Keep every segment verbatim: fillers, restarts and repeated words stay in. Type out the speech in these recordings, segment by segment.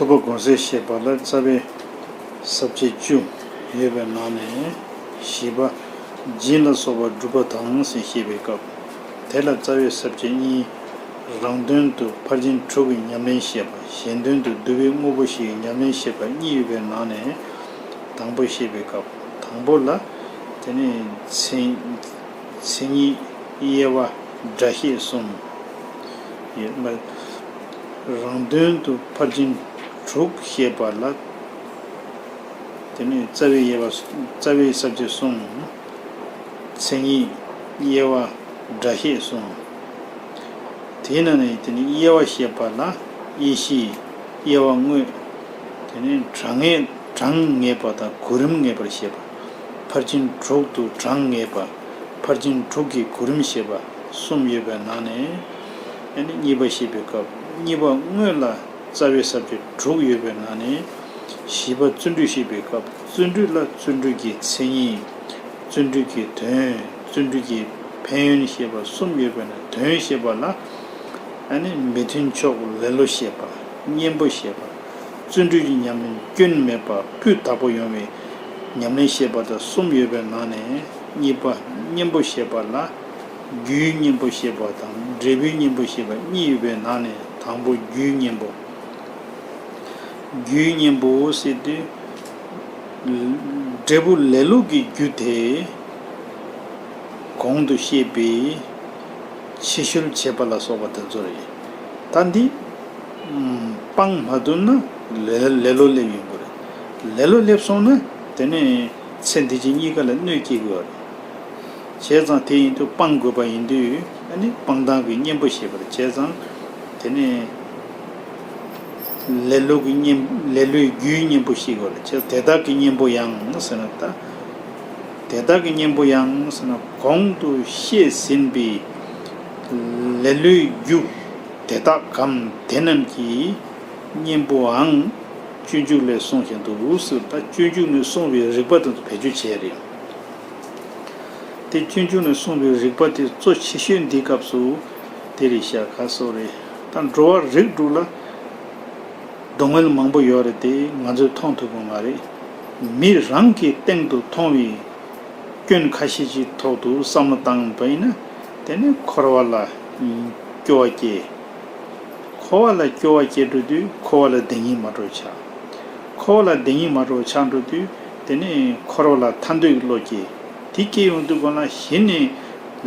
ཐུབ་པ་དགོངས་གསལ་བཤད་པ་ལ་རྩ་བའི་ས་བཅད་བཅུ་ཡོད་པའི་ནང་ནས་བཞི་པ་སྦྱིན་ལ་སོགས་པ་སྒྲུབ་པ་དང་ཞེས་བཤད་པའི་སྐབས། དེ་ལ་རྩ་བའི་ས་བཅད་གཉིས། རང་དོན་དུ་ཕར་ཕྱིན་དྲུག་གི་ཉམས་ལེན་བཤད་པ། གཞན་དོན་དུ་བསྡུ་བའི་དངོས་པོ་བཞི་ཡི་ཉམས་ལེན་བཤད་པ་གཉིས་ཡོད་པའི་ནང་ནས་དང་པོ་བཤད་པའི་སྐབས། དང་པོ་ལ་དེ་ནས་མཚན་མཚན་ཉིད་དབྱེ་བ་སྒྲ་བཤད་གསུམ་ཡོད། རང་དོན་དུ་ཕར་ཕྱིན་དྲུག་བཤད་པ་ལ། དེ་ནས་རྩ་བའི་དབྱེ་བ། རྩ་བའི་ས་བཅད་གསུམ། མཚན་ཉིད་དབྱེ་བ་སྒྲ་བཤད་གསུམ། དེའི་ནང་ནས་དེ་ནས་དབྱེ་བ་བཤད་པ་ལ་དབྱེ་གཞི། དབྱེ་བ་དངོས། དེ་ནས་གྲངས་ངེས། གྲངས་ངེས་པ་དང་གོ་རིམ་ངེས་པར་བཤད་པ། ཕར་ཕྱིན་དྲུག་ཏུ་གྲངས་ངེས་པ། ཕར་ཕྱིན་དྲུག་གི་གོ་རིམ་བཤད་པ་གསུམ་ཡོད་པའི་ནང་ནས། ཨ་ནི་གཉིས་པ་བཤད་པའི་སྐབས་གཉིས་པ་དངོས་ལ་རྩ་བའི་ས་བཅད་དྲུག་ཡོད་པའི་ནང་ནས་བཞི་པ་བརྩོན་འགྲུས་བཤད་པའི་སྐབས་བརྩོན་འགྲུས་ལ་བརྩོན་འགྲུས་ཀྱི་མཚན་ཉིད། བརྩོན་འགྲུས་ཀྱི་དོན། བརྩོན་འགྲུས་ཀྱི་ཕན་ཡོན་བཤད་པ་གསུམ་ཡོད་པའི་ནང་དོན་བཤད་པ་ལ། ཨ་ནི་མི་མཐུན་ཕྱོགས་ལེ་ལོ་བཤད་པ། གཉེན་པོ་བཤད་པ། བརྩོན་འགྲུས་ཀྱི་ཉམས་ལེན་སྐྱོན་མེད་པ་སྤུས་དག་པོ་ཡོང་བའི་ཉམས་ལེན་བཤད་པ་དང་གསུམ་ཡོད་པའི་ནང་ནས་གཉིས་པ་གཉེན་པོ་བཤད་པ་ལ། རྒྱུའི་གཉེན་པོ་བཤད་པ་དང་འབྲས་བུའི་གཉེན་པོ་བཤད་པ་གཉིས་ཡོད་པའི་ནང་ནས་དང་པོ་རྒྱུའི་གཉེན་པོ། རྒྱུའི་གཉེན་པོ་ཟེར་དུས། འབྲས་བུ་ལེ་ལོ་གི་རྒྱུ་དེ་གོང་དུ་བཤད་པའི་ཕྱི་བཤོལ་བྱེད་པ་ལ་སོགས་པ་དེ་ཚོ་རེད། ད་འདི་སྤང་མ་ཐུབ་ན་ལེ་ལེ་ལོ་སླེབས་ཡོང་གི་རེད། ལེ་ལོ་སླེབས་སོང་ན་དེ་ནས་ཚེ་འདི་ཕྱི་གཉིས་ཀ་ལ་གནོད་སྐྱེལ་གི་ཡོད་རེད། བྱས་ཙང་དེ་ཡིན་དུས་སྤང་དགོས་པ་ཡིན་དུས་ཨ་ནི་སྤང་ཐངས་ཀྱི་གཉེན་པོ་བཤད་པ་རེད། བྱས་ཙང་དེ་ནས་ལེ་ལོ་གི་གཉེན། ལེ་ལོའི་རྒྱུའི་གཉེན་པོ་ཞིག་ཡོད་རེད། བྱས་དེ་དག་གི་གཉེན་པོ་ཡང་ཟེར་ན་ད། དེ་དག་གི་གཉེན་པོ་ཡང་ཟེར་ན་གོང་དུ་བཤད་ཟིན་པའི་ལེ་ལོའི་རྒྱུ་དེ་དག་གམ་དེ་རྣམས་ཀྱི་གཉེན་པོའང་སྤྱོད་འཇུག་ལས་གསུངས་བཞིན་དུ་ཟེར། ད་སྤྱོད་འཇུག་ནས་གསུངས་པའི་རིགས་པ་དེ་ཚོ་བེད་སྤྱོད་བྱས་རེད། དེ་སྤྱོད་འཇུག་ནས་གསུངས་པའི་རིགས་པ་དེ་གཙོ་ཆེ་ཤོས་འདིའི་སྐབས་སུ་དེ་རེད་ཤག་ཁ་སོ་རེད། ད་འགྲོ་བ་རིགས་དྲུག་ལ་སྡུག་བསྔལ་མང་པོ་ཡོད་རེད་དེ་ང་ཚོས་མཐོང་ཐུབ་ཀྱི་མ་རེད། མི་རང་གི་སྟེང་དུ་མཐོང་བའི་སྐྱོན་ཁ་ཤས་ཀྱི་ཐོག་ཏུ་བསམ་བློ་བཏང་བ་ཡིན་ན་དེ་ནི་འཁོར་བ་ལ་སྐྱོ་བ་སྐྱེ། འཁོར་བ་ལ་སྐྱོ་བ་སྐྱེ་འགྲོ་དུས་འཁོར་བ་ལ་བདེན་གཉིས་མ་གྲོལ་ཆགས། འཁོར་བ་ལ་བདེན་གཉིས་མ་གྲོལ་ཆགས་འགྲོ་དུས་དེ་ནི་འཁོར་བ་ལ་ཐར་འདོད་ཀྱི་བློ་སྐྱེ། དེ་སྐྱེ་ཡོང་དུས་གང་ལ་གཞི་ནས་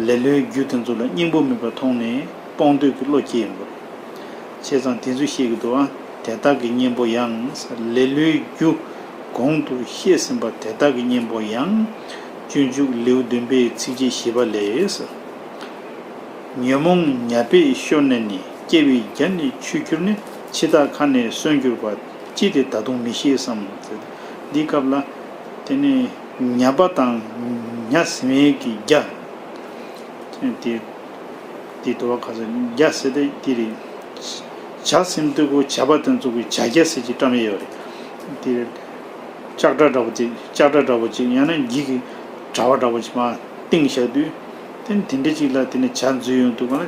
ལེ་ལོའི་རྒྱུ་དེ་ཚོ་ལ་སྙིང་པོ་མེད་པར་མཐོང་ནས་སྤོང་འདོད་ཀྱི་བློ་སྐྱེ་ཡོང་གི་རེད། བྱས་ཙང་དེ་ཚོས་བཤད་ཀྱི་འདུག་ཨ། དེ་དག་གི་གཉེན་པོ་ཡང་ལེ་ལོའི་རྒྱུ་གོང་དུ་བཤད་ཟིན་པ་དེ་དག་གི་གཉེན་པོ་ཡང་སྤྱོད་འཇུག་ལེའུ་བདུན་པའི་ཚིགས་བཅད་བཞི་པ་ལས། ཉོན་མོངས་ཉ་སྦས་ཤོར་ནས་ནི། སྐྱེ་བའི་རྒྱ་ནི་ཆོད་གྱུར་ནས། འཆི་བདག་ཁ་ནས་གསོན་གྱུར་པ། ཅི་སྟེ་ད་དུང་མི་ཤེས་སམ། འདིའི་སྐབས་ལ་དེ་ནི་ཉ་པ་དང་ཉ་ཟིན་མའི་གི་རྒྱ། དེ་དེ་དུ་བ་ཁ་ས་རྒྱ་ཟེར་ཏེ་དེ་རེད། བྱ་ཟིན་དུས་ཀོ་བྱ་པ་དེ་ཚོ་གི་བྱ་རྒྱ་ཟེར་གྱི་བཀྲམ་ཡས་ཡོད་རེད། དེ་ལྕགས་དྲ་འདྲ་པོ་ཅིག་ལྕགས་དྲ་འདྲ་པོ་ཅིག་ཡང་ན་འགྱིག་གི་དྲ་བ་འདྲ་པོ་ཅིག་མར་བཏིང་བཞག་དུས། དེ་ནི་དེ་འདྲ་ཅིག་ལ་དེ་ནི་བྱ་འཛུལ་ཡོང་དུས་གང་ལ་བྱ་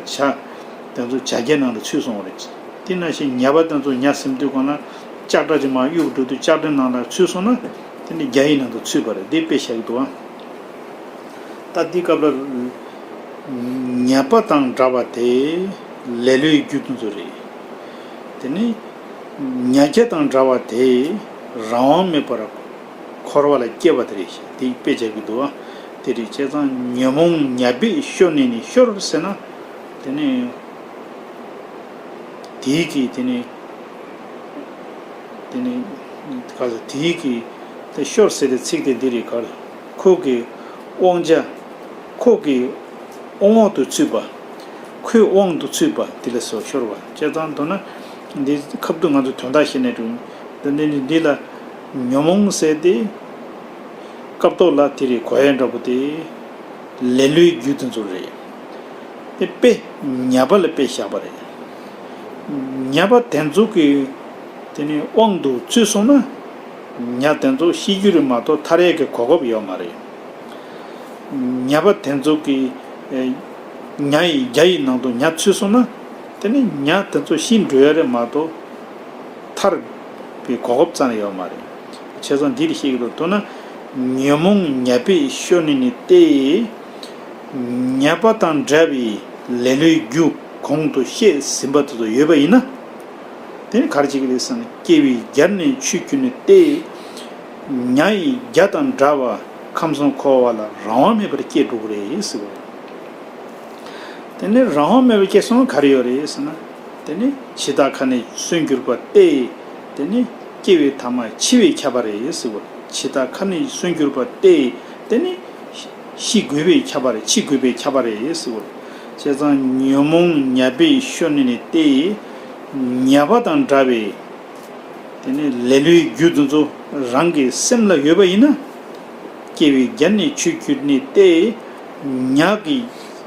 དེ་ཚོ་བྱ་རྒྱལ་ནང་དུ་ཚུད་སོང་བ་རེད། དེ་ནང་བཞིན་ཉ་པ་དེ་ཚོ་ཉ་ཟིན་དུས་གང་ལ་ལྕགས་དྲ་ཅིག་མར་གཡུག་འགྲོ་དུས་ལྕགས་དྲའི་ནང་ལ་ཚུད་སོང་ན་དེ་ནི་རྒྱ་ཡི་ནང་དུ་ཚུད་པ་རེད། དེ་དཔེ་བཞག་གི་འདུག་ཨ། ད་འདི་སྐབས་ལ་ཉ་པ་དང་འདྲ་བ་དེ་ལེ་ལོའི་རྒྱུ་དེ་ཚོ་རེད། དེ་ནི་ཉ་རྒྱལ་དང་འདྲ་བ་དེ་རང་དབང་མེད་པར་འཁོར་བ་ལ་སྐྱེ་བ་དེ་རེད་ཤག་དེ་དཔེ་བྱ་གི་འདུག་ཨ། དེ་རེད། བྱས་ཙང་ཉོན་མོངས་ཉ་སྦས་ཤོར་ནས་ནི། ཤོར་ཟེར་ན་དེ་ནི་དེའི་གི་དེ་ནི་དེ་ནི་ག་ཟེར། དེའི་གི་དེ་ཤོར་ཟེར་ཏེ་ཚིག་དེ་འདི་རེད། ག་རེ། ཁོ་གི་དབང་ཆ། ཁོ་གི་དབང་འོག་ཏུ་ཚུད་པ། ཁོའི་དབང་དུ་ཚུད་པ་དེ་ལ་ཟེར་བ་ཤོར་བ། བྱས་ཙང་མདོར་ན་འདི་ཁ་བསྡུ་ང་ཚོ་དོན་དག་ཤེས་ནས་འགྲོ། འདི་འདི་འདི་ལ་ཉོན་མོངས་ཟེར་ཏེ་སྐབས་ཐོག་ལ་དེ་རེད་གོ་ཡ་འདྲ་པོ་དེ་ལེ་ལོའི་རྒྱུ་དེ་ཚོ་རེད། དེ་དཔེ་ཉ་པ་ལ་དཔེ་བཞག་པ་རེད། ཉ་པ་དེ་ཚོ་གི་དེ་ནི་དབང་དུ་ཚུད་སོང་ན་ཉ་དེ་ཚོ་ཤི་རྒྱུ་རེད་མ་གཏོགས་ཐར་ཡས་ཀྱི་གོ་སྐབས་ཡོད་མ་རེད། ཉ་པ་དེ་ཚོ་གི་ཨེ་ཉ་ཡི་རྒྱ་ཡི་ནང་དུ་ཉ་ཚུད་སོང་ན་དེ་ནི་ཉ་དེ་ཚོ་ཤི་འགྲོ་ཡ་རེད་མ་གཏོགས་ཐར་ པའི་གོ་སྐབས་རྩ་ནས་ཡོད་མ་རེད། བྱས་ཙང་འདི་ལ་བཤད་ཀྱི་འདུག་ཐུག་ན། ཉོན་མོངས་ཉ་སྦས་ཤོར་ནས་ནི་སྟེ། ཉ་པ་དང་འདྲ་བའི་ལེ་ལོའི་རྒྱུ་གོང་དུ་བཤད་ཟིན་པ་དེ་ཚོ་ཡོད་པ་ཡིན་ན། དེ་ནི་ག་རེ་བྱེད་ཀྱི་རེད་ཟེར་ན། སྐྱེ་བའི་རྒྱར་ནི་ཆོས་གྱུར་ནས་ཏེ། ཉ་ཡི་རྒྱ་དང་འདྲ་བ་ཁམས་གསུམ་འཁོར་བ་ལ་རང་དབང་མེད་པར་སྐྱེ་འགྲོ་གི་རེད་ཟེར་བ། དེ་ནི་རང་དབང་མེད་པར་སྐྱེ་སོང་ན་ག་རེ་ཡོད་རེད་ཟེར་ན། དེ་ནི་འཆི་བདག་ཁ་ནས་གསོན་གྱུར་པ་སྟེ། དེ་ནི་སྐྱེ་བའི་ཐ་མ་འཆི་བས་ཁྱབ་པ་རེད་ཟེར་བ། འཆི་བདག་ཁ་ནས་གསོན་གྱུར་པ་སྟེ། དེ་ནི་ཤི་དགོས་པས་ཁྱབ་པ་རེད། འཆི་དགོས་པས་ཁྱབ་པ་རེད་ཟེར་བ། བྱས་ཙང་ཉོན་མོངས་ཉ་སྦས་ཤོར་ནས་ནི་སྟེ། ཉ་པ་དང་འདྲ་བའི་དེ་ནི་ལེ་ལོའི་རྒྱུ་དེ་ཚོ་རང་གི་སེམས་ལ་ཡོད་པ་ཡིན་ན། སྐྱེ་བའི་རྒྱ་ནི་ཆོས་གྱུར་ནས་ཏེ། ཉ་གི་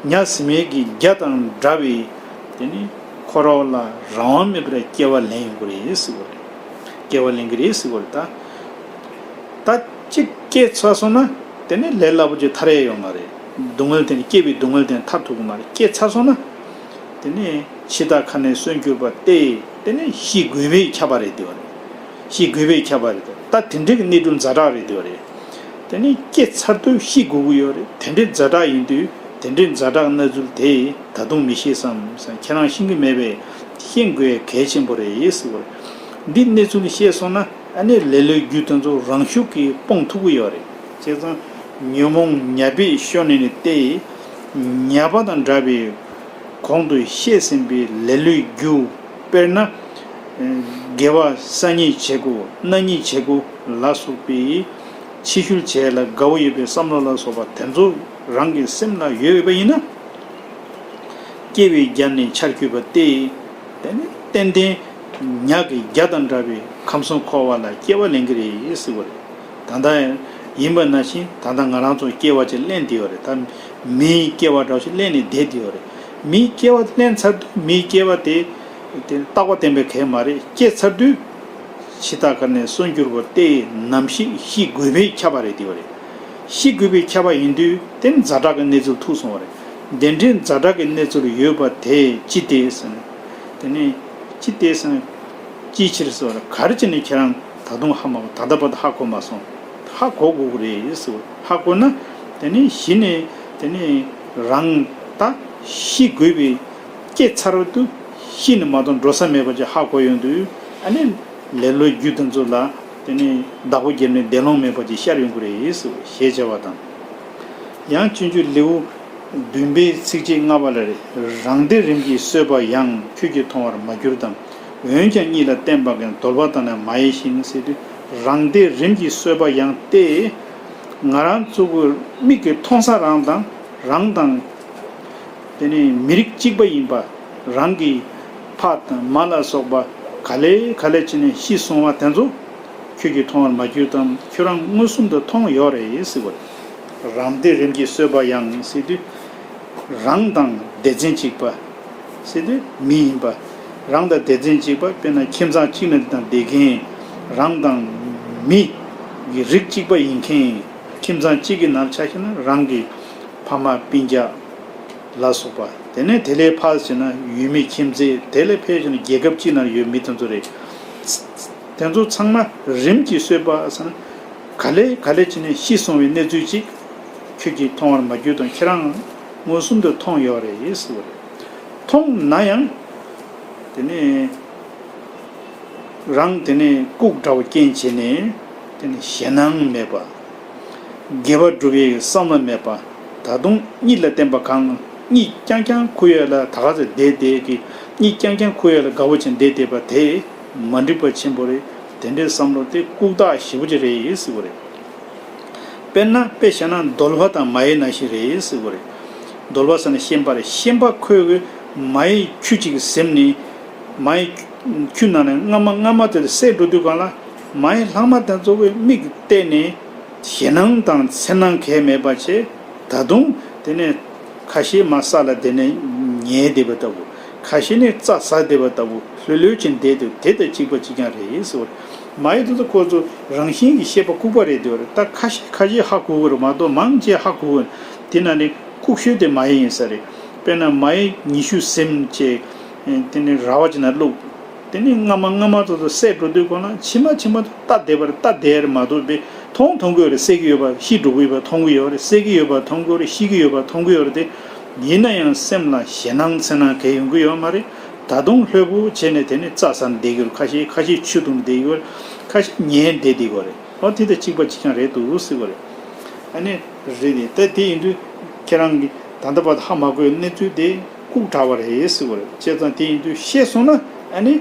ཉ་ཟེར་མཁན་གྱི་རྒྱ་དང་འདྲ་བའི་དེ་ནི་འཁོར་བ་ལ་རང་དབང་མེད་པར་སྐྱེ་བ་ལེན་ཡོང་གི་རེད་ཟེར་བ་རེད། སྐྱེ་བ་ལེན་གྱི་རེད་ཟེར་བ་རེད་ད། ད་གཅིག་སྐྱེས་ཚར་སོང་ན་དེ་ནི་ལས་སླ་པོ་ཅིག་ཐར་ཡས་ཡོད་མ་རེད། སྡུག་བསྔལ་དེ་ནི་སྐྱེ་བའི་སྡུག་བསྔལ་དེ་ནི་ཐར་ཐུབ་ཀྱི་མ་རེད། སྐྱེས་ཚར་སོང་ན། དེ་ནས་འཆི་བདག་ཁ་ནས་གསོན་གྱུར་པ་སྟེ། དེ་ནས་ཤི་དགོས་པས་ཁྱབ་པ་རེད་དེ་བ་རེད། ཤི་དགོས་པས་ཁྱབ་པ་རེད། ད་དེ་འདྲའི་གི་གནས་ཚུལ་ཛ་དྲག་རེད་དེ་བ་རེད། དེ་ནས་སྐྱེས་ཚར་དུས་ཤི་དགོས་ཀྱི་ཡོད་རེད། དེ་འདྲའི་ཛ་དྲག་ཡིན་དུས་དེ་འདྲའི་ཛ་དྲག་གནས་ཚུལ་དེ་ད་དུང་མི་ཤེས་སམ་ཟེར། ཁྱེད་རང་ཤེས་ཀྱི་མེད་པས་ཤེས་དགོས་གལ་ཆེན་པོ་རེད་ཟེར་བ་རེད། འདི་གནས་ཚུལ་ཤེས་སོང་ན། ཨ་ནི་ལེ་ལོའི་རྒྱུ་དེ་ཚོ་རང་ཤུགས་ཀྱིས་སྤོང་ཐུབ་ཀྱི་ཡོད་རེད། བྱས་ཙང་ཉོན་མོངས་ཉ་སྦས་ཤོར་ནས་ནི་སྟེ། ཉ་པ་དང་འདྲ་བའི་གོང་དུ་བཤད་ཟིན་པའི་ལེ་ལོའི་རྒྱུ། དཔེར་ན། དགེ་བ་བསགས་ཉེས་བྱེད་དགོས། གནང་ཉེས་བྱེད་དགོས་ལ་སོགས་པའི་ཕྱི་བཤོལ་བྱེད་ལ་དགའ་བོ་ཡོད་པའི་བསམ་བློ་ལ་སོགས་པ་དེ་ཚོ་རང་གི་སེམས་ལ་ཡོད་པ་ཡིན་ན། སྐྱེ་བའི་རྒྱ་ནི་ཆར་གྱུར་པ་སྟེ། དེ་ནི་ཏན་ཏན་ཉ་གི་རྒྱ་དང་འདྲ་བའི་ཁམས་གསུམ་འཁོར་བ་ལ་སྐྱེ་བ་ལེན་གྱི་རེད་ཟེར་བ་རེད། ད་ལྟ་ཡིན་པ་ནང་བཞིན་ད་ལྟ་ང་རང་ཚོ་སྐྱེ་བ་ཅིག་ལེན་བསྡད་ཡོད་རེད། ད་མིའི་སྐྱེ་བ་འདྲ་ཞིག་ལེན་ནས་བསྡད་བསྡད་ཡོད་རེད། མིའི་སྐྱེ་བ་ལེན་ཚར་དུས་མིའི་སྐྱེ་བ་དེ་དེ་རྟག་པ་བརྟན་པའི་གེགས་མ་རེད། སྐྱེ་ཚར་དུས་འཆི་བདག་ཁ་ནས་གསོན་གྱུར་པ་སྟེ། ནམ་ཞིག་ཤི་དགོས་པས་ཁྱབ་པ་རེད་དེ་བ་རེད། ཤི་དགོས་པས་ཁྱབ་པ་ཡིན་དུས་དེ་ཛ་དྲག་གི་གནས་ཚུལ་ཐུག་སོང་བ་རེད། དེ་འདྲའི་ཛ་དྲག་གི་གནས་ཚུལ་ཡོད་པ་དེ་ཅི་སྟེ་ཟེར་ན། དེ་ནས་ཅི་སྟེ་ཟེར་ན། ཅིའི་ཕྱིར་ཟེར་བ་རེད། ག་རེ་བྱས་ནས་ཁྱེད་རང་ད་དུང་ཧ་མ་གོ། ད་ལྟ་བར་དུ་ཧ་གོ་མ་སོང་། ཧ་གོ་དགོས་ཀྱི་རེད་ཟེར་བ། ཧ་གོ་ན་དེ་ནས་གཞི་ནས་དེ་ནས་རང་ད་ཤི་དགོས་པའི་སྐྱེ་ཚར་བ་དུས་ཤི་ནས་མ་གཏོགས་འགྲོ་ས་མེད་པ་ཅིག་ཧ་གོ་ཡོང་དུས། ཨ་ནི་ལེ་ལོའི་རྒྱུ་དེ་ཚོ་ལ་དེ་ནས་བདག་པོ་བརྒྱབ་ནས་བདེ་ལོང་མེད་པ་ཅིག་ཤར་ཡོང་གི་རེད་ཟེར་བ་ཞེས་བྱ་བ་དང་། ཡང་སྤྱོད་འཇུག་ལེའུ་བདུན་པའི་ཚིགས་བཅད་ལྔ་པ་ལ་རེད། རང་སྡེ་རིམ་གྱིས་གསོད་པ་ཡང་། ཁྱོད་ཀྱིས་མཐོང་བར་མ་གྱུར་ཏམ། འོན་ཀྱང་གཉིད་ལ་བརྟེན་པ་ཀུན། གདོལ་པ་དང་ནི་མ་ཡེངས་ཤིང་ཟེར་དུས། རང་སྡེ་རིམ་གྱིས་གསོད་པ་ཡང་སྟེ། ང་རང་ཚོ་གི་མིག་གིས་མཐོང་ས་རང་དང་རང་དང་། དེ་ནི་མི་རིགས་གཅིག་པ་ཡིན་པ། རང་གི་ཕ་དང་མ་ལ་སོགས་པ་ག་ལེ་ག་ལེ་བྱས་ནས་ཤི་སོང་བ་དེ་ཚོ་ཁྱོད་ཀྱིས་མཐོང་བར་མ་གྱུར་ཏམ། ཁྱོད་རང་མངོན་སུམ་དུ་མཐོང་ཡོད་རེད་ཟེར་བ་རེད། རང་སྡེ་རིམ་གྱིས་གསོད་པ་ཡང་ཟེར་དུས། རང་དང་སྡེ་ཚན་གཅིག་པ་ཟེར་དུས་མི་ཡིན་པ། རང་དང་སྡེ་ཚན་གཅིག་པ། དཔེར་ན་ཁྱིམ་ཚང་གཅིག་ནང་དང་བསྡད་མཁན། རང་དང་མི་གི་རིགས་གཅིག་པ་ཡིན་མཁན། ཁྱིམ་ཚང་གཅིག་གི་ནང་ཆ་བཞག་ན་རང་གི་ཕ་མ་སྤུན་ཀྱག་ལ་སོགས་པ། དེ་ནས་དེ་ལས་ཕར་ཕྱིན་ན་ཡུལ་མི་ཁྱིམ་མཚེས། དེ་ལས་ཕར་ཕྱིན་ན་རྒྱལ་ཁབ་གཅིག་ནང་ཡོད་མི་དེ་ཚོ་རེད། དེ་ཚོ་ཚང་མ་རིམ་གྱིས་གསོད་པ་ཟེར་ན། ག་ལེ་ག་ལེ་བྱས་ནས་ཤི་སོང་བའི་གནས་ཚུལ་ཅིག་ཁྱོད་ཀྱིས་མཐོང་བར་མ་གྱུར་ཏམ། ཁྱེད་རང་མངོན་སུམ་དུ་མཐོང་ཡོད་རེད་ཟེར་བ་རེད། མཐོང་ན་ཡང་དེ་ནས་རང་དེ་ནས་ལྐུགས་འདྲ་བོ་རྐྱེན་བྱས་ནས་དེ་ནས་ཞེད་སྣང་མེད་པ། དགེ་བ་སྒྲུབ་ཡས་བསམ་བློ་མེད་པ། ད་དུང་གཉིད་ལ་བརྟེན་པ་གང་། གཉིད་རྐྱང་རྐྱང་ཁུག་ཡས་ལ་ད་ག་ཚོད་བསྡད་བསྡད་ཀྱི། གཉིད་རྐྱང་རྐྱང་ཁུག་ཡས་ལ་དགའ་བོ་བྱས་བསྡད་བསྡད་པ་དེ་མ་འགྲིག་པ་ཆེན་པོ་རེད། དེ་འདྲའི་བསམ་བློ་དེ་ལྐུགས་རྟགས་ཞེ་པོ་ཅིག་རེད་ཟེར་བ་རེད། དཔེར་ན་དཔེ་བཞག་ན་གདོལ་པ་དང་མ་ཡི་ནང་བཞིན་རེད་ཟེར་བ་རེད། གདོལ་པ་ཟེར་ན་ཤན་པ་རེད། ཤན་པ་ཁོས་མ་ཡི་ཁྱུ་གཅིག་གི་ཟིན་ནས་མ་ཡི་ཁྱུ་ནང་ནས་རྔ་མ་རྔ་མ་དེ་ཚོ་བསད་འགྲོ་དུས་སྒང་ལ་མ་ཡི་ལྷག་མ་དེ་ཚོ་གི་མིག་གིས་བལྟས་ནས་ཞེད་སྣང་དང་འཚེར་སྣང་གང་ཡང་མེད་པ་བྱས། ད་དུང་དེ་ནས་ཁ་ཤས་མར་ས་ལ་དེ་ནས་ཉལ་བསྡད་པ་ལྟ་བུ། ཁ་ཤས་ནས་རྩྭ་ཟ་བསྡད་པ་ལྟ་བུ། ལྷོད་ལྷོད་བྱས་བསྡད་འདུག་དེ་དང་གཅིག་པ་གཅིག་རྐྱང་རེད་ཟེར་བ་རེད། མ་ཡི་དེ་ཚོ་ཁོ་ཚོ་རང་བཞིན་གྱི་ཤེས་པ་ལྐུགས་པ་རེད་འདུག་རེད། ད་ཁ་ཤས་ཁ་ཤས་ཧ་གོ་གི་རེད་མ་གཏོགས་མང་ཆེ་ཧ་གོ་གི་རེད། དེ་ན་ནི་ལྐུགས་ཤོས་དེ་མ་ཡི་ཡིན་ས་རེད། དཔེར་ན་མ་ཡི་ཉི་ཤུ་ཟིན་བྱས། དེ་ནི་ར་བ་ཅིག་ནང་བླུགས། དེ་ནས་སྔ་མ་སྔ་མ་ཚོ་ཚོ་བསད་འགྲོ་དུས་གོ་ན་ཕྱི་མ་ཕྱི་མ་ཚོ་ལྟ་བསྡད་པ་རེད། ལྟ་བསྡད་རེད་མ་གཏོགས་པའི་མཐོང་མཐོང་གི་ཡོད་རེད། བསད་ཀྱི་ཡོད་པ་ཤི་འགྲོ་གི་ཡོད་པ་མཐོང་གི་ཡོད་རེད། བསད་ཀྱི་ཡོད་པ་མཐོང་གི་ཡོད་རེད། ཤི་གི་ཡོད་པ་མཐོང་གི་ཡོད་རེད། དེ་ཡིན་ན་ཡང་སེམས་ལ་ཞེད་སྣང་འཚེར་སྣང་གང་ཡོང་གི་ཡོད་མ་རེད། ད་དུང་ལྷོད་པོ་བྱས་ནས་དེ་ནས་རྩྭ་ཟ་ནས་བསྡད་ཀྱི་ཡོད་རེད། ཁ་ཤས་ཁ་ཤས་ཆུ་འཐུང་བསྡད་ཀྱི་ཡོད་རེད། ཁ་ཤས་ཉལ་བསྡད་བསྡད་ཀྱི་ཡོད་རེད། ཨོ་དེ་དང་གཅིག་པ་གཅིག་རྐྱང་རེད་འདུག་ཟེར་གྱི་ཡོད་རེད། ཨ་ནི་རེད་དེ་ད་དེ་ཡིན་དུས་ཁྱེད་རང་གིས་ད་ལྟ་བར་དུ་ཧ་མ་གོ་བའི་གནས་ཚུལ་དེ་ལྐུགས་དྲགས་པ་རེད་ཟེར་གྱི་ཡོད་རེད། བྱས་ཙང་དེ་ཡིན་དུས་ཤེས་སོང་ན་ཨ་ནི་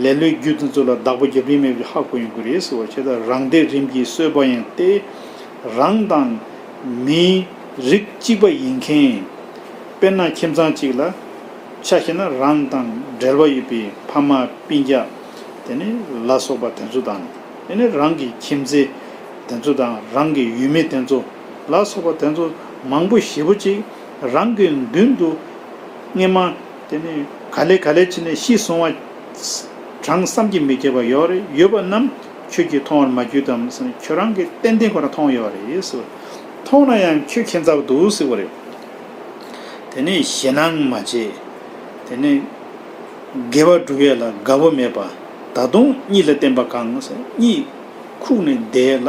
ལེ་ལོའི་རྒྱུ་དེ་ཚོ་ལ་བདག་པོ་རྒྱབ་རིན་མེད་པ་ཧ་གོ་ཡོང་གི་རེད་ཟེར་གྱི་ཡོད་རེད། བྱས་ཙང་རང་སྡེ་རིམ་གྱིས་གསོད་པ་ཡང་སྟེ། རང་དང་མིའི་རིགས་གཅིག་པ་ཡིན་མཁན། དཔེར་ན་ཁྱིམ་ཚང་གཅིག་ལ་ཆ་བཞག་ན་རང་དང་འབྲེལ་བ་ཡོད་པའི་ཕ་མ་སྤུན་ཀྱག་དེ་ནི་ལ་སོགས་པ་དེ་ཚོ་དང་། དེ་ནི་རང་གི་ཁྱིམ་མཚེས་དེ་ཚོ་དང་རང་གི་ཡུལ་མི་དེ་ཚོ་ལ་སོགས་པ་དེ་ཚོ་མང་པོ་ཞེ་པོ་ཅིག་རང་གི་མདུན་དུ་སྔས་མ་དེ་ནི་ག་ལེ་ག་ལེ་བྱས་ནས་ཤི་སོང་བ་གྲངས་བསམ་གྱིས་མི་ཁྱབ་པ་ཡོད་རེད། ཡོད་པ་རྣམས་ཁྱོད་ཀྱིས་མཐོང་བར་མ་གྱུར་ཏམ་ཟེར་ནས་ཁྱོད་རང་གིས་ཏན་ཏན་ཁོ་རང་མཐོང་ཡོད་རེད་ཟེར། མཐོང་ན་ཡང་ཁྱོད་ཁྱད་མཚར་འདུག་ཟེར་བ་རེད། དེ་ནས་ཞེད་སྣང་མ་བྱེད། དེ་ནས་དགེ་བ་སྒྲུབ་ཡས་ལ་དགའ་པོ་མེད་པ། ད་དུང་གཉིད་ལ་བརྟེན་པ་གང་ཟེར། གཉིད་ཁུག་ནས་བསྡད་ལ་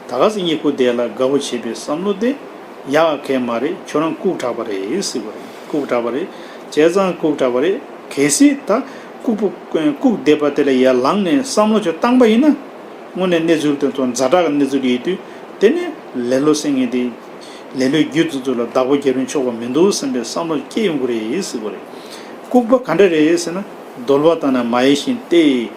ད་ག་ཟེ་གཉིད་ཁུག་བསྡད་ལ་དགའ་པོ་བྱེད་པའི་བསམ་བློ་དེ་ཡག་གས་མ་རེད། ཁྱོད་རང་ལྐུགས་དྲགས་པ་རེད་ཟེར་བ་རེད། ལྐུགས་དྲགས་པ་རེད། བྱས་ཙང་ལྐུགས་དྲགས་པ་རེད། གལ་སྲིད་ད་ལྐུགས་པོ་ལྐུགས་བསྡད་པ་དེ་ལ་ཡར་ལངས་ནས་བསམ་བློ་ཅིག་བཏང་པ་ཡིན་ན། དངོས་གནས་གནས་ཚུལ་དེ་ཚོ་ཛ་དྲག་གི་གནས་ཚུལ་ཡིན་དུས་དེ་ནི་ལེ་ལོ་ཟེར་མཁན་དེ། ལེ་ལོའི་རྒྱུ་དེ་ཚོ་ལ་བདག་པོ་རྒྱབ་རིན་ཆོག་པ་མི་འདུག་བསམ་པའི་བསམ་བློ་སྐྱེ་ཡོང་གི་རེད་ཟེར་བ་རེད། ལྐུགས་པ་ག་འདྲ་རེད་ཟེར་ན། གདོལ་པ་ལྟར་ན་མ་ཡེངས་ཤིང་སྟེ།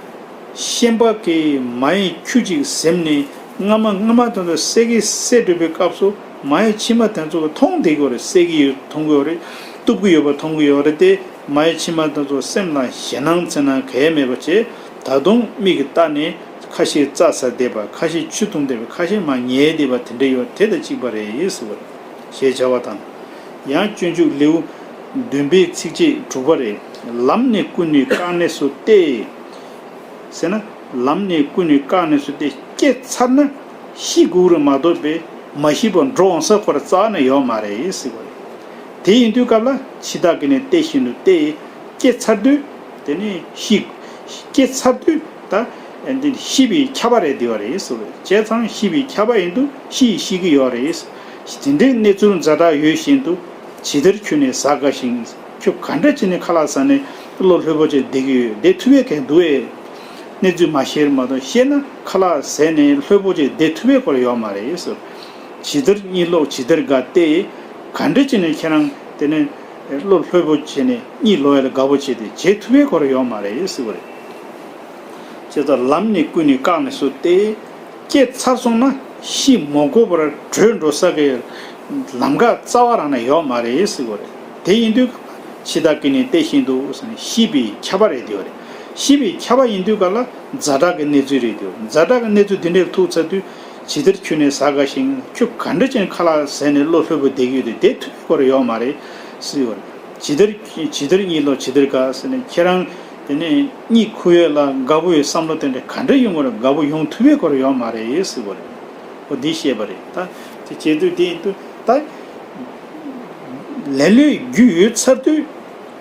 ཤན་པ་གིས་མ་ཡེངས་ཁྱུ་གཅིག་ཟིན་ནས་སྔ་མ་སྔ་མ་དེ་ཚོ་བསད་ཀྱི་བསད་འགྲོ་བའི་སྐབས་སུ་མ་ཡེངས་ཕྱི་མ་དེ་ཚོ་མཐོང་བསྡད་ཀྱི་ཡོད་རེད། བསད་ཀྱི་ཡོད་མཐོང་གི་ཡོད་རེད། གཏུབ་ཀྱི་ཡོད་པ་མཐོང་གི་ཡོད་རེད་དེ། མ་ཡེངས་ཕྱི་མ་དེ་ཚོ་སེམས་ལ་ཞེད་སྣང་འཚེར་སྣང་གང་ཡང་མེད་པ་བྱས། ད་དུང་མིག་གིས་བལྟས་ནས་ཁ་ཤས་རྩྭ་ཟ་བསྡད་པ། ཁ་ཤས་ཆུ་འཐུང་བསྡད་པ། ཁ་ཤས་མར་ཉལ་བསྡད་པ་དེ་འདྲ་ཡོད། དེ་དང་གཅིག་པ་རེད་ཟེར་བ་རེད། ཞེས་བྱ་བ་དང་། ཡང་སྤྱོད་འཇུག་ལེའུ་བདུན་པའི་ཚིགས་བཅད་དྲུག་པ་རེད། ལམ་ནས་ཀུན་ནས་བཀག་ནས་སུ་སྟེ། ཟེར་ན། ལམ་ནས་ཀུན་ནས་བཀག་ནས་སུ་སྟེ། སྐྱེས་ཚར་ན་ཤི་དགོས་རེད་མ་གཏོགས་པའི་མ་ཤི་བར་འགྲོ་འོང་ས་ཁོ་ར་རྩ་བ་ནས་ཡོད་མ་རེད་ཟེར་བ་རེད། དེ་ཡིན་དུས་སྐབས་ལ་འཆི་བདག་གི་ནི་སྟེ་བཞིན་དུ་སྟེ། སྐྱེས་ཚར་དུས་དེ་ནི་ཤི། སྐྱེས་ཚར་དུས་ད་འདི་ཤི་བའི་ཁྱབ་པ་རེད་བསྡད་པ་རེད་ཟེར་བ་རེད། བྱས་ཙང་ཤི་བའི་ཁྱབ་པ་ཡིན་དུས་ཤི་ཡི་ཤི་གི་ཡོད་རེད། དེ་འདྲའི་གནས་ཚུལ་ཛ་དྲག་ཡོད་བཞིན་དུ། ཇི་ལྟར་ཁྱོད་ནི་ཟ་དགའ་ཞིང་། ཁྱོད་ག་འདྲ་བྱས་ནས་ཁ་ལག་ཟ་ནས་བློ་ལྷོད་པོ་བྱས་བསྡད་ཀྱི་ཡོད། བསྡད་ཐུབ་ཡས་གང་འདུག་ཨེ། གནས་ཚུལ་མ་ཤེས་མ་གཏོགས། ཤེས་ན་ཁ་ལག་ཟས་ནས་ལྷོད་པོ་བྱས་བསྡད་ཐུབ་ཡས་ཁོ་ར་ཡོད་མ་རེད་ཟེར། ཇི་ལྟར་གཉིད་ལོག་ཇི་ལྟར་དགའ་སྟེ། ག་འདྲ་བྱས་ནས་ཁྱེད་རང་དེ་ནས་བློ་ལྷོད་པོ་བྱས་ནས་གཉིད་ལོག་ཡས་ལ་དགའ་པོ་བྱས་ཏེ་བྱེད་ཐུབ་ཡས་ཁོ་ར་ཡོད་མ་རེད་ཟེར་བ་རེད། བྱས་ཙང་ལམ་ནས་ཀུན་ནས་བཀག་ནས་སུ་སྟེ། སྐྱེས་ཚར་སོང་ན་ཤི་མ་དགོས་པར་བྲོས་འགྲོ་ས་གི་ལམ་ཁ་རྩ་བ་རང་ནས་ཡོད་མ་རེད་ཟེར་བ་རེད། དེ་ཡིན་དུས་འཆི་བདག་གི་ནི་སྟེ་བཞིན་དུ་ཟེར་ནས་ཤི་བའི་ཁྱབ་པ་རེད་བསྡད་པ་རེད། ཤི་བའི་ཁྱབ་པ་ཡིན་དུས་ག་ལ་ཛ་དྲག་གི་གནས་ཚུལ་རེད་བསྡད་པ། ཛ་དྲག་གི་གནས་ཚུལ་དེ་འདྲས་ཐུག་ཚར་དུས་ཇི་ལྟར་ཁྱོད་ནི་ཟ་དགའ་ཞིང་། ཁྱོད་ག་འདྲ་བྱས་ནས་ཁ་ལག་ཟས་ནས་བློ་ལྷོད་པོ་བསྡད་ཀྱི་ཡོད་དེ་བསྡད་ཐུབ་ཡས་ཁོ་ར་ཡོད་མ་རེད་ཟེར་བ་རེད། ཇི་ལྟར་ཇི་ལྟར་གཉིད་ལོག་ཇི་ལྟར་དགའ་ཟེར་ནས་ཁྱེད་རང་དེ་ནས་གཉིད་ཁུག་ཡས་ལ་དགའ་པོ་ཡོད་བསམ་བློ་དེ་འདྲ་ག་འདྲ་ཡོང་གི་རེད། དགའ་པོ་ཡོང་ཐུབ་ཡས་ཁོ་ར་ཡོད་མ་རེད་ཟེར་བ་རེད། འོ་འདི་བཤད་པ་རེད་ད། དེ་བྱེད་དུས་དེ་ཡིན་དུས་ད། ལེ་ལོའི་རྒྱུ་ཡོད་ཚར་དུས་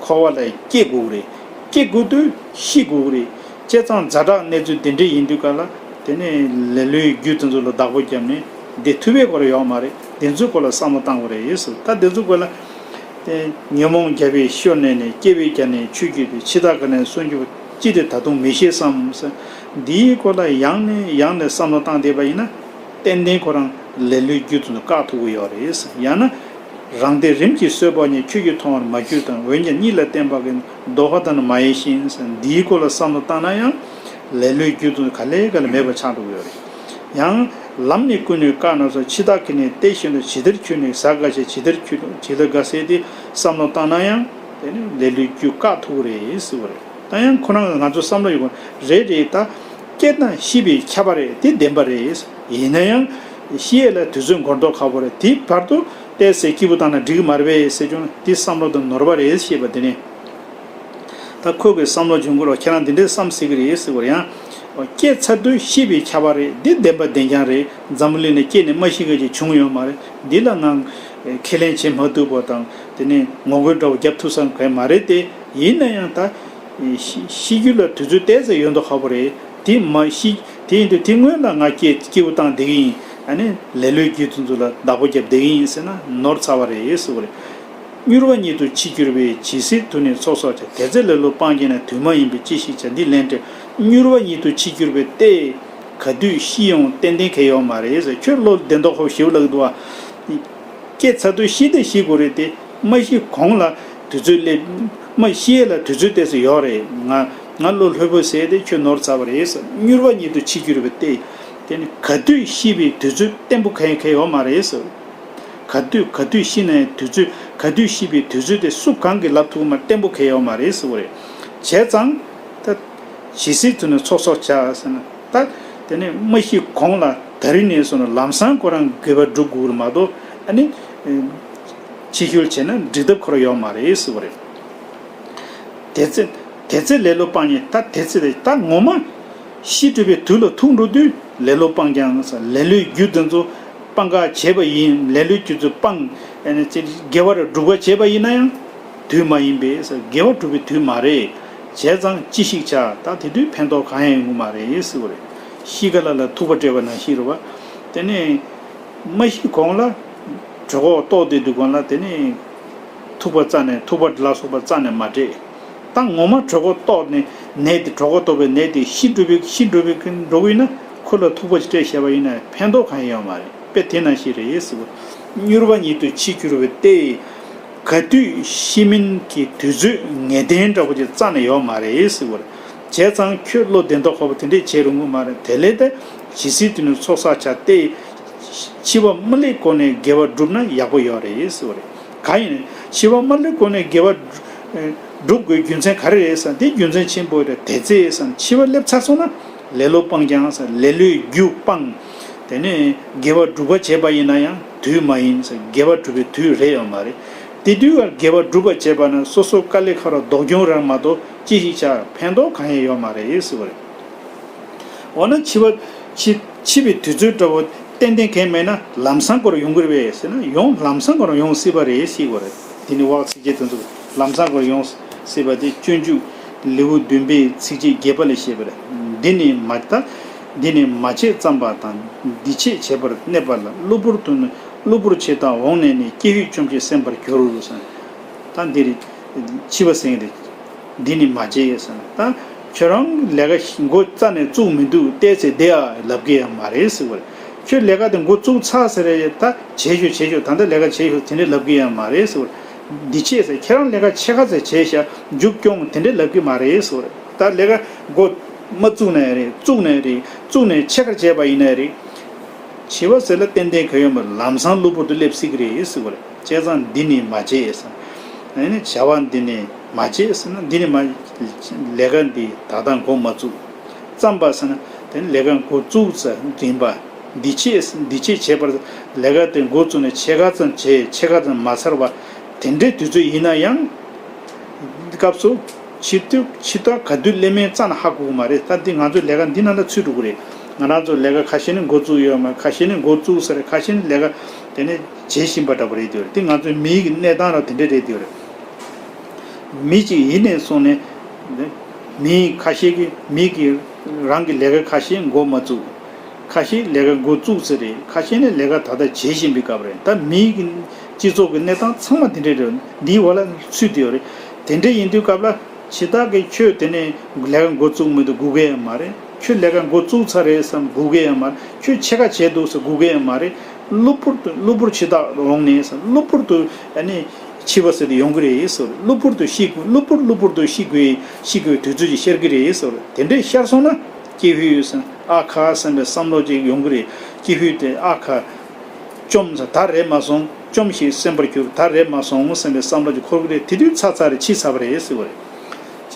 འཁོར་བ་ལ་སྐྱེ་དགོས་རེད། སྐྱེ་དགོས་དུས་ཤི་དགོས་རེད། བྱས་ཙང་ཛ་དྲག་གནས་ཚུལ་དེ་འདྲ་ཡིན་དུས་ག་ལ་དེ་ནས་ལེ་ལོའི་རྒྱུ་དེ་ཚོ་ལ་བདག་པོ་བརྒྱབ་ནས་བསྡད་ཐུབ་པའི་སྐོར་ཡོད་མ་རེད། དེ་ཚོའི་སྐོར་ལ་བསམ་བློ་བཏང་དགོས་རེད་ཟེར། ད་དེ་ཚོའི་སྐོར་ལ། དེ་ཉོན་མོངས་རྒྱལ་པོའི་ཤོ་ནས་ནས་སྐྱེ་བའི་རྒྱ་ནས་ཆོས་བརྒྱུད་དེ་འཆི་བདག་གི་ནས་གསོན་རྒྱུ་ཅི་དེ་ད་དུང་མི་ཤེས་སམ་ཟེར། འདིའི་སྐོར་ལ་ཡང་ནས་ཡང་ནས་བསམ་བློ་བཏང་བསྡད་པ་ཡིན་ན། ཏན་ཏན་ཁོ་རང་ལེ་ལོའི་རྒྱུ་དེ་ཚོ་བཀག་ཐུབ་ཀྱི་ཡོད་རེད་ཟེར། ཡང་ན། རང་སྡེ་རིམ་གྱིས་གསོད་པ་ཉིད་ཁྱོད་ཀྱིས་མཐོང་བར་མ་གྱུར་ཏམ། འོན་ཀྱང་གཉིད་ལ་བརྟེན་པ་གི་གདོལ་པ་ལྟར་ན་མ་ཡེངས་ཤིང་ཟེར། འདིའི་སྐོར་ལ་བསམ་བློ་བཏང་ན་ཡང་ལེ་ལོའི་རྒྱུ་དེ་ཚོ་ག་ལེ་ག་ལེ་མེད་པ་ཆགས་འགྲོ་གི་ཡོད་རེད། ཡང་ལམ་ནི་ཀུན་ནས་བཀག་ན་སོགས། འཆི་བདག་གི་ནི་སྟེ་བཞིན་དུ། ཇི་ལྟར་ཁྱོད་ནི་ཟ་དགའ་ཞེས། ཇི་ལྟར་ཁྱོད་ཇི་ལྟར་དགའ་ཟེར་ཏེ་བསམ་བློ་བཏང་ན་ཡང་དེ་ནི་ལེ་ལོའི་རྒྱུ་བཀག་ཐུབ་ཀྱི་རེད་ཟེར་བ་རེད། ད་ཡང་ཁོ་རང་ང་ཚོ་བསམ་བློ་ཡོད་དགོས་རེད་རེད་ད། སྐྱེས་དང་ཤི་བའི་ཁྱབ་པ་རེད། དེ་བདེན་པ་རེད། ཡིན་ན་ཡང་ཤི་ཡས་ལ་དུས་ཚོད་འགོར་མདོག་ཁ་པོ་རེད། དེ་བར་དུ་བལྟས་ཚེ་སྐྱིད་པོ་བཏང་ན་འགྲིག་གི་མ་རེད་པས་ཟེར་བྱུང་ན་དེ་བསམ་བློ་དང་ནོར་བ་རེད་ཞེས་པ་དེ་ནི། ད་ཁོ་གི་བསམ་བློ་སྦྱོང་གི་རོགས། ཁྱེད་རང་འདི་འདྲའི་བསམ་སྲིད་ཀྱི་རེད་ཟེར་བར་ཡང་། སྐྱེས་ཚར་དུས་ཤི་བའི་ཁྱབ་པ་རེད། འདི་བདེན་པ་བདེན་རྐྱང་རེད། འཛམ་བུ་གླིང་ནས་སྐྱེས་ནས་མ་ཤི་མཁན་ཅིག་བྱུང་ཡོད་མ་རེད། འདི་ལ་ང་ཁས་ལེན་བྱེད་མ་ཐུབ་པ་དང་དེ་ནས་ངོ་རྒོལ་འདྲ་བོ་རྒྱབ་ཐུབ་ས་མཁན་མ་རེད་དེ། ཡིན་ན་ཡང་ད། ཤི་ཤི་རྒྱུ་ལ་དུས་ཚོད་ཏོག་ཙམ་ཡོད་མདོག་ཁ་པོ་རེད། དེ་མ་ཤི་དེ་ཡིན་དུས་དེ་སྔོན་ལ་ང་སྐྱེ་སྐྱེས་བུ་བཏང་བསྡད་ཀྱི་ཡིན། ཨ་ནི་ལེ་ལོའི་རྒྱུ་དེ་ཚོ་ལ་བདག་པོ་རྒྱབ་བསྡད་ཀྱི་ཡིན་ཟེར་ན་ནོར་ཚར་བ་རེད་ཟེར་བ་རེད། མྱུར་བ་ཉིད་དུ་འཆི་གྱུར་པའི། ཇི་སྲིད་དུ་ནི་ཚོགས་བསགས་བྱ། དེ་ཚེ་ལེ་ལོ་སྤང་བགྱིད་ན། དུས་མ་ཡིན་པས་ཅི་ཞིག་བྱ། འདི་ལན་སྤྲད། མྱུར་བ་ཉིད་དུ་འཆི་གྱུར་པའི་ལྟས། ག་དུས་ཤི་ཡོང་ཏན་ཏན་གལ་ཡོད་མ་རེད་ཟེར། ཁྱོད་བློ་བདེ་མདོག་ཁ་པོ་ཞེ་པོ་ལབ་ཀྱི་འདུག་བ། སྐྱེས་ཚར་དུས་ཤི་དེ་ཤི་དགོས་རེད་དེ། མ་ཤི་གོང་ལ་དུས་ཚོད་སླེབས། མ་ཤི་ཡས་ལ་དུས་ཚོད་ཏོག་ཙམ་ཡོད་རེད། ང་ང་བློ་ལྷོད་པོ་ཟེར་དེ་ཁྱོད་ནོར་ཚར་བ་རེད་ཟེར། མྱུར་བ་ཉིད་དུ་འཆི་གྱུར་པའི་ལྟས། དེ་ནི་ག་དུས་ཤི་བའི་དུས་ཚོད་བརྟན་པོ་གང་ཡང་གང་ཡང་ཡོད་མ་རེད་ཟེར། ག་དུས་ག་དུས་ཤི་ནའི་དུས་ཚོད། ག་དུས་ཤི་བའི་དུས་ཚོད་དེ་སུ་གང་གིས་ལབ་ཐུབ་མ་བརྟན་པོ་གང་ཡང་ཡོད་མ་རེད་ཟེར་བ་རེད། བྱས་ཙང་ད་ཇི་སྲིད་དུ་ནི་ཚོགས་གསོག་བྱ་ཟེར་ན། ད་དེ་ནས་མ་ཤི་གོང་ལ་ད་རིང་ནས་བཟུང་ནས་ལམ་སང་ཁོ་རང་དགེ་བ་སྒྲུབ་དགོས་རེད་མ་གཏོགས། ཨ་ནི་ཕྱི་བཤོལ་བྱས་ན་འགྲིག་ཐབས་ཁོ་རང་ཡོད་མ་རེད་ཟེར་བ་རེད། དེ་ཚེ་དེ་ཚེ་ལེ་ལོ་སྤང་ཉེན། ད་དེ་ཚེ་ད་ངོ་མ་ཤི་འགྲོ་བའི་དུས་ལ་ཐུག་འགྲོ་དུས་ལེ་ལོ་སྤང་རྐྱང་ཟེར། ལེ་ལོའི་རྒྱུ་དེ་ཚོ་སྤང་ག་བྱས་པ་ཡིན། ལེ་ལོའི་རྒྱུ་ཚོ་སྤང་ཨ་ནི་དགེ་བ་རེ་སྒྲུབ་ག་བྱས་པ་ཡིན་ན་ཡང་དུས་མ་ཡིན་པས་ཟེར། དགེ་བ་སྒྲུབ་པའི་དུས་མ་རེད། བྱས་ཙང་ཅི་ཞིག་བྱ། ད་དེ་དུས་ཕན་ཐོགས་གང་ཡང་ཡོང་གི་མ་རེད་ཟེར་བ་རེད། ཤི་ཁ་ལ་ལ་ཐུག་པ་སྤྲད་པ་ནང་བཞིན་རེད་བ། དེ་ནས་མ་ཤི་གོང་ལ་གྲོད་ཁོག་ལྟོགས་བསྡད་དུས་གོང་ལ་དེ་ནས་ཐུག་པ་རྩ་ནས། ཐུག་པ་ལ་སོགས་པ་རྩ་ནས་མ་སྤྲད། ད་ངོ་མ་གྲོད་ཁོག་ལྟོགས་ནས་ནད་དེ། གྲོད་ཁོག་ལྟོགས་པའི་ནད་དེ་ཤི་འགྲོ་བའི་ཤི་འགྲོ་བའི་འགྲོ་གི་ཡིན་ན། ཁོ་ལ་ཐུག་པ་ཅིག་སྤྲད་བཞག་པ་ཡིན་ན་ཕན་ཐོགས་གང་ཡང་ཡོད་མ་རེད། དཔེ་དེ་ནང་བཞིན་རེད་ཟེར་བ། མྱུར་བ་ཉིད་དུ་འཆི་གྱུར་པའི་ལྟས། ག་དུས་ཤི་མིན་གྱི་དུས་ཚོད་ངེས་གཏན་འདྲ་པོ་ཅིག་རྩ་ནས་ཡོད་མ་རེད་ཟེར་བ་རེད། བྱས་ཙང་ཁྱོད་བློ་བདེ་མདོག་ཁ་པོ་དེ་འདྲས་བྱེད་རུང་གི་མ་རེད། དེ་ལས་ད་ཇི་སྲིད་དུ་ནི་ཚོགས་བསགས་བྱ་སྟེ། འཆི་བ་མ་སླེབས་གོང་ནས་དགེ་བ་བསྒྲུབས་ན་ཡག་པོ་ཡོད་རེད་ཟེར་བ་རེད། གང་ཡིན་ནའི་འཆི་བ་མ་སླེབས་གོང་ནས་དགེ་བ་སྒྲུབ་དགོས་རྒྱུ་མཚན་ག་རེ་རེད་ཟེར་ན། དེ་རྒྱུ་མཚན་ཆེན་པོ་རེད། དེ་ཚེ་ཟེར་ན་འཆི་བ་སླེབས་ཚར་སོང་ན་ལེ་ལོ་སྤང་རྐྱང་ཟེར། ལེ་ལོའི་རྒྱུ་སྤངས། དེ་ནས་དགེ་བ་སྒྲུབ་པ་བྱས་པ་ཡིན་ན་ཡང་དུས་མ་ཡིན་ཟེར། དགེ་བ་སྒྲུབ་པའི་དུས་རེད་ཡོད་མ་རེད། དེ་དུས་ཀར་དགེ་བ་སྒྲུབ་པ་བྱས་པ་ན་སོ་སོ་དཀའ་ལས་ཁག་ར་སྡུག་གྱོང་རང་མ་གཏོགས་ཅི་ཞིག་བྱ་ཕན་ཐོགས་གང་ཡང་ཡོད་མ་རེད་ཟེར་བ་རེད། འོ་ན་འཆི་བ་འཆི་འཆི་བའི་དུས་ཚོད་འདྲ་བོ་ཏན་ཏན་གང་མེད་ན་ལམ་སང་ཁོ་རང་ཡོང་གི་རེད་པས་ཟེར་ན། ཡོང་། ལམ་སང་ཁོ་རང་ཡོང་སྲིད་པ་རེད་ཟེར་བ་རེད། དེ་ནི་བག་ཚིགས་བཅད་དོན་ཚུགས། ལམ་སང་ཁོ་རང་ཡོང་སྲིད་པ་དེ་སྤྱོད་འཇུག་ལེའུ་བདུན་པའི་ཚིགས་བཅད་བརྒྱད་པ་ལས་བཤད་པ་རེད། འདི་ནི་མ་ད་འདི་ནི་མ་བྱེད་བརྩམས་པ་དང་། འདི་བྱེད་བྱས་པར་གནས་པ་ལ། གློ་བུར་དུ་ནི་གློ་བུར་འཆི་བདག་འོངས་ནས་ནི། སྐྱེ་ཤོས་བཅོམ་ཞེས་སེམས་པར་འགྱུར་ཟེར། ད་འདི་རེད། འཆི་བ་ཟེར་མཁན་དེ། འདི་ནི་མ་བྱེད་ཟེར་ན། ད་ཁྱོད་རང་ལས་ཀ་འགོ་རྩ་ནས་བཙུགས་མི་འདུག་བལྟས་ཚེ་བསྡད་ཨ་ལབ་ཀྱི་ཡང་མ་རེད་ཟེར་བ་རེད། ཁྱོད་ལས་ཀ་དེ་འགོ་བཙུགས་ཚར་ཟེར་རེད། ད་བྱེད་ཤོག་བྱེད་ཤོག་ད་ལྟ་ལས་ཀ་བྱེད་ཤོག་དེ་འདྲས་ལབ་ཀྱི་ཡང་མ་རེད་ཟེར་བ་རེད། འདི་བྱེད་ཟེར། ཁྱེད་རང་ལས་ཀ་ཕྱེད་ཀ་ཙམ་བྱས་ཤག་མཇུག་སྐྱོང་དེ་འདྲས་ལབ་ཀྱི་མ་རེད་ཟེར་བ་རེད། ད་ལས་ཀ་འགོ་མ་བཙུགས་ནའི་རེད། བཙུགས་ནའི་རེད། བཙུགས་ནས་ཕྱེད་ཀ་བྱས་པ་ཡིན་ནའི་རེད། འཆི་བ་ཟེར་ལ་ཏན་ཏན་གང་ཡོད་མ་རེད། ལམ་སང་གློ་བུར་དུ་སླེབས་སྲིད་ཀྱི་རེད་ཟེར་བ་རེད། བྱས་ཙང་འདི་ནི་མ་བྱེད་ཟེར། ཨ་ནི་བྱ་བ་འདི་ནི་མ་བྱེད་ཟེར་ན། འདི་ནི་མ། ལས་ཀ་འདི་ད་ལྟ་འགོ་མ་བཙུགས། བརྩམས་པ་ཟེར་ན་དེ་ནི་ལས་ཀ་འགོ་བཙུགས་ཚར་ཡིན་པ། འདི་བྱེད་འདི་བྱེད་བྱས་པར་ལས་ཀ་དེ་འགོ་བཙུགས་ནས་ཕྱེད་ཀ་ཙམ་བྱས། ཕྱེད་ཀ་ཙམ་མ་ཚར་བ་དེ་འདྲའི་དུས་ཚོད་ཡིན་ན་ཡང་། སྐབས་སུ་འཆི་དུས་འཆི་བདག་ག་དུས་སླེབས་མིན་རྩ་ནས་ཧ་གོ་གི་མ་རེད། ད་འདི་ང་ཚོའི་ལས་ཀ་འདི་ནང་ལ་ཚུད་འགྲོ་གི་རེད། ང་རང་ཚོ་ལས་ཀ་ཁ་ཤས་ནི་འགོ་བཙུགས་ཡོད་མ་རེད། ཁ་ཤས་ནི་འགོ་བཙུགས་ཚར་རེད། ཁ་ཤས་ནི་ལས་ཀ་དེ་ནས་བྱེད་བཞིན་པ་འདྲ་པོ་རེད། དེ་རེད། དེ་ང་ཚོའི་མིའི་གི་གནས་སྟངས་ར་དེ་འདྲ་རེད། དེ་རེད། མི་གཅིག་ཡིན་ནས་སོང་ནས་མི་ཁ་ཤས་ཀྱི་མི་གི་རང་གི་ལས་ཀ་ཁ་ཤས་འགོ་མ་བཙུགས། ཁ་ཤས་ལས་ཀ་འགོ་བཙུགས་ཚར་རེད། ཁ་ཤས་ནི་ལས་ཀ་ད་ལྟ་བྱེད་བཞིན་པའི་སྐབས་རེད། ད་མིའི་གི་སྤྱི་ཚོགས་ཀྱི་གནས་སྟངས་ཚང་མ་དེ་འདྲ་རེད། འདིའི་འོག་ལ་ཚུད་དེ་ཡོད་རེད། དེ་འདྲ་ཡིན་དུས་སྐབས་ལ་འཆི་བདག་གིས་ཁྱོད་དེ་ནས་ལས་ཀ་འགོ་བཙུགས་མི་འདུག་སྒུག་གི་ཡང་མ་རེད། ཁྱོད་ལས་ཀ་འགོ་བཙུགས་ཚར་རེད་བསམ་སྒུག་གི་ཡང་མ་རེད། ཁྱོད་ཕྱེད་ཀ་བྱས་འདུག་ཟེར་སྒུག་གི་ཡང་མ་རེད། གློ་བུར་དུ་གློ་བུར་འཆི་བདག་འོངས་ནས་ཟེར། གློ་བུར་དུ་ཨ་ནི་འཆི་བ་ཟེར་དེ་ཡོང་གི་རེད་ཟེར། གློ་བུར་དུ་ཤི་དགོས། གློ་བུར་གློ་བུར་དུ་ཤི་དགོས། ཤི་དགོས་དུས་ཚོད་ཅིག་ཤར་གི་རེད་ཟེར། དེ་འདྲས་ཤར་སོང་ན་སྐྱེ་ཤོས་ཟེར་ཨ་ཁ་བསམ་པའི་བསམ་བློ་ཅིག་ཡོང་གི་རེད། སྐྱེ་ཤོས་དེ་ཨ་ཁ་བཅོམ་ཟེར། ད་རེད་མ་སོང་། བཅོམ་ཞེས་སེམས་པར་གྱུར། ད་རེད་མ་སོང་བསམ་པའི་བསམ་བློ་ཅིག་འཁོར་གི་རེད། དེ་དུས་ཚར་ཚར་རེད། འཆི་ཚར་བ་རེད་ཟེར་བ་རེད།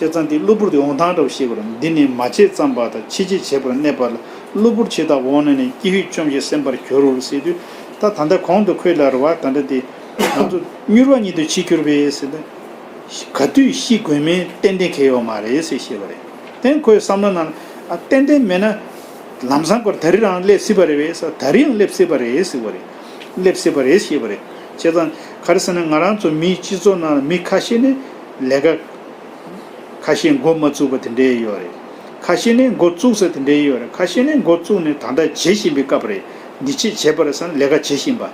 བྱས་ཙང་དེ་གློ་བུར་དུ་ཡོང་སྟངས་འདྲ་བོ་ཤེས་དགོས་རེད། འདི་ནི་མ་བྱེད་བརྩམས་པ་དང་། འཆི་བྱེད་བྱས་པར་གནས་པ་ལ། གློ་བུར་འཆི་བདག་འོངས་ནས་ནི། སྐྱེ་ཤོས་བཅོམ་ཞེས་སེམས་པར་གྱུར་ཟེར་དུས། ད་ད་ལྟ་གོང་དུ་འཁོད་ལ་རེད་བ། ད་ལྟ་དེ་ང་ཚོ་མྱུར་བ་ཉིད་དུ་འཆི་གྱུར་པས་ཟེར་ན། ག་དུས་ཤི་དགོས་མིན་ཏན་ཏན་གང་ཡོད་མ་རེད་ཟེར་བཤད་པ་རེད། དེ་ཁོའི་བསམ་བློ་ནང་ཨ་ཏན་ཏན་མེད་ན། ལམ་སང་ཁོ་ད་རེས་རང་སླེབས་སྲིད་པ་རེད་པས་ཟེར། ད་རེས་ཡང་སླེབས་སྲིད་པ་རེད་ཟེར་བ་རེད། སླེབས་སྲིད་པ་རེད་ཞེས་པ་རེད། བྱས་ཙང་ག་རེ་ཟེར་ན། ང་རང་ཚོ་མིའི་སྤྱི་ཚོགས་ནང་ལ་མི་ཁ་ཤས་ནི་ལས་ཀ་ ཁ་ཤས་འགོ་མ་བཙུགས་པ་དེ་འདྲའི་ཡོད་རེད། ཁ་ཤས་ནས་འགོ་བཙུགས་ས་དེ་འདྲའི་ཡོད་རེད། ཁ་ཤས་ནས་འགོ་བཙུགས་ནས་ད་ལྟ་བྱེད་བཞིན་པའི་སྐབས་རེད། འདི་ཕྱིས་བྱེད་པར་ཟེར་ན་ལས་ཀ་བྱེད་བཞིན་པ།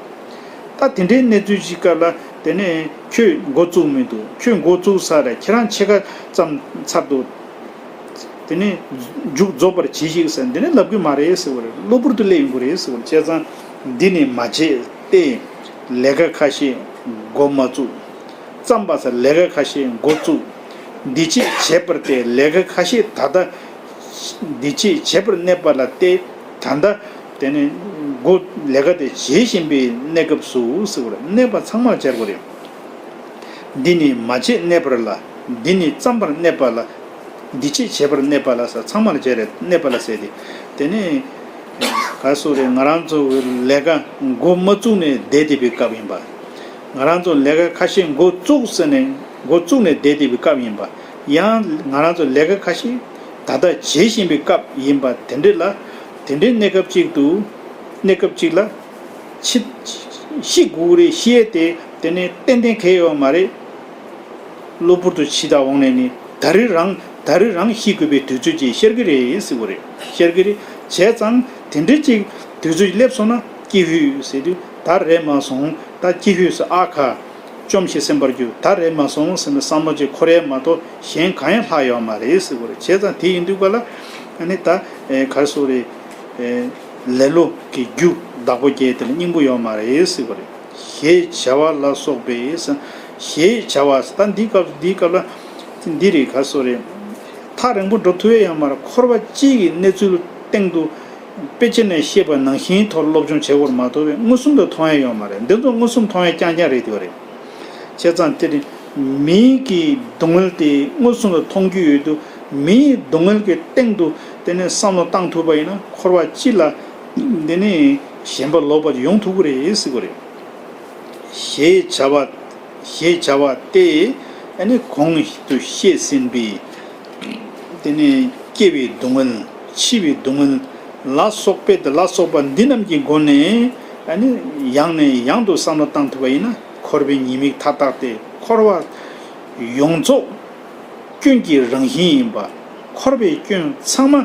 ད་དེ་འདྲའི་གནས་ཚུལ་ཅིག་སྐབས་ལ་དེ་ནས་ཁྱོད་འགོ་བཙུགས་མི་འདུག་ཁྱོད་འགོ་བཙུགས་ཚར་རེད། ཁྱེད་རང་ཕྱེད་ཀ་ཙམ་ཚར་འདུག་དེ་ནས་མཇུག་རྫོགས་པར་བྱེད་ཞིག་ཟེར་འདི་ནས་ལབ་གི་མ་རེད་ཟེར་བ་རེད། གློ་བུར་དུ་སླེབས་ཡོང་གི་རེད་ཟེར་བ་རེད། བྱས་ཙང་འདི་ནས་མ་བྱེད་དེ། ལས་ཀ་ཁ་ཤས་འགོ་མ་བཙུགས། བརྩམས་པ་ཟེར་ལས་ཀ་ཁ་ཤས་འགོ་བཙུགས། འདི་ཕྱིས་བྱེད་པར་བལྟས། ལས་ཀ་ཁ་ཤས་ད་ལྟ་འདི་ཕྱིས་བྱེད་པར་གནས་པ་ལ་བལྟས། ད་ལྟ་དེ་ནས་འགོ་ལས་ཀ་དེ་བྱེད་བཞིན་པའི་གནས་སྐབས་སུ་ཟེར་བ་རེད། གནས་པ་ཚང་མར་སྦྱར་དགོས་རེད། འདི་ནི་མ་བྱེད་གནས་པར་ལ། འདི་ནི་བརྩམས་པར་གནས་པ་ལ། འདི་ཕྱིས་བྱེད་པར་གནས་པ་ལ་ཟེར་ཚང་མ་ལ་སྦྱར་རེད། གནས་པ་ལ་ཟེར་ཏེ། དེ་ནི་ག་སོ་རེད། ང་རང་ཚོ་ལས་ཀ་འགོ་མ་བཙུགས་ནས་བསྡད་བསྡད་པའི་སྐབས་ཡིན་པ། ང་རང་ཚོ་ལས་ཀ་ཁ་ཤས་འགོ་བཙུགས་ཟེར་ནས་འགོ་བཙུགས་ནས་བསྡད་བསྡད་པའི་སྐབས་ཡིན་པ། ཡང་ང་རང་ཚོ་ལས་ཀ་ཁ་ཤས་ད་ལྟ་བྱེད་བཞིན་པའི་སྐབས་ཡིན་པ་དེ་འདྲ་ལ། དེ་འདྲའི་གནས་སྐབས་ཅིག་ཏུ། གནས་སྐབས་ཅིག་ལ། ཤི། ཤི་དགོས་རེད། ཤི་ཡས་དེ་དེ་ནས་ཏན་ཏན་གལ་ཡོད་མ་རེད། གློ་བུར་དུ་འཆི་བདག་འོང་ནས་ནི་ད་རེས་རང་ད་རེས་རང་ཤི་དགོས་པའི་དུས་ཚོད་ཅིག་ཤར་གི་རེད་ཟེར་གི་རེད། ཤར་གི་རེད། བྱས་ཙང་དེ་འདྲ་ཅིག་དུས་ཚོད་སླེབས་སོང་ན་ཀྱི་ཧུད་ཟེར་དུས་ད་རེད་མ་སོང་། ད་ཀྱི་ཧུད་ཟེར་ཨ་ཁ། བཅོམ་ཞིག་སེམས་པར་གྱུར། ད་རེད་མ་སོང་ཟེར་ནས་བསམ་བློ་ཅིག་འཁོར་ཡས་མ་གཏོགས་གཞན་གང་ཡང་ལྷག་ཡོད་མ་རེད་ཟེར་གི་རེད། བྱས་ཙང་དེ་ཡིན་དུས་ག་ལ་ཨ་ནི་ད་ག་རེ་ཟེར་དགོས་རེད། ལེ་ལོ་གི་རྒྱུ་བདག་པོ་རྒྱག་དེ་ལ་སྙིང་པོ་ཡོད་མ་རེད་ཟེར་བ་རེད། ཞེས་བྱ་བ་ལ་སོགས་པས། ཞེས་བྱ་བ་ད་འདི་སྐབས་འདིའི་སྐབས་ལ་འདི་རེད། ག་རེ་ཟེར་དགོས་རེད། ཐག་རིང་པོ་འགྲོ་ཐུབ་ཡས་ཡོད་མ་རེད། འཁོར་བ་སྤྱིའི་གནས་ཚུལ་སྟེང་དུ་དཔེ་ཆ་ནས་བཤད་པ་ནང་བཞིན་ཐོག་སློབ་སྦྱོང་བྱེད་དགོས་མ་གཏོགས་པའི་མངོན་སུམ་དུ་མཐོང་ཡས་ཡོད་མ་རེད། འདི་ཚོ་མངོན་སུམ་མཐོང་ཡས་རྐྱང་རྐྱང་རེད་དེ་བ་རེད། བྱས་ཙང་དེ་ནི་མིའི་གི་སྡུག་བསྔལ་དེ་མངོན་སུམ་དུ་མཐོང་རྒྱུ་ཡོད་དུས། མིའི་སྡུག་བསྔལ་གྱི་སྟེང་དུ་དེ་ནས་བསམ་བློ་བཏང་ཐུབ་པ་ཡིན་ན་འཁོར་བ་སྤྱི་ལ་དེ་ནས་ཞེན་པ་ལོག་པ་ཡོང་ཐུབ་ཀྱི་རེད་ཟེར་གྱི་རེད། ཞེས་བྱ་བ། ཞེས་བྱ་བ་སྟེ། ཨ་ནི་གོང་དུ་བཤད་ཟིན་པའི་དེ་ནས་སྐྱེ་བའི་སྡུག་བསྔལ། འཆི་བའི་སྡུག་བསྔལ་ལ་སོགས་པའི་དེ་ལ་སོགས་པ་འདི་རྣམས་ཀྱི་སྒོ་ནས་ཨ་ནི་ཡང་ནས་ཡང་དུ་བསམ་བློ་བཏང་ཐུབ་པ་ཡིན་ན། འཁོར་བའི་ཉེས་དམིགས་མཐའ་དག་སྟེ། འཁོར་བ་ཡོངས་རྫོགས་སྐྱོན་གྱི་རང་བཞིན་ཡིན་པ། འཁོར་བའི་སྐྱོན་ཚང་མ་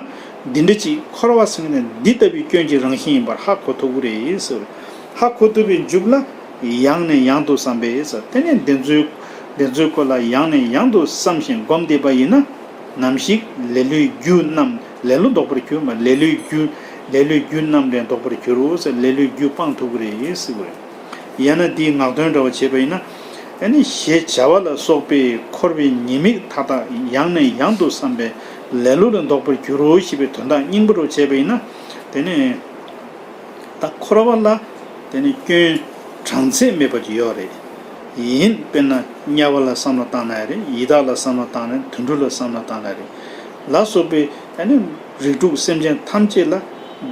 འདི་འདྲ་ཅིག་འཁོར་བ་ཟེར་ནས་འདི་ལྟ་བུའི་སྐྱོན་གྱི་རང་བཞིན་ཡིན་པར་ཧ་གོ་ཐུབ་ཀྱི་རེད་ཟེར། ཧ་གོ་ཐུབ་པའི་མཇུག་ལ་ཡང་ནས་ཡང་དུ་བསམ་པས་ཟེར། དེ་ནས་འདི་ཚོའི་འདི་ཚོའི་སྐོར་ལ་ཡང་ནས་ཡང་དུ་བསམ་ཞིང་སྒོམ་བསྡད་པ་ཡིན་ན། ནམ་ཞིག་ལེ་ལོའི་རྒྱུ་རྣམས། ལེ་ལོ་ལྡོག་པར་གྱུར་མ། ལེ་ལོའི་རྒྱུ། ལེ་ལོའི་རྒྱུ་རྣམས་ལས་ལྡོག་པར་གྱུར་རོ་ཟེར། ལེ་ལོའི་རྒྱུ་སྤང་ཐུབ་ཀྱི་རེད་ཟེར་བ་རེད། ཡང་ན་དེའི་ངག་དོན་འདྲ་བ་བྱས་པ་ཡིན་ན། ཨ་ནི་ཞེས་བྱ་བ་ལ་སོགས་པའི་འཁོར་བའི་ཉེས་དམིགས་མཐའ་དག་ཡང་ནས་ཡང་དུ་བསམ་པས་ལེ་ལོ་ལས་ལྡོག་པར་འགྱུར་རོ་ཞེས་པའི་དོན་དག་སྙིང་པོ་རུ་བྱས་པ་ཡིན་ན། དེ་ནས་ད་འཁོར་བ་ལ་དེ་ནི་སྐྱོན་གྲངས་ཚད་མེད་པ་ཅིག་ཡོད་རེད། ཡིན། དཔེར་ན་དམྱལ་བ་ལ་བསམ་བློ་བཏང་ན་ཡང་རེད། ཡི་དྭགས་ལ་བསམ་བློ་བཏང་ན་རེད། དུད་འགྲོ་ལ་བསམ་བློ་བཏང་ན་རེད། ལ་སོགས་པའི་ཨ་ནི་རིགས་དྲུག་སེམས་ཅན་ཐམས་ཅད་ལ་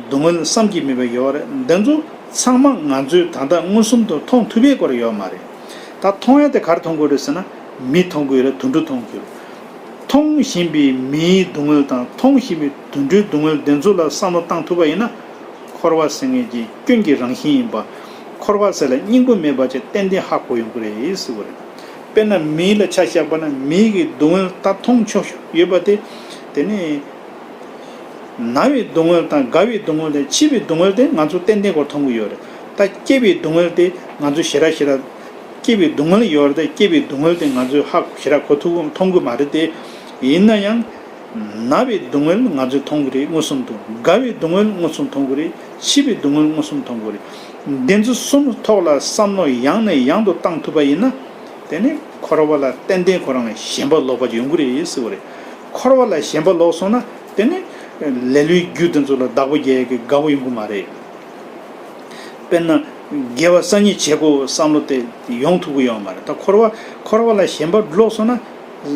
སྡུག་བསྔལ་བསམ་གྱིས་མེད་པ་ཡོད་རེད། འདི་ཚོ་ཚང་མ་ང་ཚོས་ད་ལྟ་མངོན་སུམ་དུ་མཐོང་ཐུབ་པའི་སྐོར་ཡོད་མ་རེད། ད་མཐོང་ཡ་དེ་ག་རེ་མཐོང་དགོས་རེད་ཟེར་ན། མི་མཐོང་གི་ཡོད་རེད། དུད་འགྲོ་མཐོང་གི་ཡོད་རེད། མཐོང་བཞིན་པའི་མིའི་སྡུག་བསྔལ་དང་མཐོང་བཞིན་པའི་དུད་འགྲོའི་སྡུག་བསྔལ་འདི་ཚོ་ལ་བསམ་བློ་བཏང་ཐུབ་པ་ཡིན་ན། འཁོར་བ་ཟེར་མཁན་གྱི་སྐྱོན་གྱི་རང་བཞིན་ཡིན་པ། འཁོར་བ་ཟེར་ལ་སྙིང་པོ་མེད་པ་ཅིག་ཏན་ཏན་ཧ་གོ་ཡོང་གི་རེད་ཟེར་བ་རེད། དཔེར་ན་མི་ལ་ཆ་བཞག་པ་ན། མི་གི་སྡུག་བསྔལ་ད་མཐོང་ཆོག་ཆོག་ཡོད་པ་དེ། དེ་ནི་ན་བའི་སྡུག་བསྔལ་དང་རྒ་བའི་སྡུག་བསྔལ་དང་འཆི་བའི་སྡུག་བསྔལ་དེ་ང་ཚོ་ཏན་ཏན་གོ་མཐོང་གི་ཡོད་རེད། ད་སྐྱེ་བའི་སྡུག་བསྔལ་དེ་ང་ཚོ་ཞེ་དྲག་ཞེ་དྲག་སྐྱེ་བའི་སྡུག་བསྔལ་ཡོད་རེད་དེ། སྐྱེ་བའི་སྡུག་བསྔལ་དེ་ང་ཚོས་ཧ་ཞེ་དྲག་གོ་ཐུབ་མཐོང་གི་མ་རེད་དེ། ཡིན་ན་ཡང་། ན་བའི་སྡུག་བསྔལ་ང་ཚོས་མཐོང་གི་རེད། མངོན་སུམ་དུ། རྒ་བའི་སྡུག་བསྔལ་མངོན་སུམ་མཐོང་གི་རེད། འཆི་བའི་སྡུག་བསྔལ་མངོན་སུམ་མཐོང་གི་རེད། འདི་ཚོ་གསུམ་ཐོག་ལ་བསམ་བློ་ཡང་ནས་ཡང་དུ་བཏང་ཐུབ་པ་ཡིན་ན། དེ་ནི་འཁོར་བ་ལ་ཏན་ཏན་ཁོ་རང་ཞེན་པ་ལོག་པ་ཡོང་གི་རེད་ཟེར་བ་རེད། འཁོར་བ་ལ་ཞེན་པ་ལོག་སོང་ན། དེ་ནི་ལེ་ལོའི་རྒྱུ་དེ་ཚོ་ལ་བདག་པོ་རྒྱག་ཡག་གི་དགའ་བོ་ཡོང་གི་མ་རེད། དཔེར་ན། དགེ་བ་བསགས་ནས་བྱེད་དགོས་བསམ་བློ་དེ་ཡོང་ཐུབ་ཀྱི་ཡོད་མ་རེད། ད་འཁོར་བ་འཁོར་བ་ལ་ཞེན་པ་ལོག་སོང་ན།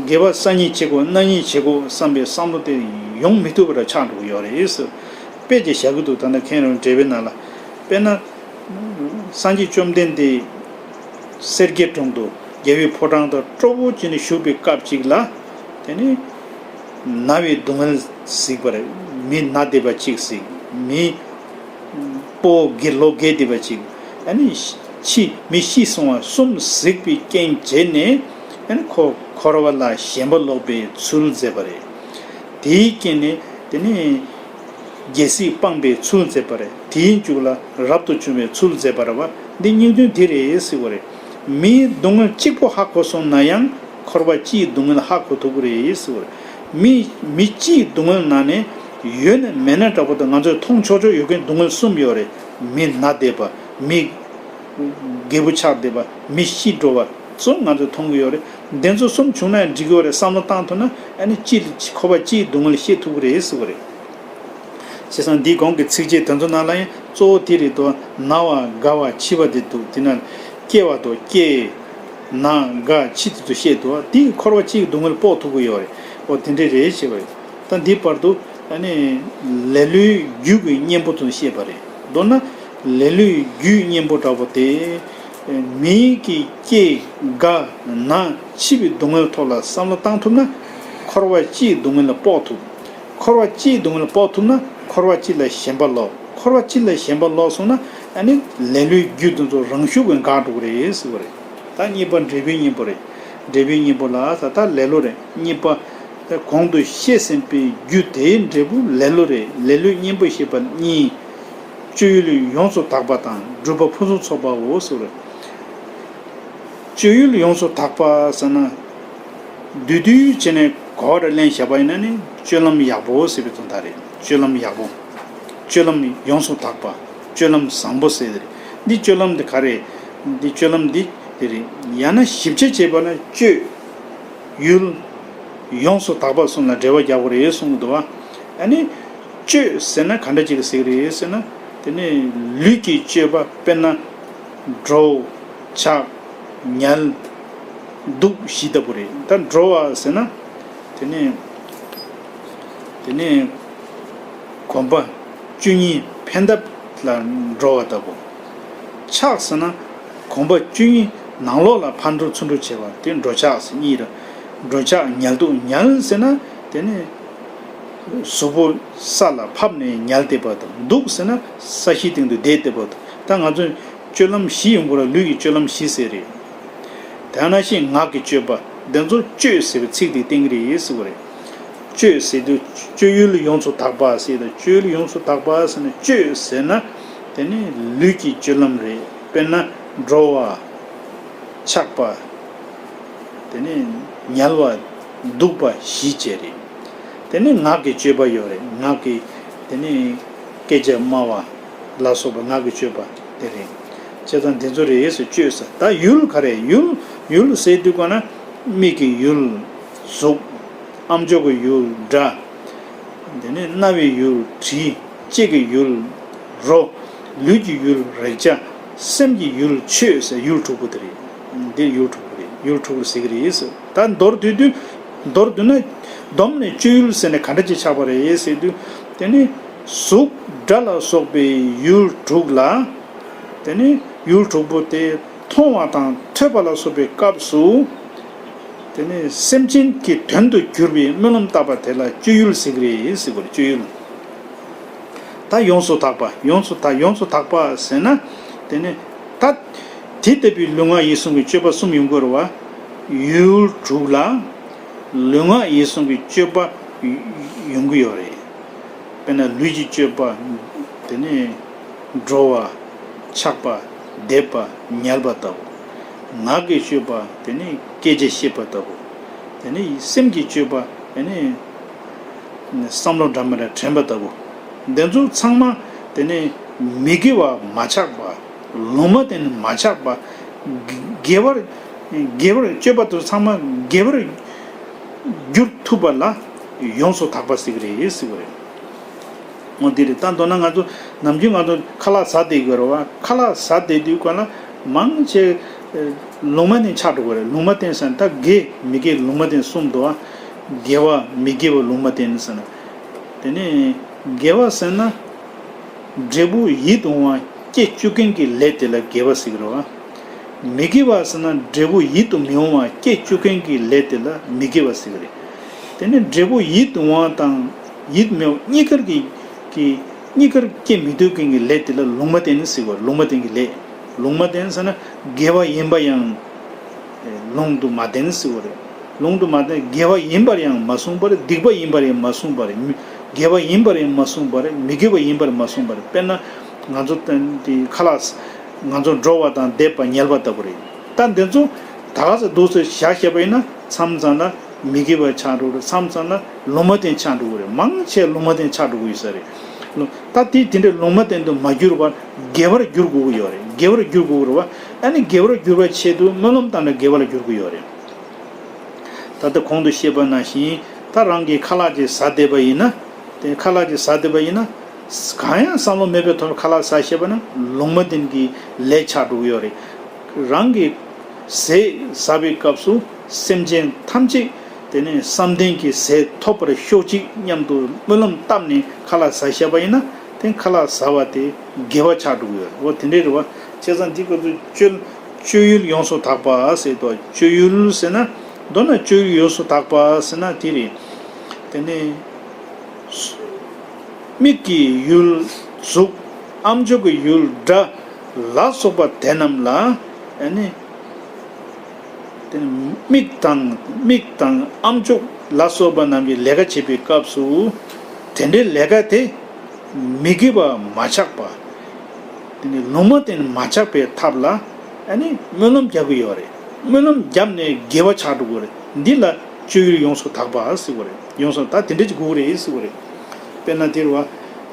དགེ་བ་བསགས་ནས་བྱེད་དགོས། གནང་ནས་བྱེད་དགོས་བསམ་པའི་བསམ་བློ་དེ་ཡོང་མི་ཐུབ་པ་ར་ཆགས་འགྲོ་གི་ཡོད་རེད་ཟེར། དཔེ་ཅིག་བཞག་གི་འདུག་ད་ལྟ་མཁན་རང་འགྲེལ་པའི་ནང་ལ། དཔེར་ན། སངས་རྒྱས་བཅོམ་ལྡན་འདས་སེར་སྐྱའི་དྲུང་དུ་རྒྱལ་བའི་ཕོ་བྲང་དུ་སྤྲོ་པོ་བྱས་ནས་བཞུགས་པའི་སྐབས་ཅིག་ལ། དེ་ནི་ན་བའི་སྡུག་བསྔལ་གཟིགས་པ་རེད། མི་ན་བསྡད་པ་གཅིག་གཟིགས། མི་སྤོ་བོ་ལོ་རྒས་བསྡད་པ་གཅིག། ཨ་ནི་ཤི། མི་ཤི་སོང་བ་གསུམ་གཟིགས་པའི་རྐྱེན་བྱས་ནས། ཨ་ནི་ཁོ་འཁོར་བ་ལ་ཞེན་པ་ལོག་པའི་ཚུལ་མཛད་པ་རེད། དེའི་རྐྱེན་ནས་དེ་ནི་རྒྱལ་སྲིད་སྤངས་པའི་ཚུལ་མཛད་པ་རེད། དེའི་མཇུག་ལ་རབ་ཏུ་བྱུང་བའི་ཚུལ་མཛད་པ་རེད་བ། འདི་སྙིང་དོན་དེ་རེད་ཟེར་བ་རེད། མིའི་སྡུག་བསྔལ་གཅིག་པོ་ཧ་གོ་སོང་ན་ཡང་འཁོར་བ་སྤྱིའི་སྡུག་བསྔལ་ཧ་གོ་ཐུབ་ཀྱི་རེད་ཟེར་བ་རེད། མི་མི་སྤྱིའི་སྡུག་བསྔལ་ནང་ནས་ཡོད་ན་མེད་ན་འདྲ་པོ་དང་། ང་ཚོས་མཐོང་ཆོག་ཆོག་ཡོད་མཁན་སྡུག་བསྔལ་གསུམ་ཡོད་རེད། མི་ན་བསྡད་པ། མི་རྒད་པོ་ཆགས་བསྡད་པ། མི་ཤི་འགྲོ་བ་ཚོ་ང་ཚོས་མཐོང་གི་ཡོད་རེད། འདི་ཚོ་གསུམ་བྱུང་ན་ཡང་འགྲིག་གི་ཡོད་རེད། བསམ་བློ་བཏང་ཐུབ་ན་ཨ་ནི་སྤྱི་འཁོར་བ་སྤྱིའི་སྡུག་བསྔལ་ཤེས་ཐུབ་ཀྱི་རེད་ཟེར་བ་རེད། བྱས་ཙང་འདིའི་གོང་གི་ཚིགས་བཅད་དེ་ཚོ་ནང་ལ་ཡང་གཙོ་བོ་དེ་རེད་དོ། ན་བ་རྒ་བ་འཆི་བ་དེ་འདུག་དེ་ན་སྐྱེ་བ་དང་སྐྱེ། ན་རྒ་འཆི་དེ་ཚོ་བཤད་འདུག་དེ་འཁོར་བ་སྤྱིའི་སྡུག་བསྔལ་དཔོག་ཐུབ་ཀྱི་ཡོད་རེད། འོ་དེ་འདྲས་རེད་བྱས་པ་རེད། ད་འདི་བར་དུ་ཨ་ནི་ལེ་ལོའི་རྒྱུ་གི་གཉེན་པོ་ཚོ་བཤད་པ་རེད། མདོར་ན་ལེ་ལོའི་རྒྱུའི་གཉེན་པོ་འདྲ་པོ་དེ། མིའི་གི་སྐྱེ་རྒ་ན་འཆི་བའི་སྡུག་བསྔལ་ཐོག་ལ་བསམ་བློ་བཏང་ཐུབ་ན་འཁོར་བ་སྤྱིའི་སྡུག་བསྔལ་ལ་དཔོག་ཐུབ། འཁོར་བ་སྤྱིའི་སྡུག་བསྔལ་དཔོག་ཐུབ་ན་འཁོར་བ་སྤྱི་ལ་ཞེན་པ་ལོག་འཁོར་བ་སྤྱི་ལ་ཞེན་པ་ལོག་སོང་ན་ཨ་ནི་ལེ་ལོའི་རྒྱུ་དེ་ཚོ་རང་ཤུགས་ཀྱིས་འགག་འགྲོ་གི་རེད་ཟེར་བ་རེད། ད་གཉིས་པ་འབྲས་བུའི་གཉེན་པོ་རེད། འབྲས་བུའི་གཉེན་པོ་ལ་ད་ལྟ་ལེ་ལོ་རེད། གཉིས་པ་ད་གོང་དུ་བཤད་ཟིན་པའི་རྒྱུ་དེའི་འབྲས་བུ་ལེ་ལོ་རེད། ལེ་ལོའི་གཉེན་པོ་ཞེས་པ་གཉིས། སྤྱོད་ཡུལ་ཡོངས་སུ་དག་པ་དང་སྒྲུབ་པ་ཕུན་སུམ་ཚོགས་པའོ་ཟེར་བ་རེད། སྤྱོད་ཡུལ་ཡོངས་སུ་དག་པ་ཟེར་ན། བསྡུས་བསྡུས་བྱས་ནས་གོ་བ་རེ་ལེན་བཞག་པ་ཡིན་ན་ནི་སྤྱོད་ལམ་ཡག་པོ་ཟེར་བའི་དོན་དག་རེད། སྤྱོད་ལམ་ཡག་པོ། སྤྱོད་ལམ་ཡོངས་སུ་དག་པ། སྤྱོད་ལམ་བཟང་པོ་ཟེར་དེ་རེད། འདི་སྤྱོད་ལམ་འདི་ག་རེད། འདི་སྤྱོད་ལམ་འདི་དེ་རེད། ཡང་ན་ཞིབ་ཆ་བྱས་པ་ན་སྤྱོད་ཡུལ་ཡོངས་སུ་དག་པ་གསུམ་ལ་འགྲེལ་བ་རྒྱག་དགོས་རེད་གསུང་གི་འདུག་བ། ཨ་ནི་སྤྱོད་ཟེར་ན་ག་འདྲ་ཅིག་ཟེར་གི་རེད་ཟེར་ན། དེ་ནི་ལུས་ཀྱི་སྤྱོད་པ་དཔེར་ན། འགྲོ། ཆགས། ཉལ། འདུག་བཞི་ལྟ་བུ་རེད། ད་འགྲོ་བ་ཟེར་ན། དེ་ནི། དེ་ནི། གོམ་པ་བཅུ་གཉིས་འཕེན་ཐབས་ལ་འགྲོ་བ་ལྟ་བུ། ཆགས་ཟེར་ན། གོམ་པ་བཅུ་གཉིས་ནང་ལོགས་ལ་ཕར་འགྲོ་ཚུར་འགྲོ་བྱེད་པ་དེ་འགྲོ་ཆགས་ཟེར་གཉིས་རེད། འགྲོ་ཆགས་ཉལ་འདུག་ཉལ་ཟེར་ན། དེ་ནི། གཟུགས་པོ་ས་ལ་ཕབ་ནས་ཉལ་བསྡད་པ་དང་། འདུག་ཟེར་ན་ས་གཞིའི་སྟེང་དུ་བསྡད་བསྡད་པ་དང་། ད་ང་ཚོས་སྤྱོད་ལམ་བཞི་ཡོང་གི་རེད། ལུས་ཀྱི་སྤྱོད་ལམ་བཞི་ཟེར་རེད། དེ་ནང་བཞིན་ངག་གི་སྤྱོད་པ་འདི་ཚོ་སྤྱོད་ཟེར་བའི་ཚིག་དེ་བསྟན་གྱི་རེད་ཟེར་བ་རེད། སྤྱོད་ཟེར་དུས་སྤྱོད་ཡུལ་ཡོངས་སུ་དག་པ་ཟེར་དང་། སྤྱོད་ཡུལ་ཡོངས་སུ་དག་པ་ཟེར་ན། སྤྱོད་ཟེར་ན་དེ་ནི་ལུས་ཀྱི་སྤྱོད་ལམ་རེད། དཔེར་ན་འགྲོ་བ། ཆགས་པ། དེ་ནས་ཉལ་བ། འདུག་པ་བཞི་བཅས་རེད། དེ་ནས་ངག་གི་སྤྱོད་པ་ཡོད་རེད། ངག་གི། དེ་ནས་སྐད་ཆ་སྨྲ་བ་ལ་སོགས་པ་ངག་གི་སྤྱོད་པ་དེ་རེད། བྱས་ཙང་དེ་ཚོ་རེད་ཟེར། སྤྱོད་ཟེར། ད་ཡུལ་ག་རེ། ཡུལ། ཡུལ་ཟེར་དུས་ག་ན་མིག་གི་ཡུལ། གཟུགས། ཨ་མཆོག་གི་ཡུལ། སྒྲ། དེ་ནས་རྣ་བའི་ཡུལ། དྲི། ལྕེ་གི་ཡུལ། རོ། ལུས་ཀྱི་ཡུལ། རེག་བྱ། སེམས་ཀྱི་ཡུལ། ཆོས་ཟེར་ཡུལ་དྲུག་པོ་དེ་རེད། འདི་ཡུལ་དྲུག་པོ་རེད། ཡུལ་དྲུག་པོ་ཟེར་གི་རེད་ཟེར། ད་མདོར་བསྡུས་དུས། མདོར་བསྡུས་ན། བསྡོམས་ནས་སྤྱོད་ཡུལ་ཟེར་ནས་ག་འདྲ་ཅིག་ཆགས་པ་རེད་ཟེར་དུས། དེ་ནི་གཟུགས་སྒྲ་ལ་སོགས་པའི་ཡུལ་དྲུག་ལ། དེ་ནི་ཡུལ་དྲུག་པོ་དེ་མཐོང་བ་དང་ཐོས་པ་ལ་སོགས་པའི་སྐབས་སུ། དེ་ནི་སེམས་ཅན་གྱི་དོན་དུ་གྱུར་པའི་སྨོན་ལམ་བཏབ་པ་དེ་ལ་སྤྱོད་ཡུལ་ཟེར་གི་རེད་ཟེར་བ་རེད། སྤྱོད་ཡུལ། ད་ཡོངས་སུ་དག་པ། ཡོངས་སུ་དག་ཡོངས་སུ་དག་པ་ཟེར་ན། དེ་ནི་ད་དེ་ལྟ་བུའི་ལུས་ངག་ཡིད་གསུམ་གྱི་སྤྱོད་པ་གསུམ་ཡོང་གི་རེད་བ། ཡུལ་དྲུག་ལ་ལུས་ངག་ཡིད་གསུམ་གྱི་སྤྱོད་པ་ཡོང་གི་ཡོད་རེད། དཔེར་ན་ལུས་ཀྱི་སྤྱོད་པ། དེ་ནི་འགྲོ་བ། ཆགས་པ། བསྡད་པ། ཉལ་བ་ལྟ་བུ། ངག་གི་སྤྱོད་པ། དེ་ནི་སྐད་ཆ་བཤད་པ་ལྟ་བུ། དེ་ནི་སེམས་ཀྱི་སྤྱོད་པ། དེ་ནི་བསམ་བློ་འདྲ་མི་འདྲ་དྲན་པ་ལྟ་བུ། འདི་ཚོ་ཚང་མ་དེ་ནི་མི་དགེ་བ་མ་ཆགས་པ། ལུང་མ་བསྟན་ནས་མ་ཆགས་པ། དགེ་བར། དགེ་བར་སྤྱོད་པ་དེ་ཚང་མ་དགེ་བར་འགྱུར་ཐུབ་པ་ལ་ཡོངས་སུ་དག་པ་ཟེར་གི་རེད་ཟེར་གི་རེད། འོ་འདི་རེད། ད་མདོར་ན་ང་ཚོ་ནམ་རྒྱུན་ང་ཚོ་ཁ་ལག་ཟ་བསྡད་ཀྱི་ཡོད་རེད་བ། ཁ་ལག་ཟ་བསྡད་དུས་ག་ལ་མང་ཆེ་ལུང་མ་བསྟན་ཆགས་འགྲོ་གི་རེད། ལུང་མ་བསྟན་ཟེར་ན་ད་དགེ་མི་དགེ་ལུང་མ་བསྟན་གསུམ་འདུག་བ། དགེ་བ་མི་དགེ་བ་ལུང་མ་བསྟན་ཟེར་ན། དེ་ནས་དགེ་བ་ཟེར་ན། འབྲས་བུ་ཡིད་དུ་འོང་བ་སྐྱེ་བཅུག་མཁན་གྱི་ལས་དེ་ལ་དགེ་བ་ཟེར་གྱི་རེད་བ། མི་དགེ་བ་ཟེར་ན་འབྲས་བུ་ཡིད་དུ་མི་འོང་བ་སྐྱེ་བཅུག་མཁན་གྱི་ལས་དེ་ལ་མི་དགེ་བ་ཟེར་གྱི་རེད། དེ་ནི་འབྲས་བུ་ཡིད་དུ་འོང་བ་དང་ཡིད་མི་འོང་གཉིས་ཀར་གྱི་གྱི་གཉིས་ཀར་སྐྱེ་མི་བཅུག་མཁན་གྱི་ལས་དེ་ལ་ལུང་མ་བསྟན་ཟེར་གྱི་རེད། ལུང་མ་བསྟན་གྱི་ལས། ལུང་མ་བསྟན་ཟེར་ན་དགེ་བ་ཡིན་པ་ཡང་། ལུང་དུ་མ་བསྟན་ཟེར་བ་རེད། ལུང་དུ་མ་བསྟན། དགེ་བ་ཡིན་པར་ཡང་མ་གསུངས་པ་རེད། སྡིག་པ་ཡིན་པར་ཡང་མ་གསུངས་པ་རེད། མི་དགེ་བ་ཡིན་པར་ཡང་མ་གསུངས་པ་རེད། མི་དགེ་བ་ཡིན་པར་མ་གསུངས་པ་རེད། དཔེར་ན་ང་ཚོ་དེ་ཁ་ལག་ང་ཚོ་འགྲོ་བ་དང་བསྡེབས་པ་ཉལ་བ་ལྟ་བུ་རེད། ད་འདི་ཚོ་ད་ག་ས་འདུག་སེ་བཞག་བཞག་པ་ཡིན་ན་མཚམས་མཚམས་ལ་མི་དགེ་བ་ཆགས་འགྲོ་གི་རེད། མཚམས་མཚམས་ལ་ལུང་མ་བསྟན་ཆགས་འགྲོ་གི་རེད། མང་ཆེ་ལུང་མ་བསྟན་ཆགས་འགྲོ་གི་ཡོད་ས་རེད། ལུང་ད་དེ་དེ་འདྲའི་ལུང་མ་བསྟན་དུ་མ་གྱུར་བར་དགེ་བར་འགྱུར་དགོས་ཀྱི་ཡོད་རེད། དགེ་བར་འགྱུར་དགོས་ཀྱི་རེད་བ། ཨ་ནི་དགེ་བར་འགྱུར་བའི་ཆེད་དུ་སྨོན་ལམ་བཏབ་ན་དགེ་བ་ལ་འགྱུར་གྱི་ཡོད་རེད། ད་ལྟ་གོང་དུ་བཤད་པ་ནང་བཞིན་ད་རང་གིས་ཁ་ལག་ཅིག་ཟ་བསྡད་པ་ཡིན་ན། དེ་ཁ་ལག་ཅིག་ཟ་བསྡད་པ་ཡིན་ན། གང་ཡང་བསམ་བློ་མེད་པའི་ཐོག་ཁ་ལག་ཟ་བཞག་པ་ན་ལུང་མ་བསྟན་གྱི་ལས་ཆགས་འགྲོ་གི་ཡོད་རེད། རང་གི་ཟས་ཟ་བའི་སྐབས་སུ་སེམས་ཅན་ཐམས་ཅད་དེ་ནས་བསམ་གཏན་གྱི་ཟས་ཐོབ་པར་ཤོག་ཅིག་སྙམ་དུ་སྨོན་ལམ་བཏབ་ནས་ཁ་ལག་ཟ་བཞག་པ་ཡིན་ན་དེ་ཁ་ལག་ཟ་བ་དེ་དགེ་བ་ཆགས་འགྲོ་གི་ཡོད་རེད། འོ་དེ་འདྲའི་རེད་བ། བྱས་ཙང་འདི་སྐབས་སུ་སྤྱོད་སྤྱོད་ཡུལ་ཡོངས་སུ་དག་པ་ཟེར་དོ། སྤྱོད་ཡུལ་ཟེར་ན་མདོར་ན་སྤྱོད་ཡུལ་ཡོངས་སུ་དག་པ་ཟེར་ན་དེ་རེད། དེ་ནས་མིག་གི་ཡུལ་གཟུགས། ཨ་མཆོག་གི་ཡུལ་སྒྲ་ལ་སོགས་པ་དེ་རྣམས་ལ་ཨ་ནི་དེ་ནི་མིག་དང་མིག་དང་ཨ་མཆོག་ལ་སོགས་པ་རྣམས་ཀྱི་ལས་ཀ་བྱེད་པའི་སྐབས་སུ་དེ་འདྲའི་ལས་ཀ་དེ་མི་དགེ་བ་མ་ཆགས་པ། དེ་ནི་ལུང་མ་བསྟན་མ་ཆགས་པའི་ཐབས་ལ་ཨ་ནི་སྨོན་ལམ་རྒྱག་གི་ཡོད་རེད། སྨོན་ལམ་བརྒྱབ་ནས་དགེ་བ་ཆགས་འགྲོ་གི་རེད། འདི་ལ་སྤྱོད་ཡུལ་ཡོངས་སུ་དག་པ་ཟེར་གི་རེད། ཡོངས་སུ་ད་དེ་འདྲ་ཅིག་དགོས་རེད་ཟེར་གི་རེད། དཔེར་ན་དེ་རེད་བ།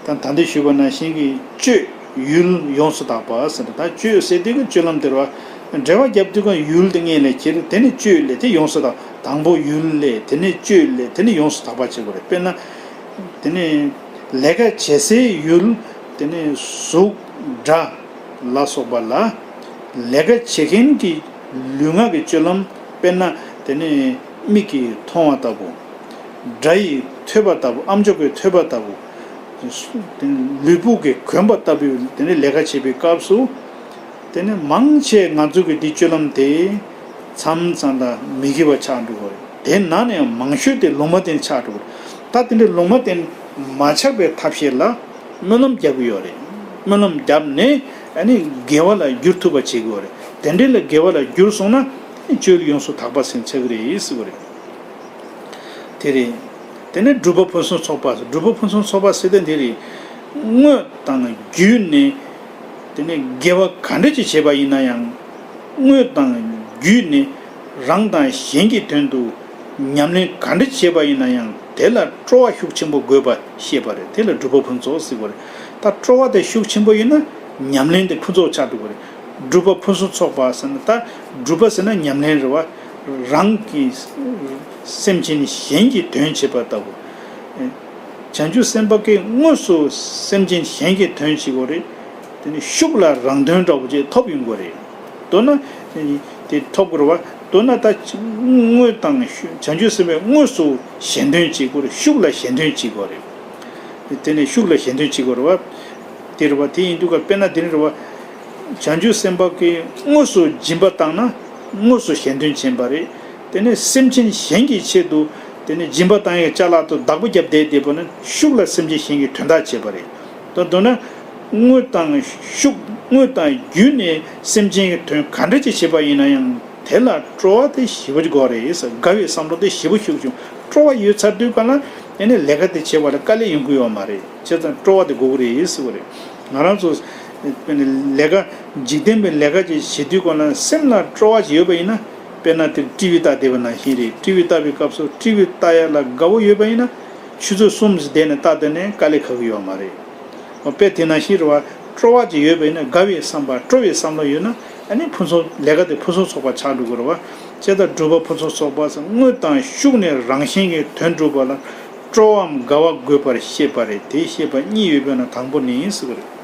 ད་ད་ལྟ་ཞུས་པ་ནང་བཞིན་གྱི་སྤྱོད་ཡུལ་ཡོངས་སུ་དག་པ་ཟེར་ན་ད་སྤྱོད་ཟེར་དུས་ཀྱི་སྤྱོད་ལམ་དེ་རེད་བ། འབྲེལ་བ་རྒྱབ་དུས་ཀྱི་ཡུལ་དེ་སྔོན་ལ་ཁྱེར། དེ་ནས་སྤྱོད་ལས་དེ་ཡོངས་སུ་དག་དང་པོ་ཡུལ་ལས་དེ་ནས་སྤྱོད་ལས་དེ་ནས་ཡོངས་སུ་དག་པ་བྱེད་དགོས་རེད། དཔེར་ན། དེ་ནས་ལས་ཀ་བྱེད་སའི་ཡུལ། དེ་ནས་གཟུགས་སྒྲ་ལ་སོགས་པ་ལ། ལས་ཀ་བྱེད་མཁན་གྱི་ལུས་ངག་གི་སྤྱོད་ལམ། དཔེར་ན་དེ་ནས་མིག་གིས་མཐོང་བ་ལྟ་བུ། སྒྲ་ཡིས་ཐོས་པ་ལྟ་བུ། ཨ་མཆོག་གིས་ཐོས་པ་ལྟ་བུ། ལུས་པོ་གིས་གོན་པ་ལྟ་བུའི་དེ་ནས་ལས་ཀ་བྱེད་པའི་སྐབས་སུ། དེ་ནས་མང་ཆེ་ང་ཚོ་གི་འདི་སྤྱོད་ལམ་དེ་མཚམས་མཚམས་ལ་མི་དགེ་བ་ཆགས་འགྲོ་གི་རེད། དེ་ནང་ནས་མང་ཤོས་དེ་ལུང་མ་བསྟན་ཆགས་འགྲོ་གི་རེད། ད་དེ་འདྲའི་ལུང་མ་བསྟན་མ་ཆགས་པའི་ཐབས་ཤེས་ལ་སྨོན་ལམ་རྒྱག་གི་ཡོད་རེད། སྨོན་ལམ་བརྒྱབ་ནས་ཨ་ནི་དགེ་བ་ལ་འགྱུར་ཐུབ་པ་བྱེད་ཀྱི་ཡོད་རེད། དེ་འདྲའི་ལ་དགེ་བ་ལ་འགྱུར་སོང་ན་སྤྱོད་ཡུལ་ཡོངས་སུ་དག་པ་ཟེར་ཆགས་ཀྱི་རེད་ཟེར་གི་རེད། དེ་རེད། དེ་ནས་སྒྲུབ་པ་ཕུན་སུམ་ཚོགས་པ། སྒྲུབ་པ་ཕུན་སུམ་ཚོགས་པ་ཟེར་དེ་འདི་རེད། དངོས་དང་བརྒྱུད་ནས། དེ་ནས་དགེ་བ་ག་འདྲ་ཅིག་བྱས་པ་ཡིན་ན་ཡང་། དངོས་དང་བརྒྱུད་ནས་རང་དང་གཞན་གྱི་དོན་དུ་ཉམས་ལེན་ག་འདྲ་ཅིག་བྱས་པ་ཡིན་ན་ཡང་དེ་ལ་སྤྲོ་བ་ཤུགས་ཆེན་པོ་དགོས་པ་བཤད་པ་རེད། དེ་ལ་སྒྲུབ་པ་ཕུན་ཚོགས་ཟེར་བ་རེད། ད་སྤྲོ་བ་དེ་ཤུགས་ཆེན་པོ་ཡིན་ན་ཉམས་ལེན་དེ་ཕུན་ཚོགས་ཆགས་འགྲོ་གི་རེད། སྒྲུབ་པ་ཕུན་སུམ་ཚོགས་པ་ཟེར་ན་ད་སྒྲུབ་པ་ཟེར་ན་ཉམས་ལེན་རེད་བ། རང་གི་སེམས་ཅན་གཞན་གྱི་དོན་བྱེད་པ་ལྟ་བུ། བྱང་ཆུབ་སེམས་དཔའ་གིས་དངོས་སུ་སེམས་ཅན་གཞན་གྱི་དོན་བྱེད་དགོས་རེད། དེ་ནི་ཤུགས་ལ་རང་དོན་འདྲ་བོ་ཅིག་ཐོབ་ཡོང་དགོས་རེད། མདོར་ན། དེ་ཐོབ་དགོས་རེད་བ། མདོར་ན་ད་དངོས་དང་བྱང་ཆུབ་སེམས་དཔའི་དངོས་སུ་གཞན་དོན་བྱེད་དགོས་རེད། ཤུགས་ལ་གཞན་དོན་བྱེད་དགོས་རེད། དེ་ནི་ཤུགས་ལ་གཞན་དོན་བྱེད་དགོས་རེད་བ། དེ་རེད་བ། དེ་ཡིན་དུས་ཀ་དཔེར་ན་དེ་ནི་རེད་བ། བྱང་ཆུབ་སེམས་དཔའ་གིས་དངོས་སུ་སྦྱིན་པ་བཏང་ན་དངོས་སུ་གཞན་དོན་བྱེད་པ་རེད། དེ་ནས་སེམས་ཅན་གཞན་གྱི་ཆེད་དུ་དེ་ནས་སྦྱིན་པ་བཏང་ཡའི་ཅ་ལག་ཏུ་བདག་པོ་བརྒྱབ་བསྡད་བསྡད་པ་ནི་ཤུགས་ལ་སེམས་ཅན་གཞན་གྱི་དོན་དག་བྱེད་པ་རེད། ད་མདོར་ན་དངོས་དང་ཤུགས་དངོས་དང་བརྒྱུད་ནས་སེམས་ཅན་གྱི་དོན་ག་འདྲ་ཅིག་བྱེད་པ་ཡིན་ན་ཡང་དེ་ལ་སྤྲོ་བ་དེ་ཞེ་པོ་ཅིག་དགོས་རེད་ཟེར། དགའ་བའི་བསམ་བློ་དེ་ཞེ་པོ་ཤུགས་ཆེ། སྤྲོ་བ་ཡོད་ཚར་དུས་ག་ལ་ཨེ་ནས་ལས་ཀ་དེ་བྱེད་པ་ལ་དཀའ་ལས་ཡོང་གི་ཡོད་མ་རེད། བྱས་ཙང་སྤྲོ་བ་དེ་དགོས་ཀྱི་རེད་ཟེར་བ་རེད། ང་རང་ཚོ་དཔེར་ན་ལས་ཀ་འཇིག་རྟེན་པའི་ལས་ཀ་ཅིག་བྱེད་དུས་ག་ལ་སེམས་ལ་སྤྲོ་བ་ཅིག་ཡོད་པ་ཡིན་ན། དཔེར་ན་དེ་ཊི་ཝི་ལྟ་བསྡད་པ་ནང་བཞིན་རེད། ཊི་ཝི་ལྟ་བའི་སྐབས་སུ་ཊི་ཝི་ལྟ་ཡ་ལ་དགའ་བོ་ཡོད་པ་ཡིན་ན། ཆུ་ཚོད་གསུམ་ཙམ་བསྡད་ནས་ལྟ་བསྡད་ནས་དཀའ་ལས་ཁག་གི་ཡོད་མ་རེད། དཔེ་དེ་ནང་བཞིན་རེད་བ། སྤྲོ་བ་ཅིག་ཡོད་པ་ཡིན་ན། དགའ་བའི་བསམ་པ་སྤྲོ་བའི་བསམ་བློ་ཡོད་ན་ཨ་ནི་ཕུན་སུམ་ལས་ཀ་དེ་ཕུན་སུམ་ཚོགས་པ་ཆགས་འགྲོ་གི་རེད་བ། བྱས་ཙང་སྒྲུབ་པ་ཕུན་སུམ་ཚོགས་པ་ཟེར་དངོས་དང་ཤུགས་ནས་རང་གཞན་གྱི་དོན་སྒྲུབ་པ་ལ་སྤྲོ་བའམ་དགའ་བ་དགོས་པར་བཤད་པ་རེད། དེ་བཤད་པ་གཉིས་ཡོད་པས་ན་དང་པོ་ནི་ཟེར་བ་རེད།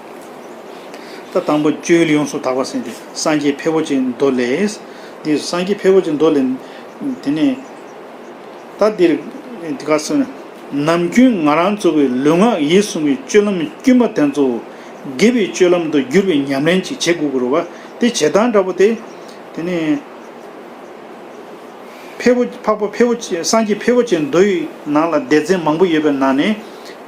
ད་དང་པོ་སྤྱོད་ཡུལ་ཡོངས་སུ་དག་པ་ཟེར་དེ་སངས་རྒྱས་ཕལ་པོ་ཅིག་མདོ་ལས། འདི་སངས་རྒྱས་ཕལ་པོ་ཅིག་མདོ་ལས། དེ་ནས་ད་འདིར་དེ་ག་ཟེར་ན། ནམ་རྒྱུན་ང་རང་ཚོ་གི་ལུས་ངག་ཡིད་གསུམ་གྱི་སྤྱོད་ལམ་དཀྱུས་མ་དེ་ཚོ་དགེ་བའི་སྤྱོད་ལམ་དུ་འགྱུར་བའི་ཉམས་ལེན་ཅིག་བྱེད་དགོས་ཀྱི་རེད་བ། དེ་བྱེད་སྟངས་འདྲ་པོ་དེ། དེ་ནས། ཕལ་པོ་འཕགས་པ་ཕལ་པོ་ཆེ་སངས་རྒྱས་ཕལ་པོ་ཆེ་མདོ་ཡི་ནང་ལ་སྡེ་ཚན་མང་པོ་ཡོད་པའི་ནང་ནས།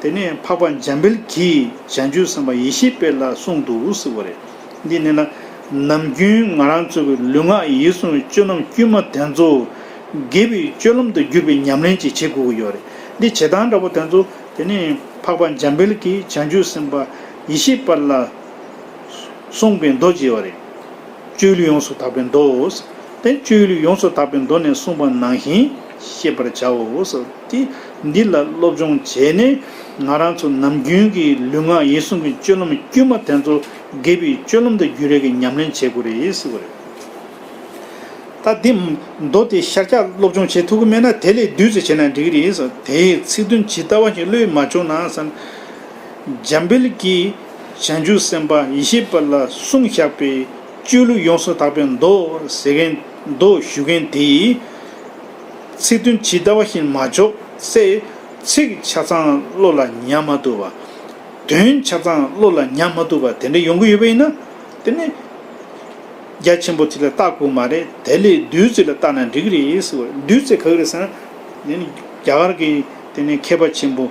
དེ་ནས་འཕགས་པ་འཇམ་དཔལ་གྱིས་བྱང་ཆུབ་སེམས་དཔའ་ཡེ་ཤེས་དཔལ་ལ་གསུངས་འདུག་ཟེར་བ་རེད། འདི་ནས་ན། ནམ་རྒྱུན་ང་རང་ཚོ་གི་ལུས་ངག་ཡིད་གསུམ་གྱི་སྤྱོད་ལམ་དཀྱུས་མ་དེ་ཚོ་དགེ་བའི་སྤྱོད་ལམ་དུ་གྱུར་པའི་ཉམས་ལེན་ཅིག་བྱེད་དགོས་ཀྱི་ཡོད་རེད། འདི་བྱེད་སྟངས་འདྲ་པོ་དེ་ཚོ་དེ་ནི་འཕགས་པ་འཇམ་དཔལ་གྱིས་བྱང་ཆུབ་སེམས་དཔའ་ཡེ་ཤེས་དཔལ་ལ་གསུངས་པའི་མདོ་ཅིག་ཡོད་རེད། སྤྱོད་ཡུལ་ཡོངས་སུ་དག་པའི་མདོ། དེ་སྤྱོད་ཡུལ་ཡོངས་སུ་དག་པའི་མདོ་ནས་གསུངས་པ་ནང་བཞིན་ཤེས་པར་བྱའོ། དེ་འདི་ལ་སློབ་སྦྱོང་བྱས་ནས་ང་རང་ཚོ་ནམ་རྒྱུན་གྱི་ལུས་ངག་ཡིད་གསུམ་གྱི་སྤྱོད་ལམ་དཀྱུས་མ་དེ་ཚོ་དགེ་བའི་སྤྱོད་ལམ་དུ་འགྱུར་ཡས་ཀྱི་ཉམས་ལེན་བྱེད་དགོས་རེད་ཟེར་བ་རེད། ད་འདི་མདོ་དེ་ཤར་རྒྱག་སློབ་སྦྱོང་བྱེད་ཐུབ་ཀྱི་མེད་ན་དེ་ལས་བསྡུས་ཙམ་བྱས་ན་འགྲིག་གི་རེད་ཟེར། དེའི་ཚིག་དོན་ཇི་ལྟ་བ་བཞིན་བློས་མ་ཆོག་ན་ཟེར། འཇམ་དཔལ་གྱིས་བྱང་ཆུབ་སེམས་དཔའ་ཡེ་ཤེས་དཔལ་ལ་གསུངས་བཞག་པའི་སྤྱོད་ཡུལ་ཡོངས་སུ་དག་པའི་མདོ་ཟེར་མཁན་མདོ་ཞུ་མཁན་དེའི་ཚིག་དོན་ཇི་ལྟ་བ་བཞིན་མ་ཆོག་ཚེ་ཚིག་ཆ་ཚང་བློ་ལ་ཉར་མ་ཐུབ་པ། དོན་ཆ་ཚང་བློ་ལ་ཉར་མ་ཐུབ་པ་དེ་འདྲ་ཡོང་གི་ཡོད་པ་ཡིན་ན་དེ་ནི། རྒྱ་ཆེན་པོ་དེ་ལ་བལྟ་དགོས་མ་རེད། དེ་ལས་བསྡུས་ཚུལ་ལ་བལྟ་ན་འགྲིག་གི་རེད་ཟེར་བ། བསྡུས་ཚུལ་ག་གི་རེད་ཟེར་ན། དེ་ནི་རྒྱ་གར་གྱི་དེ་ནི་མཁས་པ་ཆེན་པོ་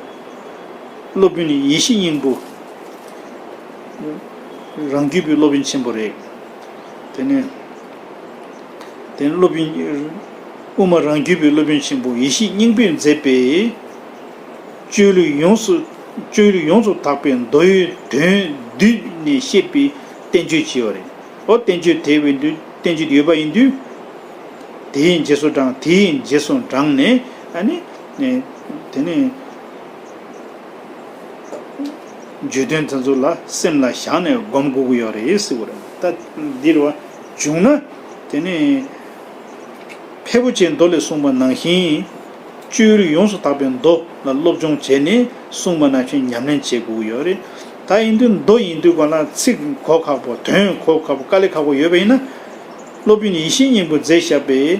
སློབ་དཔོན་ཡེ་ཤེས་སྙིང་པོ། རང་རྒྱུད་པའི་སློབ་དཔོན་ཆེན་པོ་རེད། དེ་ནི་དེ་ནི་སློབ་དཔོན་དབུ་མ་རང་རྒྱུད་པའི་སློབ་དཔོན་ཆེན་པོ་ཡེ་ཤེས་སྙིང་པོས་མཛད་པའི་སྤྱོད་ཡུལ་ཡོངས་སུ་སྤྱོད་ཡུལ་ཡོངས་སུ་དག་པའི་མདོ་ཡི་དོན་བསྡུས་ནས་བཤད་པའི་བསྟན་བཅོས་ཅིག་ཡོད་རེད། ཨོ་བསྟན་བཅོས་དེ་བའི་དུས་བསྟན་བཅོས་དེ་ཡོད་པ་ཡིན་དུས། དེའི་རྗེས་སུ་འབྲངས། དེའི་རྗེས་སུ་འབྲངས་ནས་ཨ་ནི་དེ་ནི་བརྗོད་དོན་དེ་ཚོ་ལ་སེམས་ལ་བཞག་ནས་སྒོམ་དགོས་ཀྱི་ཡོད་རེད་ཟེར་བ་རེད། ད་འདིར་བ་བྱུང་ན་དེ་ནི། ཕལ་པོ་ཆེའི་མདོ་ལས་གསུངས་པ་ནང་བཞིན། སྤྱོད་ཡུལ་ཡོངས་སུ་དག་པའི་མདོ་ལ་སློབ་སྦྱོང་བྱས་ནས་གསུངས་པ་ནང་བཞིན་ཉམས་ལེན་བྱེད་དགོས་ཀྱི་ཡོད་རེད། ད་ཡིན་དུས་མདོ་ཡིན་དུས་གང་ལ་ཚིག་གོ་ཁག་པོ་དོན་གོ་ཁག་པོ་དཀའ་ལས་ཁག་པོ་ཡོད་པ་ཡིན་ན། སློབ་དཔོན་ཡེ་ཤེས་སྙིང་པོས་མཛད་བཞག་པའི་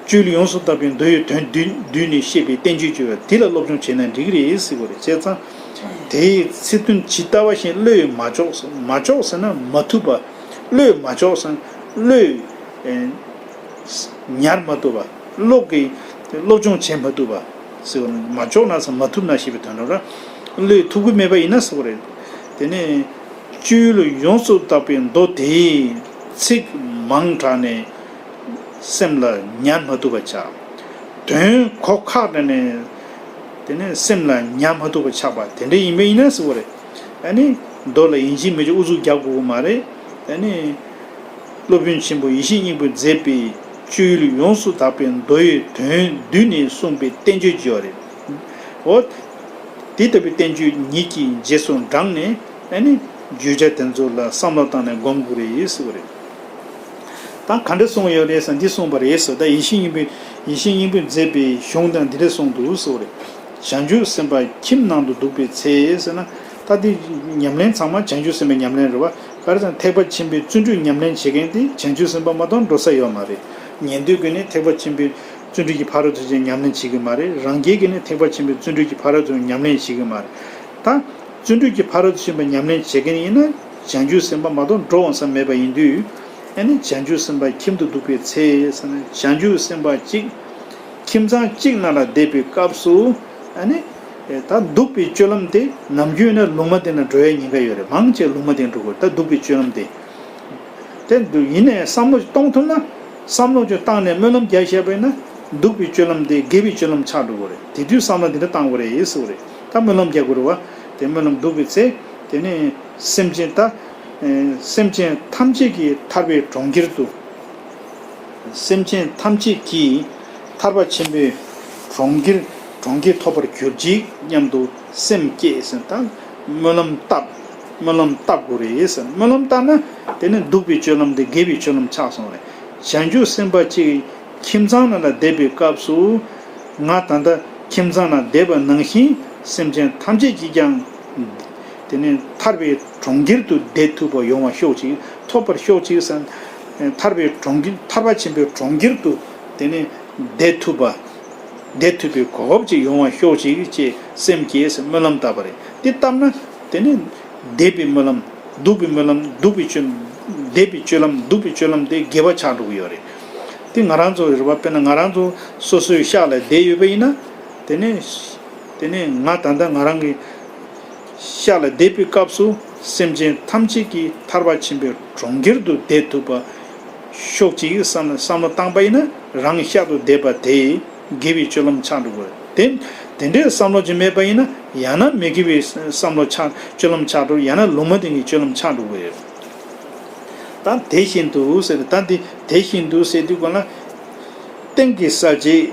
སྤྱོད་ཡུལ་ཡོངས་སུ་དག་པའི་མདོ་ཡི་དོན་བསྡུས་བསྡུས་ནས་བཤད་པའི་བསྟན་བཅོས་བརྗོད་པ་དེ་ལ་སློབ་སྦྱོང་བྱས་ན་འགྲིག་གི་རེད་ཟེར་བ་རེད། བྱས་ཙང་། དེའི་ཚིག་དོན་ཇི་ལྟ་བ་བཞིན་བློས་མ་ཆོག་ཟེར། མ་ཆོག་ཟེར་ན་མ་ཐུབ་པ། བློས་མ་ཆོག་ཟེར་ན་བློས། ཉར་མ་ཐུབ་པ། བློ་གི་སློབ་སྦྱོང་བྱེད་མ་ཐུབ་པ། ཟེར་བ་ནི་མ་ལྕོགས་ན་ཟེར་མ་ཐུབ་ན་ཞེས་པའི་དོན་རེད། བློས་ཐུབ་ཀྱི་མེད་པ་ཡིན་ན་ཟེར་བ་རེད། དེ་ནས་སྤྱོད་ཡུལ་ཡོངས་སུ་དག་པའི་མདོ་དེའི་ཚིག་མང་དྲགས་ནས་སེམས་ལ་ཉར་མ་ཐུབ་པ་ཆགས། དོན་གོ་ཁག་དྲགས་ནས་དེ་ནས་སེམས་ལ་ཉར་མ་ཐུབ་པ་ཆགས་པ་དེ་འདྲ་ཡིན་པ་ཡིན་ན་ཟེར་བ་རེད། ཨ་ནི་མདོ་ལ་ཡིན་གཅིག་མིན་གཅིག་ཨུ་ཚུགས་རྒྱག་དགོས་ཀྱི་མ་རེད། ཨ་ནི། སློབ་དཔོན་ཆེན་པོ་ཡེ་ཤེས་སྙིང་པོས་མཛད་པའི་སྤྱོད་ཡུལ་ཡོངས་སུ་དག་པའི་མདོ་ཡི་དོན་བསྡུས་ནས་གསུངས་པའི་བསྟན་བཅོས་ཀྱི་ཡོད་རེད། འོ། དེ་ལྟ་བུའི་བསྟན་བཅོས་ཉིད་ཀྱི་རྗེས་སུ་འབྲངས་ནས་ཨ་ནི་བརྗོད་བྱ་དེ་ཚོ་ལ་བསམ་བློ་བཏང་ནས་སྒོམ་དགོས་རེད་ཟེར་བ་རེད། ད་ག་འདྲ་གསུངས་ཡོད་རེད་ཟེར་ན་འདི་གསུངས་པ་རེད་ཟེར། ད་ཡེ་ཤེས་སྙིང་པོས་ཡེ་ཤེས་སྙིང་པོས་མཛད་པའི་གཞུང་དང་འདི་འདྲ་གསུངས་འདུག་ཟེར་བ་རེད། བྱང་ཆུབ་སེམས་དཔའ་ཁྱིམ་ནང་དུ་འདུག་པའི་ཚེ་ཟེར་ན། ད་འདི་ཉམས་ལེན་ཚང་མ་བྱང་ཆུབ་སེམས་དཔའི་ཉམས་ལེན་རེད་བ། ག་རེ་ཟེར་ན་ཐེག་པ་ཆེན་པོའི་བརྩོན་འགྲུས་ཉམས་ལེན་བྱེད་མཁན་དེ་བྱང་ཆུབ་སེམས་དཔའ་མ་གཏོགས་འགྲོ་ས་ཡོད་མ་རེད། ཉན་ཐོས་ཀྱིས་ནི་ཐེག་པ་ཆེན་པོའི་བརྩོན་འགྲུས་ཀྱི་ཕ་རོལ་ཏུ་ཕྱིན་ཉམས་ལེན་བྱེད་ཀྱི་མ་རེད། རང་རྒྱལ་གྱིས་ནི་ཐེག་པ་ཆེན་པོའི་བརྩོན་འགྲུས་ཀྱི་ཕ་རོལ་ཏུ་ཉམས་ལེན་བྱེད་ཀྱི་མ་རེད། ད་བརྩོན་འགྲུས་ཀྱི་ཕ་རོལ་ཏུ་ཕྱིན་པ་ཉམས་ལེན་བྱེད་མཁན་ཡིན་ན་བྱང་ཆུབ་སེམས་དཔའ་མ་གཏོགས་འགྲོ་འོང་ས་མེད་པ་ཡིན་དུས། ཨ་ནི་བྱང་ཆུབ་སེམས་དཔའ་ཁྱིམ་དུ་འདུག་པའི་ཚེ་ཟེར་ན་བྱང་ཆུབ་སེམས་དཔའ་གཅིག་ཁྱིམ་ཚང་གཅིག་ནང་ལ་བསྡད་པའི་སྐབས་སུ། ཨ་ནི། ད་འདུག་པའི་སྤྱོད་ལམ་དེ་ནམ་རྒྱུན་ན་ལུང་མ་བསྟན་ན་འགྲོ་ཡའི་ཉེན་ཁ་ཡོད་རེད། མང་ཆེ་ལུང་མ་བསྟན་འགྲོ་དགོས་རེད། ད་འདུག་པའི་སྤྱོད་ལམ་དེ། དེ་འདུག་ཡིན་ནའི་བསམ་བློ་གཏོང་ཐུབ་ན། བསམ་བློ་ཅིག་བཏང་ནས་སྨོན་ལམ་རྒྱག་ཤེས་པ་ཡིན་ན། འདུག་པའི་སྤྱོད་ལམ་དེ་དགེ་བའི་སྤྱོད་ལམ་ཆགས་འགྲོ་གི་རེད། དེ་དུས་བསམ་བློ་འདི་འདྲ་བཏང་དགོས་རེད་ཟེར་བ་རེད། ད་སྨོན་ལམ་རྒྱག་དགོས་རེད་བ། དེ་སྨོན་ལམ་འདུག་པའི་ཚེ། དེ་ནས་སེམས་ཅན་ད། སེམས་ཅན་ཐམས་ཅད་ཀྱི་ཐར་པའི་གྲོང་ཁྱེར་དུ། སེམས་ཅན་ཐམས་ཅད་ཀྱིས་ཐར་པ་ཆེན་པོའི་གྲོང་ཁྱེར་གྲོང་ཁྱེར་ཐོབ་པར་གྱུར་ཅིག་སྙམ་དུ་སེམས་བསྐྱེད་ཟེར་ད་སྨོན་ལམ་བཏབ། སྨོན་ལམ་བཏབ་དགོས་རེད་ཟེར། སྨོན་ལམ་བཏབ་ན་དེ་ནི་འདུག་པའི་སྤྱོད་ལམ་དེ་དགེ་བའི་སྤྱོད་ལམ་ཆགས་སོང་རེད། བྱང་ཆུབ་སེམས་དཔའ་གཅིག་ཁྱིམ་ཚང་ནང་ལ་བསྡད་པའི་སྐབས་སུ། ང་ད་ལྟ་ཁྱིམ་ཚང་ནང་བསྡད་པ་ནང་བཞིན་སེམས་ཅན་ཐམས་ཅད་ཀྱིས་ཀྱང་། དེ་ནི་ཐར་པའི་གྲོང་ཁྱེར་དུ་བསྡད་ཐུབ་པ་ཡོང་བ་ཤོག་ཅིག་ཐོབ་པར་ཤོག་ཅིག་ཟེར། ཐར་པའི་གྲོང་ཁྱེར་ཐར་པ་ཆེན་པོའི་གྲོང་ཁྱེར་དུ་དེ་ནི་བསྡད་ཐུབ་པ། བསྡད་ཐུབ་པའི་གོ་སྐབས་ཅིག་ཡོང་བ་ཤོག་ཅིག་ཅེས་སེམས་བསྐྱེད་ཟེར་སྨོན་ལམ་བཏབ་པ་རེད། དེ་བཏབ་ན་དེ་ནི་འདས་པའི་སྨོན་ལམ། འདུག་པའི་སྨོན་ལམ། འདུག་པའི་སྤྱོད། འདས་པའི་སྤྱོད་ལམ། འདུག་པའི་སྤྱོད་ལམ་དེ་དགེ་བ་ཆགས་འགྲོ་གི་ཡོད་རེད། དེ་ང་རང་ཚོ་རེད་བ། དཔེར་ན་ང་རང་ཚོ་སོ་སོའི་ཤག་ལ་བསྡད་ཡོད་པ་ཡིན་ན། དེ་ནས་དེ་ནས་ང་ད་ལྟ་ང་རང་གི་ ཤར་ལ་བསྡད་པའི་སྐབས་སུ་སེམས་ཅན་ཐམས་ཅད་ཀྱིས་ཐར་པ་ཆེན་པོའི་གྲོང་ཁྱེར་དུ་བསྡད་ཐུབ་པ་ཤོག་ཅིག་བསམ་བསམ་བློ་བཏང་པ་ཡིན་ན། རང་ཤར་དུ་བསྡད་པ་དེ་དགེ་བའི་སྤྱོད་ལམ་ཆགས་འགྲོ་དགོས། དེ་དེ་འདྲའི་བསམ་བློ་ཅིག་མེད་པ་ཡིན་ན། ཡང་ན་མི་དགེ་བའི་བསམ་བློ་ཆགས་སྤྱོད་ལམ་ཆགས་འགྲོ། ཡང་ན་ལུང་མ་བསྟན་གྱི་སྤྱོད་ལམ་ཆགས་འགྲོ་གི་ཡོད། ད་དེ་བཞིན་དུ་ཟེར། ད་འདི་དེ་བཞིན་དུ་ཟེར་དུས་གོང་ལ། སྟེང་གི་གསལ་བྱེད་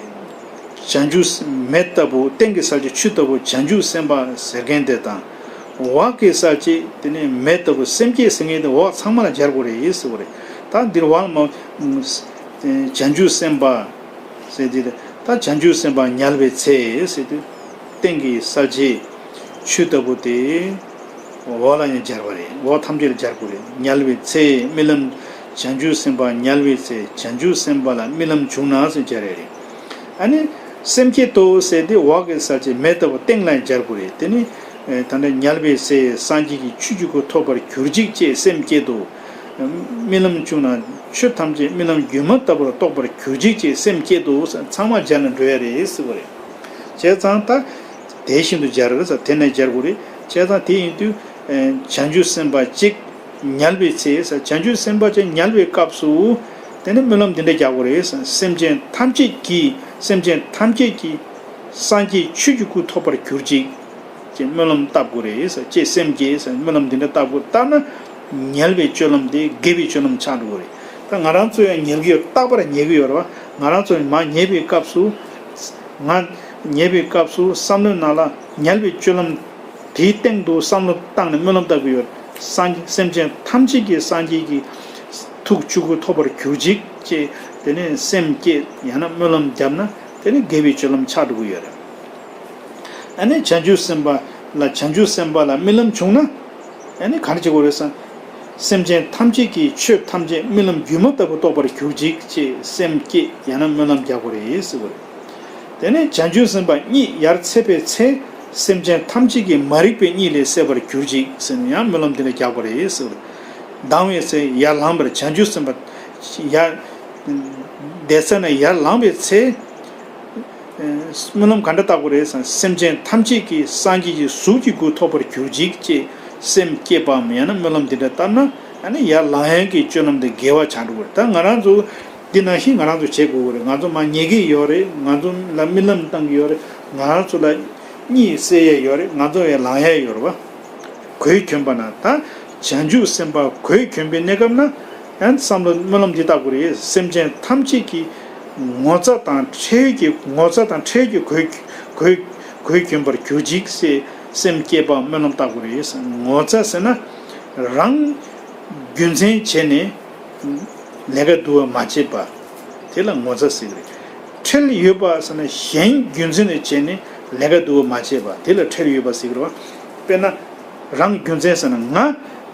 བྱང་ཆུབ་མེ་ལྟ་བུ། སྟེང་གི་གསལ་བྱེད་ཆུ་ལྟ་བུ་བྱང་ཆུབ་སེམས་དཔའ་ཟེར་མཁན་དེ་དང་། འོག་གི་གསལ་བྱེད་དེ་ནི་མེ་ལྟ་བུ་སེམས་བསྐྱེད་ཟེར་མཁན་དེ་འོག་ཚང་མ་ལ་སྦྱར་དགོས་རེད་ཟེར་བ་རེད། ད་འདིར་འོག་ལ་མ་བྱང་ཆུབ་སེམས་དཔའ་ཟེར་དེ་རེད། ད་བྱང་ཆུབ་སེམས་དཔའ་ཉལ་བའི་ཚེ་ཟེར་དུས། སྟེང་གི་གསལ་བྱེད་ཆུ་ལྟ་བུ་དེ་འོག་ལ་ཡང་སྦྱར་བ་རེད། འོག་ཐམས་ཅད་ལ་སྦྱར་དགོས་རེད། ཉལ་བའི་ཚེ་རྨི་ལམ། བྱང་ཆུབ་སེམས་དཔའ་ཉལ་བའི་ཚེ་བྱང་ཆུབ་སེམས་དཔའ་ལ་རྨི་ལམ་བྱུང་ན་ཟེར་སྦྱར་ཡ་རེད། ཨ་ནི་སེམས་བསྐྱེད་དོ་ཟེར་དེ་འོག་གི་གསལ་བྱེད་མེ་ལྟ་བུ་སྟེང་ལ་ཡང་སྦྱར་དགོས་རེད། དེ་ནི་ད་ལྟ་ཉལ་བའི་ཚེ་སངས་རྒྱས་ཀྱི་ཆོས་ཀྱི་སྐུ་ཐོབ་པར་གྱུར་ཅིག་ཅེས་སེམས་བསྐྱེད་དོ། རྨི་ལམ་བྱུང་ན་ཆོས་ཐམས་ཅད་རྨི་ལམ་སྒྱུ་མ་ལྟ་བུར་རྟོགས་པར་གྱུར་ཅིག་ཅེས་སེམས་བསྐྱེད་དོ། ཚང་མ་སྦྱར་ནས་འགྲོ་ཡ་རེད་ཟེར་བ་རེད། བྱས་ཙང་ད་དེ་བཞིན་དུ་སྦྱར་ཟེར། དེ་ནས་སྦྱར་དགོས་རེད། བྱས་ཙང་དེ་ཡིན་དུས་བྱང་ཆུབ་སེམས་དཔའ་གཅིག་ཉལ་བའི་ཚེ་ཟེར། བྱང་ཆུབ་སེམས་དཔའ་གཅིག་ཉལ་བའི་སྐབས་སུ་དེ་ནས་སྨོན་ལམ་འདི་འདྲ་རྒྱག་དགོས་རེད་ཟེར། སེམས་ཅན་ཐམས་ཅད་ཀྱིས་སེམས་ཅན་ཐམས་ཅད་ཀྱིས་སངས་རྒྱས་ཆོས་ཀྱི་སྐུ་ཐོབ་པར་གྱུར་ཅིག་ཅེས་སྨོན་ལམ་བཏབ་དགོས་རེད་ཟེར། ཅེས་སེམས་བསྐྱེད་ཟེར། སྨོན་ལམ་འདི་འདྲ་བཏབ་དགོས། བཏབ་ན་ཉལ་བའི་སྤྱོད་ལམ་དེ་དགེ་བའི་སྤྱོད་ལམ་ཆགས་འགྲོ་གི་རེད། ད་ང་རང་ཚོ་ཡང་ཉལ་གི་ཡོད། རྟག་པར་ཉལ་གི་ཡོད་རེད་བ། ང་རང་ཚོ་མར་ཉལ་བའི་སྐབས་སུ། ང་ཉལ་བའི་སྐབས་སུ་བསམ་བློའི་ནང་ལ་ཉལ་བའི་སྤྱོད་ལམ་དེའི་སྟེང་དུ་བསམ་བློ་བཏང་ནས་སྨོན་ལམ་བཏབ་གི་ཡོད། སངས་རྒྱས་སེམས་ཅན་ཐམས་ཅད་ཀྱིས་སངས་རྒྱས་ཀྱི་ཐུགས་ཆོས་སྐུ་ཐོབ་པར་གྱུར་ཅིག་ཅེས་དེ་ནས་སེམས་བསྐྱེད་ཡང་ན་སྨོན་ལམ་བརྒྱབ་ན་དེ་ནི་དགེ་བའི་སྤྱོད་ལམ་ཆགས་འགྲོ་གི་ཡོད་རེད། ཨ་ནི་བྱང་ཆུབ་སེམས་དཔའ་ལ་བྱང་ཆུབ་སེམས་དཔའ་ལ་རྨི་ལམ་བྱུང་ན། ཨ་ནི་ག་རེ་བྱེད་དགོས་རེད་ཟེར་ན། སེམས་ཅན་ཐམས་ཅད་ཀྱིས་ཆོས་ཐམས་ཅད་རྨི་ལམ་སྒྱུ་མ་ལྟ་བུ་རྟོགས་པར་གྱུར་ཅིག་ཅེས་སེམས་བསྐྱེད་ཡང་ན་སྨོན་ལམ་རྒྱག་དགོས་རེད་ཟེར་བ་རེད། དེ་ནས་བྱང་ཆུབ་སེམས་དཔའ་གཉིད་ཡར་ཚེས་པའི་ཚེ། སེམས་ཅན་ཐམས་ཅད་ཀྱིས་མ་རིག་པའི་གཉིད་ལས་སད་པར་གྱུར་ཅིག་ཟེར་ནས་ཡང་སྨོན་ལམ་འདི་འདྲ་རྒྱག་དགོས་རེད་ཟེར་བ་རེད། ལྡང་བའི་ཚེ་ཡར་ལངས་པར། བྱང་ཆུབ་སེམས་དཔའ་ཡར་བསྡད་ས་ནས་ཡར་ལངས་པའི་ཚེ། སྨོན་ལམ་ག་འདྲ་བཏབ་དགོས་རེད་ཟེར་ན། སེམས་ཅན་ཐམས་ཅད་ཀྱིས་སངས་རྒྱས་ཀྱི་གཟུགས་ཀྱི་སྐུ་ཐོབ་པར་གྱུར་ཅིག་ཅེས་སེམས་བསྐྱེད་པའམ་ཡང་ན་སྨོན་ལམ་འདི་འདྲ་བཏབ་ན། ཨ་ནི་ཡར་ལངས་ཡག་གི་སྤྱོད་ལམ་དེ་དགེ་བ་ཆགས་འགྲོ་གི་རེད། ད་ང་རང་ཚོ་འདི་ནང་བཞིན་ང་རང་ཚོ་བྱེད་དགོས་ཀྱི་རེད། ང་ཚོ་མར་ཉལ་གྱི་ཡོད་རེད། ང་ཚོ་ལ་རྨི་ལམ་བཏང་གི་ཡོད་རེད། ང་རང་ཚོ་ལ་གཉིད་སད་ཡག་ཡོད་རེད། ང་ཚོ་ཡར་ལངས་ཡག་ཡོད་རེད་བ། གོས་གྱོན་པ་ན། ད་བྱང་ཆུབ་སེམས་དཔའ་གོས་གྱོན་པའི་གནས་སྐབས་ན། ཡང་བསམ་བློ་སྨོན་ལམ་འདི་བཏབ་དགོས་རེད། སེམས་ཅན་ཐམས་ཅད་ཀྱིས་ངོ་ཚ་དང་འཕྲལ་གྱི་ངོ་ཚ་དང་འཕྲལ་གྱི་གོས་གོས་གོས་གྱོན་པར་གྱུར་ཅིག་ཅེས་སེམས་བསྐྱེད་པའམ་སྨོན་ལམ་བཏབ་དགོས་རེད། ངོ་ཚ་ཟེར་ན་རང་རྒྱུ་མཚན་བྱས་ནས་ལས་ཀ་སྡུག་པ་མ་བྱེད་པ་དེ་ལ་ངོ་ཚ་ཟེར་གྱི་རེད། ཁྲེལ་ཡོད་པ་ཟེར་ན་གཞན་རྒྱུ་མཚན་ལ་བྱས་ནས་ལས་ཀ་སྡུག་པ་མ་བྱེད་པ་དེ་ལ་ཁྲེལ་ཡོད་པ་ཟེར་གྱི་རེད་བ། དཔེར་ན། རང་རྒྱུ་མཚན་ཟེར་ན་ང་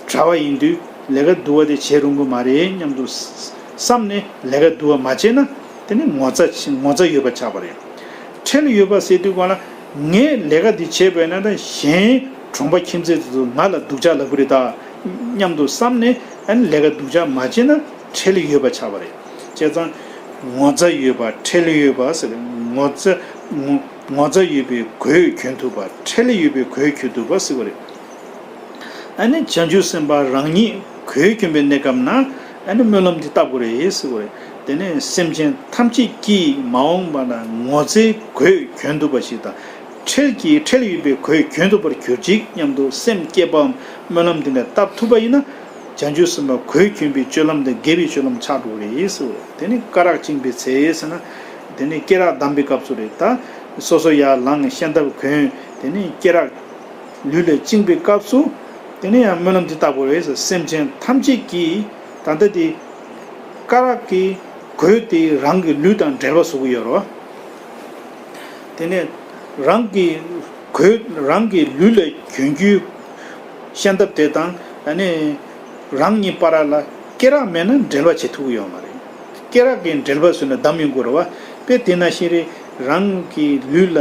གྲྭ་པ་ཡིན་དུས་ལས་ཀ་སྡུག་པ་དེ་བྱེད་རུང་གི་མ་རེད་སྙམ་དུ་བསམ་ནས་ལས་ཀ་སྡུག་པ་མ་བྱས་ན་དེ་ནི་ངོ་ཚ་ངོ་ཚ་ཡོད་པ་ཆགས་པ་རེད། ཁྲེལ་ཡོད་པ་ཟེར་དུས་གང་ལ་ངས་ལས་ཀ་འདི་བྱས་པས་ན་ད་གཞན་གྲོང་པ་ཁྱིམ་མཚེས་དེ་ཚོ་ང་ལ་སྡུག་ཅག་ལབ་ཀྱི་རེད་ད་སྙམ་དུ་བསམ་ནས་ཨ་ནི་ལས་ཀ་སྡུག་ཅག་མ་བྱས་ན་ཁྲེལ་ཡོད་པ་ཆགས་པ་རེད། བྱས་ཙང་ངོ་ཚ་ཡོད་པ་ཁྲེལ་ཡོད་པ་ཟེར། ངོ་ཚ་ངོ་ངོ་ཚ་ཡོད་པའི་གོས་གྱོན་ཐུབ་པ། ཁྲེལ་ཡོད་པའི་གོས་གྱོན་ཐུབ་པ་ཟེར་བ་རེད། ཨ་ནི་བྱང་ཆུབ་སེམས་དཔའ་རང་ཉིད་གོས་གྱོན་པའི་གནས་སྐབས་ན་ཨ་ནི་སྨོན་ལམ་འདི་བཏབ་དགོས་རེད་ཟེར་བ་རེད། དེ་ནས་སེམས་ཅན་ཐམས་ཅད་ཀྱིས་མ་འོངས་པ་ན་ངོ་ཚའི་གོས་གྱོན་ཐུབ་པ་ཞིག་དང་། ཁྲེལ་གྱི་ཁྲེལ་ཡོད་པའི་གོས་གྱོན་ཐུབ་པར་གྱུར་ཅིག་སྙམ་དུ་སེམས་བསྐྱེད་པའམ་སྨོན་ལམ་འདི་འདྲ་བཏབ་ཐུབ་པ་ཡིན་ན། བྱང་ཆུབ་སེམས་དཔའ་གོས་གྱོན་པའི་སྤྱོད་ལམ་དེ་དགེ་བའི་སྤྱོད་ལམ་ཆགས་འགྲོ་གི་རེད་ཟེར། དེ་ནི་སྐ་རགས་བཅིངས་པའི་ཚེ་ཟེར་ན། དེ་ནི་སྐེ་རགས་བསྡམས་པའི་སྐབས་སུ་རེད་ད། སོ་སོ་ཡར་ལངས་ཤམ་ཐབས་གོན། དེ་ནི་སྐེ་རགས་ལུས་ལ་བཅིངས་པའི་སྐབས་སུ། དེ་ནི་ཡང་སྨོན་ལམ་འདི་བཏབ་དགོས་རེད་ཟེར། སེམས་ཅན་ཐམས་ཅད་ཀྱིས་ད་ལྟ་དེ་སྐ་རགས་ཀྱི་གོས་དེ་རང་གི་ལུས་དང་འབྲེལ་བ་བཟོ་གི་ཡོད་རེད་བ། དེ་ནས་རང་གི་གོས་རང་གི་ལུས་ལ་གྱོན་རྒྱུའི་ཤམ་ཐབས་དེ་དང་ཨ་ནི་རང་གཉིས་བར་ལ་སྐེ་རགས་མེད་ན་འབྲེལ་བ་བྱེད་ཐུབ་ཀྱི་ཡོད་མ་རེད། སྐེ་རགས་ཀྱི་འབྲེལ་བ་བཟོས་ནས་བསྡམས་ཡོང་དགོས་རེད་བ། དཔེ་དེ་ནང་བཞིན་རེད། རང་གི་ལུས་ལ་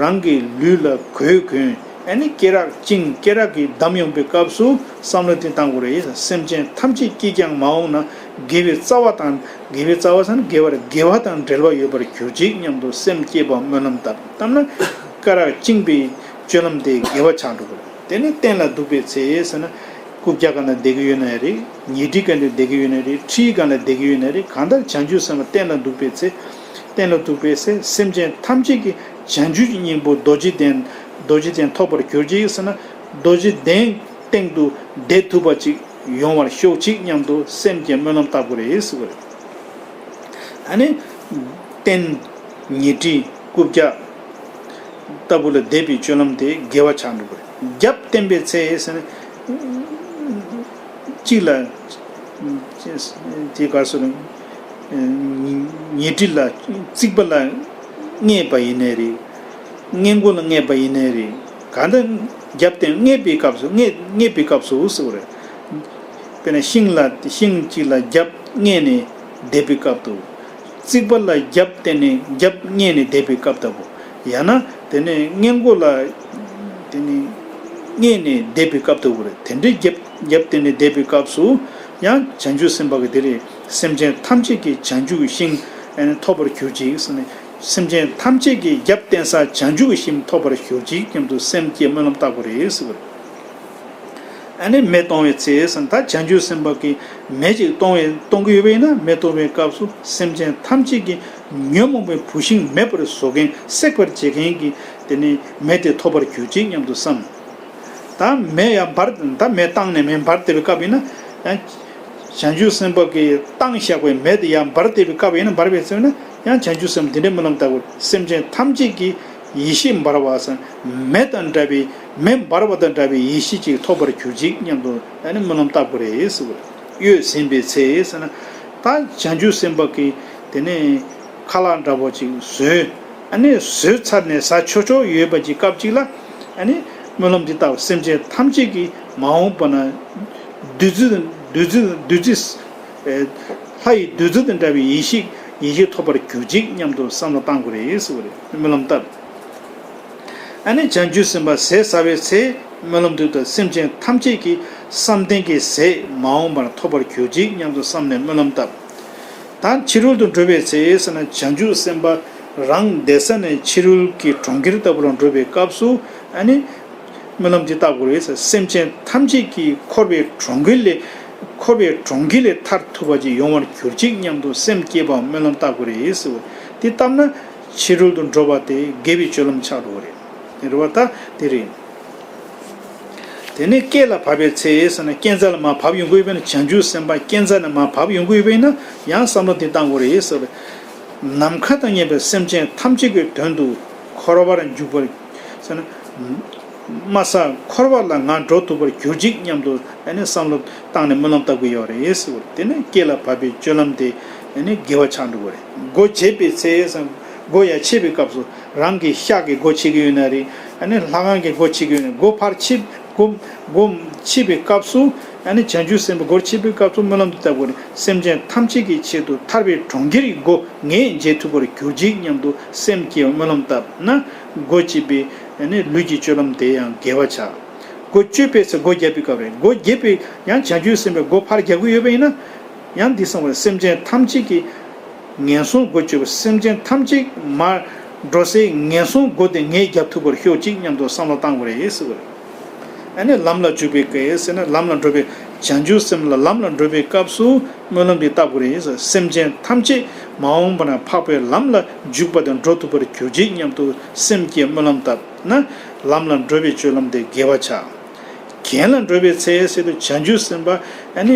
རང་གི་ལུས་ལ་གོས་གོན། ཨ་ནི་སྐེ་རགས་བཅིངས། སྐེ་རགས་ཀྱིས་བསྡམས་ཡོང་པའི་སྐབས་སུ་བསམ་བློ་དེ་བཏང་དགོས་རེད། སེམས་ཅན་ཐམས་ཅད་ཀྱིས་ཀྱང་མ་འོངས་ན་དགེ་བའི་རྩ་བ་དང་། དགེ་བའི་རྩ་བ་ཟེར་ན་དགེ་བར་དགེ་བ་དང་འབྲེལ་བ་ཡོད་པར་གྱུར་ཅིག་སྙམ་དུ་སེམས་བསྐྱེད་པ་སྨོན་ལམ་བཏབ་བཏབ་ན། སྐ་རགས་བཅིངས་པའི་ སྤྱོད་ལམ་དེ་དགེ་བ་ཆགས་འགྲོ་གི་རེད། དེ་ནས་སྟན་ལ་འདུག་པའི་ཚེ་ཟེར་ན། རྐུབ་བཀྱག་སྒང་ལ་བསྡད་ཀྱི་ཡོད་ན་རེད། ཉལ་ཁྲིའི་སྒང་ལ་བསྡད་ཀྱི་ཡོད་ན་རེད། ཁྲིའི་སྒང་ལ་བསྡད་ཀྱི་ཡོད་ན་རེད། གང་ལྟར་བྱང་ཆུབ་སེམས་དཔའ་སྟན་ལ་འདུག་པའི་ཚེ། སྟན་ལ་འདུག་པའི་ཚེ་སེམས་ཅན་ཐམས་ཅད་ཀྱིས་བྱང་ཆུབ་ཀྱི་སྙིང་པོ་རྡོ་རྗེ་གདན། རྡོ་རྗེ་གདན་ཐོབ་པར་གྱུར་ཅིག་ཟེར་ན། རྡོ་རྗེ་གདན་སྟེང་དུ་བསྡད་ཐུབ་པ་ཅིག་ཡོང་བར་ཤོག་ཅིག་སྙམ་དུ་སེམས་ཀྱི་སྨོན་ལམ་བཏབ་དགོས་རེད་ཟེར་བ་རེད། ཨ་ནི། སྟན། ཉལ་ཁྲི། རྐུབ་བཀྱག་ལྟ་བུ་ལ་དད་པའི་སྤྱོད་ལམ་དེ་དགེ་བ་ཆགས་འགྲོ་གི་རེད། རྒྱབ་བསྟན་པའི་ཚེ་ཟེར་ན། གཅིག་ལ། དེ་ག་སོ་རེད། ཉལ་ཁྲི་ལ། རྩིག་པ་ལ། བརྔས་པ་ཡིན་ནའི་རེད། སྔས་མགོ་ལ་བརྔས་པ་ཡིན་ནའི་རེད། གང་ལྟར་རྒྱབ་བསྟན་བརྔས་པའི་སྐབས་སུ་བརྔས་བརྔས་པའི་སྐབས་སུ་ཟེར་བ་རེད། དཔེར་ན་ཤིང་ལ་ཤིང་གཅིག་ལ་རྒྱབ་བརྔས་ནས་བསྡད་པའི་སྐབས་དུ། རྩིག་པ་ལ་རྒྱབ་བསྟན་ནས་རྒྱབ་བརྔས་ནས་བསྡད་པའི་སྐབས་ལྟ་བུ། ཡང་ན་དེ་ནས་སྔས་མགོ་ལ། དེ་ནས་བརྔས་ནས་བསྡད་པའི་སྐབས་ལྟ་བུ་རེད། དེ་འདྲའི་རྒྱབ་རྒྱབ་བསྟན་ནས་བསྡད་པའི་སྐབས་སུ། ཡང་བྱང་ཆུབ་སེམས་དཔའ་གིས་དེ་རེད། སེམས་ཅན་ཐམས་ཅད་ཀྱིས་བྱང་ཆུབ་ཀྱི་ཞིང་ཐོབ་པར་གྱུར་ཅིག་ཟེར་ནས། སེམས་ཅན་ཐམས་ཅད་ཀྱིས་རྒྱབ་བསྟན་ས་བྱང་ཆུབ་ཀྱི་ཞིང་ཐོབ་པར་གྱུར་ཅིག་སྙམ་དུ་སེམས་བསྐྱེད་སྨོན་ལམ་བཏབ་དགོས་རེད་ཟེར་བ་རེད། ཨ་ནི་མེ་གཏོང་བའི་ཚེ་ཟེར་ན། ད་བྱང་ཆུབ་སེམས་དཔའ་གིས་མེ་ཅིག་གཏོང་བའི་གཏོང་གི་ཡོད་པ་ཡིན་ན། མེ་གཏོང་བའི་སྐབས་སུ་སེམས་ཅན་ཐམས་ཅད་ཀྱི་ཉོན་མོངས་པའི་བུད་ཤིང་མེད་པར་བཟོ་མཁན། སྲེག་པར་བྱེད་མཁན་གྱི་དེ་ནི་མེ་དེ་ཐོབ་པར་གྱུར་ཅིག་སྙམ་དུ་བསམ། ད་མེ་ཡར་འབར། ད་མེ་བཏང་ནས་མེ་འབར་བསྡད་པའི་སྐབས་ཡིན་ན། ཡང་བྱང་ཆུབ་སེམས་དཔའ་གིས་བཏང་བཞག་པའི་མེ་དེ་ཡར་འབར་བསྡད་པའི་སྐབས་ཡིན་ན། འབར་བའི་ཚེ་ན་ཡང་བྱང་ཆུབ་སེམས་དེ་འདྲའི་སྨོན་ལམ་བཏབ་དགོས། སེམས་ཅན་ཐམས་ཅད་ཀྱི་ཡེ་ཤེས་འབར་བ་ཟེར། མེ་དང་འདྲ་བའི་མེ་འབར་བ་དང་འདྲ་བའི་ཡེ་ཤེས་ཅིག་ཐོབ་པར་གྱུར་ཅིག་སྙམ་དུ་ཨ་ནི་སྨོན་ལམ་བཏབ་དགོས་རེད་ཟེར་བ་རེད། གཡོས་ཟིན་པའི་ཚེ་ཟེར་ན། ད་བྱང་ཆུབ་སེམས་དཔའ་གིས་དེ་ནས་ཁ་ལག་འདྲ་པོ་ཅིག་བཟོས། ཨ་ནི་བཟོས་ཚར་ནས་ཟ་ཆོག་ཆོག་ཡོད་པ་ཅིག་སྐབས་ཅིག་ལ། ཨ་ནི་སྨོན་ལམ་འདི་ལྟ་བུ། སེམས་ཅན་ཐམས་ཅད་ཀྱིས་མ་འོངས་པ་ན་བདུད་རྩི་བདུད་རྩི་བདུད་རྩི། ལྷ་ཡི་བདུད་རྩི་དང་འདྲ་བའི་ཡེ་ཤེས་ཡེ་ཤེས་ཐོབ་པར་གྱུར་ཅིག་སྙམ་དུ་བསམ་བློ་བཏང་དགོས་རེད་ཟེར་བ་རེད། སྨོན་ལམ་བཏབ། ཨ་ནི་བྱང་ཆུབ་སེམས་དཔའ་ཟས་ཟ་བའི་ཚེ་སྨོན་ལམ་འདི་ལྟར། སེམས་ཅན་ཐམས་ཅད་ཀྱི་བསམ་གཏན་གྱི་ཟས་མ་འོངས་པར་ཐོབ་པར་གྱུར་ཅིག་སྙམ་དུ་བསམ་ནས་སྨོན་ལམ་བཏབ། ད་ཕྱི་རོལ་དུ་འགྲོ་བའི་ཚེ་ཟེར་ན། བྱང་ཆུབ་སེམས་དཔའ་རང་བསྡད་ས་ནས་ཕྱི་རོལ་གྱི་གྲོང་ཁྱེར་ལྟ་བུ་ལ་འགྲོ་བའི་སྐབས་སུ། ཨ་ནི་སྨོན་ལམ་འདི་བཏབ་དགོས་རེད་ཟེར། སེམས་ཅན་ཐམས་ཅད་ཀྱིས་འཁོར་བའི་གྲོང་ཁྱེར་ལས། འཁོར་བའི་གྲོང་ཁྱེར་ལས་ཐར་ཐུབ་པ་ཅིག་ཡོང་བར་གྱུར་ཅིག་སྙམ་དུ་སེམས་བསྐྱེད་པའམ་སྨོན་ལམ་བཏབ་དགོས་རེད་ཟེར་བ། འདི་བཏབ་ན་ཕྱི་རོལ་དུ་འགྲོ་བ་དེ་དགེ་བའི་སྤྱོད་ལམ་ཆགས་འགྲོ་གི་རེད། རེད་བ། ད་དེ་རེད། དེ་ནས་སྐེད་ལ་བབས་པའི་ཚེ་ཟེར་ན། སྐས་འཛེག་ལ་མར་བབས་ཡོང་གི་ཡོད་པས་ན། བྱང་ཆུབ་སེམས་དཔའ་སྐས་འཛེག་ལ་མར་བབས་ཡོང་གི་ཡོད་པས་ན། ཡང་བསམ་བློ་འདི་བཏང་དགོས་རེད་ཟེར་བ་རེད། ནམ་མཁའ་དང་མཉམ་པའི་སེམས་ཅན་ཐམས་ཅད་ཀྱི་དོན་དུ་འཁོར་བར་འཇུག་པར་ཟེར་ན། མ་ཟད་འཁོར་བ་ལས་ང་སྒྲོལ་ཐུབ་པར་གྱུར་ཅིག་སྙམ་དུ་ཨ་ནི་བསམ་བློ་བཏང་ནས་སྨོན་ལམ་བཏབ་ཀྱི་ཡོད་རེད་ཟེར་བ་རེད། དེ་ནས་སྐེད་ལ་བབས་པའི་སྤྱོད་ལམ་དེ་ཨ་ནི་དགེ་བ་ཆགས་འགྲོ་གི་རེད། སྒོ་ཕྱེ་བའི་ཚེ་ཟེར། སྒོ་ཡར་ཕྱེ་བའི་སྐབས་སུ། རང་གི་ཤག་གི་སྒོ་ཕྱེ་གི་ཡོད་ན་རེད། ཨ་ནི་ལྷ་ཁང་གི་སྒོ་ཕྱེ་གི་ཡོད་ན། སྒོ་ཕར་ཕྱེ། སྒོ་སྒོ་ཕྱེ་བའི་སྐབས་སུ། ཨ་ནི་བྱང་ཆུབ་སེམས་དཔའ་སྒོ་ཕྱེ་བའི་སྐབས་སུ་སྨོན་ལམ་འདི་བཏབ་དགོས་རེད། སེམས་ཅན་ཐམས་ཅད་ཀྱི་ཆེད་དུ་ཐར་པའི་གྲོང་ཁྱེར་གྱི་སྒོ་ངས་འབྱེད་ཐུབ་པར་གྱུར་ཅིག་སྙམ་དུ་སེམས་བསྐྱེད་སྨོན་ལམ་བཏབ་ན། སྒོ་ཕྱེ་བའི་ཨ་ནི་ལུས་ཀྱི་སྤྱོད་ལམ་དེ་ཡང་དགེ་བ་ཆགས། སྒོ་གཅོད་པའི་ཚེ། སྒོ་བརྒྱབ་པའི་སྐབས་རེད། སྒོ་བརྒྱབ་པའི། ཡང་བྱང་ཆུབ་སེམས་དཔའ་སྒོ་ཕར་རྒྱག་གི་ཡོད་པ་ཡིན་ན། ཡང་འདི་བསམ་པ་རེད། སེམས་ཅན་ཐམས་ཅད་ཀྱིས་ངན་སོང་སྒོ་གཅོད་པ། སེམས་ཅན་ཐམས་ཅད་མར་འགྲོ་སའི་ངན་སོང་སྒོ་དེ་ངས་བརྒྱབ་ཐུབ་པར་ཤོག་ཅིག་སྙམ་དུ་བསམ་བློ་བཏང་དགོས་རེད་ཟེར་བ་རེད། ཨ་ནི་ལམ་ལ་འཇུག་པའི་སྐད་ཟེར་ན། ལམ་ལ་འགྲོ་བའི། བྱང་ཆུབ་སེམས་ལ་ལམ་ལ་འགྲོ་བའི་སྐབས་སུ་སྨོན་ལམ་འདི་བཏབ་དགོས་རེད་ཟེར། སེམས་ཅན་ཐམས་ཅད་མ་འོངས་པ་ན་འཕགས་པའི་ལམ་ལ་འཇུག་པ་དང་འགྲོ་ཐུབ་པར་གྱུར་ཅིག་སྙམ་དུ་སེམས་བསྐྱེད་སྨོན་ལམ་བཏབ་ན། ལམ་ལ་འགྲོ་བའི་སྤྱོད་ལམ་དེ་དགེ་བ་ཆགས། གྱེན་ལ་འགྲོ་བའི་ཚེ་ཟེར་དུས། བྱང་ཆུབ་སེམས་དཔའ་ཨ་ནི་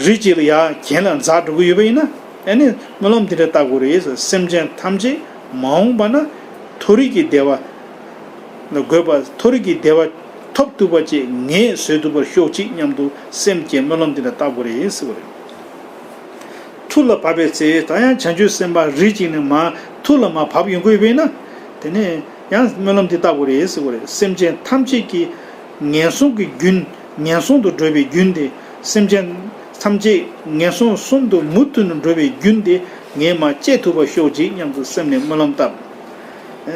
རི་གཅིག་ལ་ཡར་གྱེན་ལ་འཛེག་འགྲོ་གི་ཡོད་པ་ཡིན་ན། ཨ་ནི་སྨོན་ལམ་འདི་འདྲ་བཏབ་དགོས་རེད་ཟེར། སེམས་ཅན་ཐམས་ཅད་མ་འོངས་པ་ན་མཐོ་རིས་ཀྱི་བདེ་བ་ལ་འགོད་པ། མཐོ་རིས་ཀྱི་བདེ་བ་ཐོབ་ཐུབ་པ་ཅིག་ངས་བཟོ་ཐུབ་པར་ཤོག་ཅིག་སྙམ་དུ་སེམས་བསྐྱེད་སྨོན་ལམ་འདི་འདྲ་བཏབ་དགོས་རེད་ཟེར་བ་རེད། ཐུར་ལ་བབས་པའི་ཚེ། ད་ཡང་བྱང་ཆུབ་སེམས་དཔའ་རི་གཅིག་ནས་མར་ཐུར་ལ་མར་བབས་ཡོང་གི་ཡོད་པས་ན། དེ་ནས་ཡང་སྨོན་ལམ་འདི་བཏབ་དགོས་རེད་ཟེར་བ་རེད། སེམས་ཅན་ཐམས་ཅད་ཀྱི་ངན་སོང་གི་རྒྱུན། ངན་སོང་དུ་འགྲོ་བའི་རྒྱུན་དེ། སེམས་ཅན་ཐམས་ཅད་ངན་སོང་གསུམ་དུ་མུ་མཐུད་ནས་འགྲོ་བའི་རྒྱུན་དེ་ངས་མར་བཅད་ཐུབ་པར་ཤོག་ཅིག་སྙམ་དུ་སེམས་ནས་སྨོན་ལམ་བཏབ།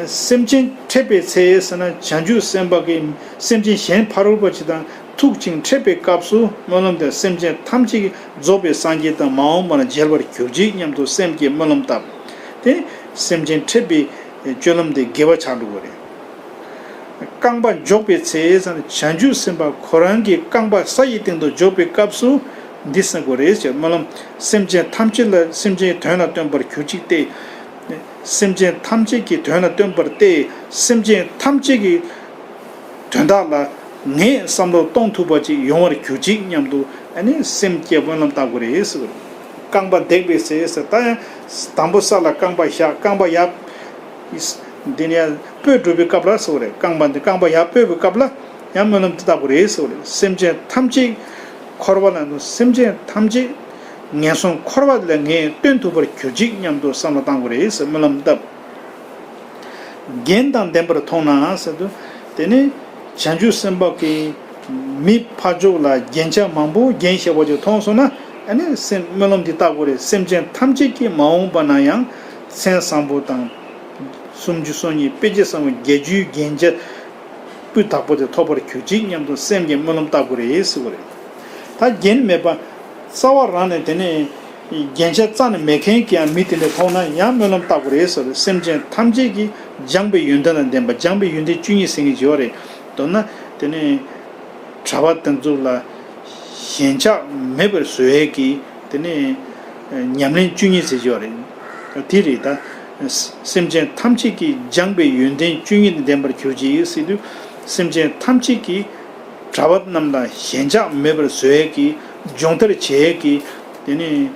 སེམས་ཅན་འཕྲད་པའི་ཚེ་ཟེར་ན། བྱང་ཆུབ་སེམས་དཔའ་གིས་སེམས་ཅན་གཞན་ཕ་རོལ་པོ་ཆེ་དང་ཐུག་ཅིང་འཕྲད་པའི་སྐབས་སུ་སྨོན་ལམ་དེ། སེམས་ཅན་ཐམས་ཅད་ཀྱིས་རྫོགས་པའི་སངས་རྒྱས་དང་མ་འོངས་པ་ན་མཇལ་བར་གྱུར་ཅིག་སྙམ་དུ་སེམས་བསྐྱེད་སྨོན་ལམ་བཏབ་སྟེ། སེམས་ཅན་འཕྲད་པའི་སྤྱོད་ལམ་དེ་དགེ་བ་ཆགས་འགྲོ་གི་རེད། རྐང་པ་འཇོག་པའི་ཚེ་ཟེར་ན། བྱང་ཆུབ་སེམས་དཔའ་ཁོ་རང་གི་རྐང་པ་ས་ཡི་སྟེང་དུ་འཇོག་པའི་སྐབས་སུ་འདི་གསུང་དགོས་རེད་ཅེས། སྨོན་ལམ། སེམས་ཅན་ཐམས་ཅད་ལ། སེམས་ཅན་དོན་ལ་སྟོན་པར་གྱུར་ཅིག་སྟེ། སེམས་ཅན་ཐམས་ཅད་ཀྱི་དོན་ལ་སྟོན་པར་ཏེ། སེམས་ཅན་ཐམས་ཅད་ཀྱི་དོན་དག་ལ་ངས་བསམ་བློ་གཏོང་ཐུབ་པ་ཅིག་ཡོང་བར་གྱུར་ཅིག་སྙམ་དུ། ཨ་ནི་སེམས་བསྐྱེད་སྨོན་ལམ་བཏབ་དགོས་རེད་ཟེར་བ་རེད། རྐང་པ་འདེགས་པའི་ཚེ་ཟེར། ད་ཡང་དང་པོ་ས་ལ་རྐང་པ་བཞག་རྐང་པ་ཡར། འདི་ནས་སྤོས་སྒྲུབ་པའི་སྐབས་ལ་ཟེར་བ་རེད། རྐང་པ་འདི་རྐང་པ་ཡར་སྤོས་པའི་སྐབས་ལ་ཡང་སྨོན་ལམ་འདི་བཏབ་དགོས་རེད་ཟེར་བ་རེད། སེམས་ཅན་ཐམས་ཅད་འཁོར་བ་ལ་འདུ། སེམས་ཅན་ཐམས་ཅད་ངན་སོང་འཁོར་བ་ལས་ངས་བཏོན་ཐུབ་པར་གྱུར་ཅིག་སྙམ་དུ་བསམ་བློ་བཏང་དགོས་རེད་ཟེར་སྨོན་ལམ་བཏབ། རྒྱན་དང་ལྡན་པར་མཐོང་ན་ཟེར་དུས། དེ་ནི་བྱང་ཆུབ་སེམས་དཔའ་གིས་མི་ཕར་ཕྱོགས་ལ་རྒྱན་ཆ་མང་པོ་རྒྱན་བཞེས་པ་ཅིག་མཐོང་སོང་ན། ཨ་ནི་སེམས་སྨོན་ལམ་འདི་བཏབ་དགོས་རེད། སེམས་ཅན་ཐམས་ཅད་ཀྱིས་མ་འོངས་པ་ན་ཡང་མཚན་བཟང་པོ་དང་། སུམ་ཅུ་སོ་གཉིས་དཔེ་བྱད་བཟང་པོ་བརྒྱད་ཅུའི་རྒྱན་ཆ་སྤུས་དག་པོ་དེ་ཐོབ་པར་གྱུར་ཅིག་སྙམ་དུ་སེམས་ཀྱིས་སྨོན་ལམ་བཏབ་དགོས་རེད་ཟེར་བ་རེད། ད་རྒྱན་མེད་པ། རྩ་བ་རང་ནས་དེ་ནས་རྒྱན་ཆ་རྩ་ནས་མེད་མཁན་གྱི་ཡང་མི་དེ་འདྲ་མཐོང་ན་ཡང་སྨོན་ལམ་བཏབ་དགོས་རེད་ཟེར། སེམས་ཅན་ཐམས་ཅད་ཀྱིས་སྦྱངས་པའི་ཡོན་ཏན་དང་ལྡན་པ། སྦྱངས་པའི་ཡོན་ཏན་བཅུ་གཉིས་ཟེར་མཁན་ཅིག་ཡོད་རེད། མདོར་ན་དེ་ནས་གྲྭ་པ་དེ་ཚོ་ལ་ཞེན་ཆགས་མེད་པར་བཟོ་ཡས་ཀྱི་དེ་ནས་ཉམས་ལེན་བཅུ་གཉིས་ཟེར་གྱི་ཡོད་རེད། དེ་རེད་ད། སེམས་ཅན་ཐམས་ཅད་ཀྱིས་སྦྱངས་པའི་ཡོན་ཏན་བཅུ་གཉིས་དང་ལྡན་པར་གྱུར་ཅིག་ཟེར་དུས། སེམས་ཅན་ཐམས་ཅད་ཀྱིས་གྲྭ་པ་རྣམས་ལ་ཞེན་ཆགས་མེད་པར་བཟོ་ཡས་ཀྱི་སྦྱོང་བརྡར་བྱེད་ཡས་ཀྱི་དེ་ནས་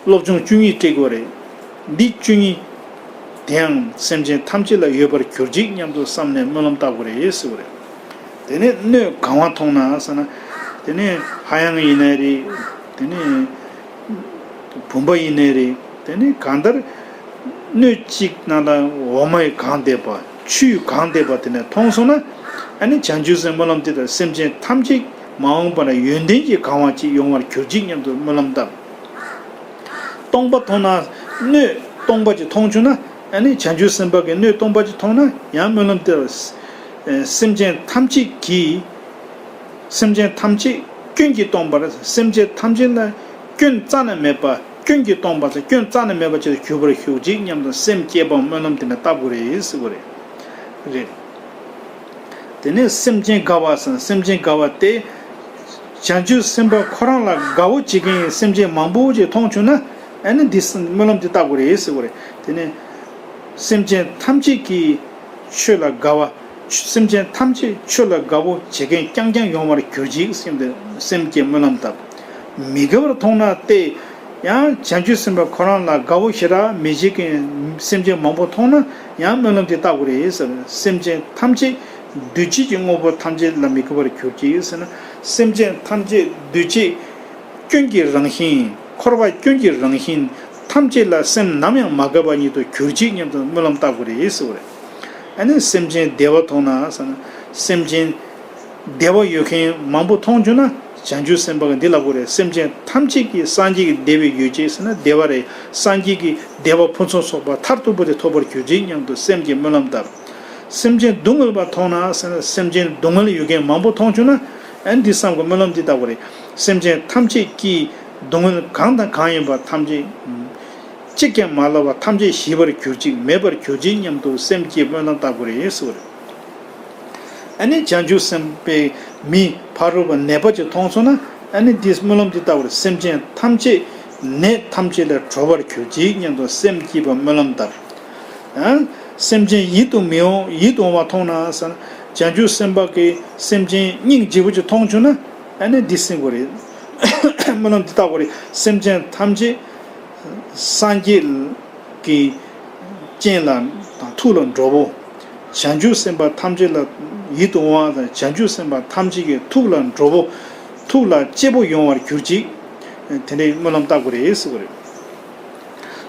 སློབ་སྦྱོང་བཅུ་གཉིས་སྤྲད་དགོས་རེད། འདི་བཅུ་གཉིས་དེའང་སེམས་ཅན་ཐམས་ཅད་ལ་ཡོད་པར་གྱུར་ཅིག་སྙམ་དུ་བསམ་ནས་སྨོན་ལམ་བཏབ་དགོས་རེད་ཟེར་བ་རེད། དེ་ནས་སྣོད་གང་བ་མཐོང་ན་ཟེར་ན། དེ་ནས་ཧ་ཡང་ཡིན་ནའི་རེད། དེ་ནས་བུམ་པ་ཡིན་ནའི་རེད། དེ་ནས་གང་ལྟར་སྣོད་གཅིག་ནང་ལ་འོ་མས་གང་བསྡད་པ། ཆུས་གང་བསྡད་པ་དེ་ནས་མཐོང་སོང་ན། ཨ་ནི་བྱང་ཆུབ་སེམས་སྨོན་ལམ་དེ་ལྟར་སེམས་ཅན་ཐམས་ཅད་མ་འོངས་པ་ན་ཡོན་ཏན་གྱིས་གང་བ་ཅིག་ཡོང་བར་གྱུར་ཅིག་སྙམ་དུ་སྨོན་ལམ་བཏབ། སྟོང་པ་མཐོང་ན། སྣོད་སྟོང་པ་ཅིག་མཐོང་བྱུང་ན། ཨ་ནི་བྱང་ཆུབ་སེམས་དཔའ་གི་སྣོད་སྟོང་པ་ཅིག་མཐོང་ན་ཡང་སྨོན་ལམ་དེ་ལ། སེམས་ཅན་ཐམས་ཅད་ཀྱིས། སེམས་ཅན་ཐམས་ཅད་སྐྱོན་གྱིས་སྟོང་པར། སེམས་ཅན་ཐམས་ཅད་ལ་སྐྱོན་རྩ་ནས་མེད་པ། སྐྱོན་གྱིས་སྟོང་པ་དང་སྐྱོན་རྩ་ནས་མེད་པ་ཅིག་ཏུ་གྱུར་པར་གྱུར་ཅིག་སྙམ་དུ་སེམས་བསྐྱེད་པའམ་སྨོན་ལམ་དེ་འདྲ་བཏབ་དགོས་རེད་ཟེར་བ་རེད། རེད། དེ་ནས་སེམས་ཅན་དགའ་བ་ཟེར། སེམས་ཅན་དགའ་བ་སྟེ། བྱང་ཆུབ་སེམས་དཔའ་ཁོ་རང་ལ་དགའ་བོ་བྱེད་མཁན་སེམས་ཅན་མང་པོ་ཅིག་མཐོང་བྱུང་ན། ཨ་ནི་འདི་སྨོན་ལམ་འདི་བཏབ་དགོས་རེད་ཟེར་བ་རེད། དེ་ནས་སེམས་ཅན་ཐམས་ཅད་ཀྱིས་ཆོས་ལ་དགའ་བ། སེམས་ཅན་ཐམས་ཅད་ཆོས་ལ་དགའ་བོ་བྱེད་མཁན་རྐྱང་རྐྱང་ཡོང་བར་གྱུར་ཅིག་སེམས་དེ་སེམས་བསྐྱེད་སྨོན་ལམ་བཏབ། མི་དགའ་བར་མཐོང་ན་སྟེ། ཡང་བྱང་ཆུབ་སེམས་དཔའ་ཁོ་རང་ལ་དགའ་བོ་ཞེ་དྲག་མི་བྱེད་མཁན་སེམས་ཅན་མང་པོ་མཐོང་ན་ཡང་སྨོན་ལམ་དེ་བཏབ་དགོས་རེད་ཟེར། སེམས་ཅན་ཐམས་ཅད་འདུས་བྱས་ཀྱི་དངོས་པོ་ཐམས་ཅད་ལ་མི་དགའ་བར་གྱུར་ཅིག་ཟེར་ན། སེམས་ཅན་ཐམས་ཅད་འདུས་བྱས་སྐྱོན་གྱི་རང་བཞིན། འཁོར་བ་སྐྱོན་གྱི་རང་བཞིན་ཐམས་ཅད་ལ་སེམས་ནམ་ཡང་མ་དགའ་བ་ཉིད་དུ་གྱུར་ཅིག་སྙམ་དུ་སྨོན་ལམ་བཏབ་དགོས་རེད་ཟེར་བ་རེད། ཨ་ནི་སེམས་ཅན་བདེ་བ་མཐོང་ན་ཟེར་ན། སེམས་ཅན་བདེ་བ་ཡོད་མཁན་མང་པོ་མཐོང་བྱུང་ན། བྱང་ཆུབ་སེམས་དཔའ་གིས་འདི་ལབ་དགོས་རེད། སེམས་ཅན་ཐམས་ཅད་ཀྱིས་སངས་རྒྱས་ཀྱི་བདེ་བའི་ཡོ་བྱད་ཟེར་ན་བདེ་བ་རེད། སངས་རྒྱས་ཀྱི་བདེ་བ་ཕུན་སུམ་ཚོགས་པ་མཐར་ཐུག་པ་དེ་ཐོབ་པར་གྱུར་ཅིག་སྙམ་དུ་སེམས་ཀྱིས་སྨོན་ལམ་བཏབ། སེམས་ཅན་སྡུག་བསྔལ་བ་མཐོང་ན་ཟེར་ན། སེམས་ཅན་སྡུག་བསྔལ་ཡོད་མཁན་མང་པོ་མཐོང་བྱུང་ན། ཨ་ནི་འདི་བསམ་དགོས། སྨོན་ལམ་འདི་བཏབ་དགོས་རེད། སེམས་ཅན་ཐམས་ཅད་ཀྱིས་སྡུག་བསྔལ་གང་དང་གང་ཡིན་པ་ཐམས་ཅད་གཅིག་ཀྱང་མ་ལུས་པ་ཐམས་ཅད་ཞི་བར་གྱུར་ཅིག་མེད་པར་གྱུར་ཅིག་སྙམ་དུ་སེམས་བསྐྱེད་སྨོན་ལམ་བཏབ་དགོས་རེད་ཟེར་བ་རེད། ཨ་ནི་བྱང་ཆུབ་སེམས་དཔའི་མི་ཕ་རོལ་པོ་ནད་པ་ཅིག་མཐོང་སོང་ན། ཨ་ནི་འདི་སྨོན་ལམ་འདི་བཏབ་དགོས་རེད། སེམས་ཅན་ཐམས་ཅད་ནད་ཐམས་ཅད་ལས་གྲོལ་བར་གྱུར་ཅིག་སྙམ་དུ་སེམས་བསྐྱེད་པ་སྨོན་ལམ་བཏབ། ཡང་སེམས་ཅན་ཡིད་དུ་མི་འོང་ཡིད་དུ་འོང་བ་མཐོང་ན་ཟེར་ན། བྱང་ཆུབ་སེམས་དཔའ་གིས་སེམས་ཅན་སྙིང་རྗེ་པོ་ཅིག་མཐོང་བྱུང་ན། ཨ་ནི་འདི་གསུང་དགོས་རེད། སྨོན་ལམ་འདི་བཏབ་དགོས་རེད། སེམས་ཅན་ཐམས་ཅད་སངས་རྒྱས་ཀྱི་སྤྱན་ལ་དང་ཐུགས་ལ་འགྲོ་བོ། བྱང་ཆུབ་སེམས་དཔའ་ཐམས་ཅད་ལ་ཡིད་དུ་འོང་བ་དང་། བྱང་ཆུབ་སེམས་དཔའ་ཐམས་ཅད་ཀྱི་ཐུགས་ལ་འགྲོ་བོ། ཐུགས་ལ་གཅེས་པོ་ཡོང་བར་གྱུར་ཅིག་དེ་འདྲའི་སྨོན་ལམ་བཏབ་དགོས་རེད་ཟེར་བ་རེད།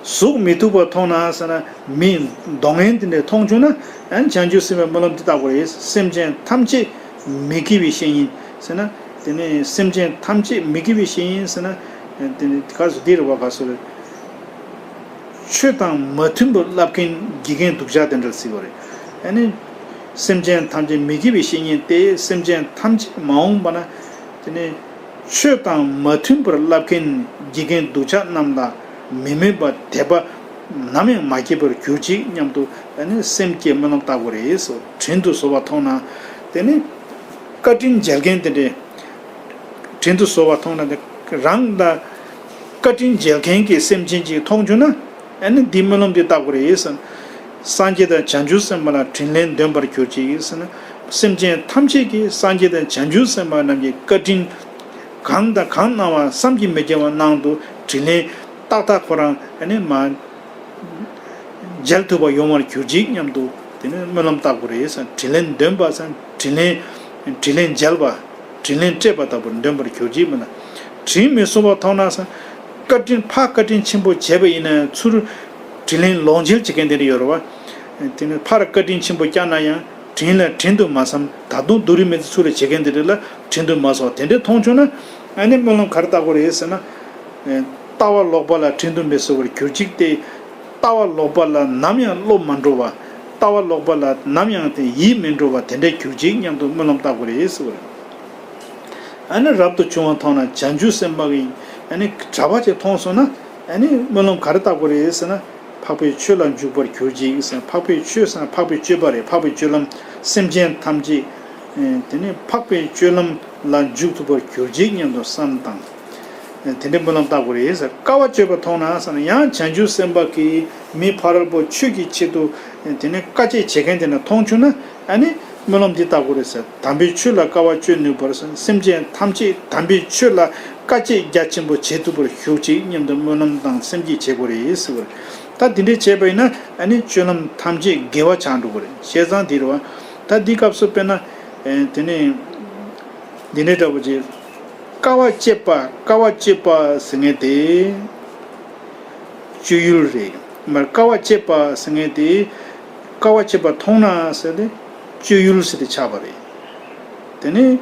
གཟུགས་མི་མཐུན་པ་མཐོང་ན་ཟེར་ན། མི་མདོག་ངན་དེ་འདྲ་མཐོང་བྱུང་ན། ཨ་ནི་བྱང་ཆུབ་སེམས་དཔའི་སྨོན་ལམ་འདི་བཏབ་དགོས་རེད། སེམས་ཅན་ཐམས་ཅད་མི་དགེ་བའི་བཤེས་གཉེན་ཟེར་ན། དེ་ནས་སེམས་ཅན་ཐམས་ཅད་མི་དགེ་བའི་བཤེས་གཉེན་ཟེར་ན། དེ་ནས་ག་ཟེར་འདི་རེད་བ། ག་ཟེར་རེད། ཆོས་དང་མ་མཐུན་པར་སླབ་མཁན་དགེ་རྒན་སྡུག་ཅག་དེ་འདྲ་ཟེར་བ་རེད། ཨ་ནི་སེམས་ཅན་ཐམས་ཅད་མི་དགེ་བའི་བཤེས་གཉེན་ཏེ། སེམས་ཅན་ཐམས་ཅད་མ་འོངས་པ་ན་དེ་ནས་ཆོས་དང་མ་མཐུན་པར་སླབ་མཁན་དགེ་རྒན་སྡུག་ཅག་རྣམས་ལ་མི་མོས་པ་དད་པ་ ནམ་ཡང་མ་སྐྱེས་པར་གྱུར་ཅིག་སྙམ་དུ་ཨ་ནི་སེམས་བསྐྱེད་སྨོན་ལམ་བཏབ་དགོས་རེད་ཟེར། དྲིན་དུ་གཟོ་བ་མཐོང་ན་དེ་ནི་བཀའ་དྲིན་འཇལ་མཁན་དེ་འདྲས། དྲིན་དུ་གཟོ་བ་མཐོང་ན་དེ་རང་ལ་བཀའ་དྲིན་འཇལ་མཁན་གྱི་སེམས་ཅན་ཅིག་མཐོང་བྱུང་ན་ཨ་ནི་འདི་སྨོན་ལམ་འདི་བཏབ་དགོས་རེད་ཟེར། སངས་རྒྱས་དང་བྱང་ཆུབ་སེམས་དཔའ་ལ་དྲིན་ལན་འདོན་པར་གྱུར་ཅིག་ཟེར་ན། སེམས་ཅན་ཐམས་ཅད་ཀྱིས་སངས་རྒྱས་དང་བྱང་ཆུབ་སེམས་དཔའ་རྣམས་ཀྱི་བཀའ་དྲིན་གང་དང་གང་གནང་བ་བསམ་གྱིས་མི་ཁྱབ་པ་གནང་འདུག་དྲིན་ལན་ཏག་ཏག་ཁོ་རང་ཨ་ནི་མ་འཇལ་ཐུབ་པ་ཡོང་བར་གྱུར་ཅིག་སྙམ་དུ་དེ་ནི་སྨོན་ལམ་བཏབ་དགོས་རེད་ཟེར། དྲིན་ལན་འདོན་པ་ཟེར། དྲིན་ལན་དྲིན་ལན་འཇལ་བ། དྲིན་ལན་སྤྲད་པ་ལྟ་བུར་འདོན་པར་གྱུར་ཅིག་མིན་ན། དྲིན་མི་གཟོ་བ་མཐོང་ན་ཟེར། བཀའ་དྲིན་ཕར་བཀའ་དྲིན་ཆེན་པོ་བྱས་པ་ཡིན་ན་ཚུར་དྲིན་ལན་ལོག་འཇལ་བྱེད་མཁན་དེ་འདྲ་ཡོད་རེད་བ། དེ་ནི་ཕར་བཀའ་དྲིན་ཆེན་པོ་བསྐྱངས་ན་ཡང་དྲིན་ལ་དྲིན་དུ་མ་བསམ། ད་དུང་སྡུག་རུས་མི་ཚེ་ཚུར་ལ་བྱེད་མཁན་དེ་འདྲ་ལ་དྲིན་དུ་མ་གཟོ་བ་དེ་འདྲ་མཐོང་བྱུང་ན་ཨ་ནི་སྨོན་ལམ་ག་རེ་བཏབ་དགོས་རེད་ཟེར་ན། ལྟ་བ་ལོག་པ་ལ་དྲིན་དུ་མི་གཟོ་བར་གྱུར་ཅིག་སྟེ། ལྟ་བ་ལོག་པ་ལ་ནམ་ཡང་བློ་མ་འགྲོ་བ། ལྟ་བ་ལོག་པ་ལ་ནམ་ཡང་དེ་ཡིད་མི་འགྲོ་བ་དེ་འདྲས་གྱུར་ཅིག་སྙམ་དུ་སྨོན་ལམ་བཏབ་དགོས་རེད་ཟེར་བ་རེད། ཨ་ནི་རབ་ཏུ་བྱུང་བ་མཐོང་ན་བྱང་ཆུབ་སེམས་དཔའ་གི་ཨ་ནི་གྲྭ་པ་ཅིག་མཐོང་སོང་ན་ཨ་ནི་སྨོན་ལམ་ག་རེ་བཏབ་དགོས་རེད་ཟེར་ན། འཕགས་པའི་ཆོས་ལ་འཇུག་པར་གྱུར་ཅིག་ཟེར། འཕགས་པའི་ཆོས་ཟེར་ན་འཕགས་པའི་སྤྱོད་པ་རེད། འཕགས་པའི་སྤྱོད་ལམ། སེམས་ཅན་ཐམས་ཅད་དེ་ནི་འཕགས་པའི་སྤྱོད་ལམ་ལ་འཇུག་ཐུབ་པར་གྱུར་ཅིག་སྙམ་དུ་བསམ་དང་། དེ་འདྲའི་སྨོན་ལམ་བཏབ་དགོས་རེད་ཟེར། དཀའ་བ་སྤྱད་པ་མཐོང་ན་ཟེར་ན་ཡང་བྱང་ཆུབ་སེམས་དཔའ་གིས་མི་ཕ་རོལ་པོ་ཆོས་ཀྱི་ཆེད་དུ་དེ་ནས་དཀའ་སྤྱད་བྱེད་མཁན་དེ་འདྲ་མཐོང་བྱུང་ན་ཨ་ནི་སྨོན་ལམ་འདི་བཏབ་དགོས་རེད་ཟེར། དམ་པའི་ཆོས་ལ་དཀའ་བ་སྤྱོད་ནུས་པར་སེམས་ཅན་ཐམས་ཅད་དམ་པའི་ཆོས་ལ་དཀའ་སྤྱད་རྒྱ་ཆེན་པོ་བྱེད་ཐུབ་པར་ཤོག་ཅིག་སྙམ་དུ་སྨོན་ལམ་དང་སེམས་བསྐྱེད་བྱེད་དགོས་རེད་ཟེར་བ་རེད། ད་དེ་འདྲས་བྱས་པ་ཡིན་ན་ཨ་ནི་སྤྱོད་ལམ་ཐམས་ཅད་དགེ་བ་ཆགས་འགྲོ་གི་རེད། བྱས་ཙང་དེ་རེད་བ། ད་འདི་སྐབས་སུ་དཔེར་ན་དེ་ནས་འདི་འདྲའི་འདྲ་པོ་ཅིག་དཀའ་བ་སྤྱད་པ། དཀའ་བ་སྤྱད་པ་ཟེར་མཁན་དེ་སྤྱོད་ཡུལ་རེད། མར་དཀའ་བ་སྤྱད་པ་ཟེར་མཁན་དེ་དཀའ་བ་སྤྱད་པ་མཐོང་ན་ཟེར་ཏེ་སྤྱོད་ཡུལ་ཟེར་ཏེ་ཆགས་པ་རེད། དེ་ནས་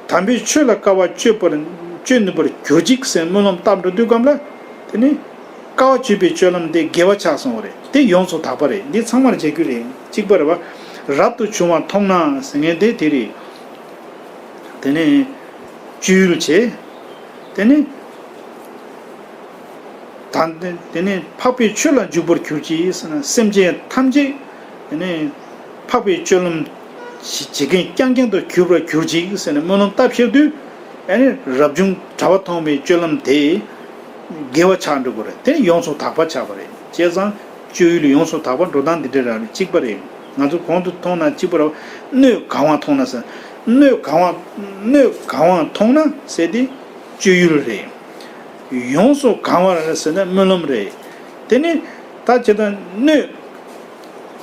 དམ་པའི་ཆོས་ལ་དཀའ་བ་སྤྱོད་པར་སྤྱོད་ནུས་པར་གྱུར་ཅིག་ཟེར་སྨོན་ལམ་བཏབ་འགྲོ་དུས་སྒང་ལ་དེ་ནས་དཀའ་བ་སྤྱོད་པའི་སྤྱོད་ལམ་དེ་དགེ་བ་ཆགས་སོང་བ་རེད། དེ་ཡོངས་སུ་དག་པ་རེད། འདི་ཚང་མར་བྱ་རྒྱུ་རེད། གཅིག་པ་རེད་བ། རབ་ཏུ་བྱུང་བ་མཐོང་ན་ཟེར་མཁན་དེ་དེ་རེད། དེ་ནས་སྤྱོད་ཡུལ་བྱེད། དེ་ནས་ད་དེ་ནས་འཕགས་པའི་ཆོས་ལ་འཇུག་པར་གྱུར་ཅིག་ཟེར་ན་སེམས་ཅན་ཐམས་ཅད་དེ་ནས་འཕགས་པའི་སྤྱོད་ལམ་བྱེད་མཁན་རྐྱང་རྐྱང་དུ་གྱུར་པར་གྱུར་ཅིག་ཟེར་ནས་སྨོན་ལམ་བཏབ་ཤེས་དུས་ཨ་ནི་རབ་བྱུང་གྲྭ་པ་མཐོང་བའི་སྤྱོད་ལམ་དེ་དགེ་བ་ཆགས་འགྲོ་གི་རེད། དེ་ཡོངས་སུ་དག་པ་ཆགས་པ་རེད། བྱས་ཙང་སྤྱོད་ཡུལ་ཡོངས་སུ་དག་པ་འགྲོ་སྟངས་འདི་འདྲ་རང་རེད། གཅིག་པ་རེད། ང་ཚོ་གོང་དུ་མཐོང་ན་གཅིག་པ་རེད། སྣོད་གང་བ་མཐོང་ན་ཟེར། སྣོད་གང་བ་སྣོད་གང་བ་མཐོང་ན་ཟེར་དེ་སྤྱོད་ཡུལ་རེད། ཡོངས་སུ་གང་བ་རེད་ཟེར་ན་སྨོན་ལམ་རེད། དེ་ནི་ད་ཇི་ལྟར་སྣོད་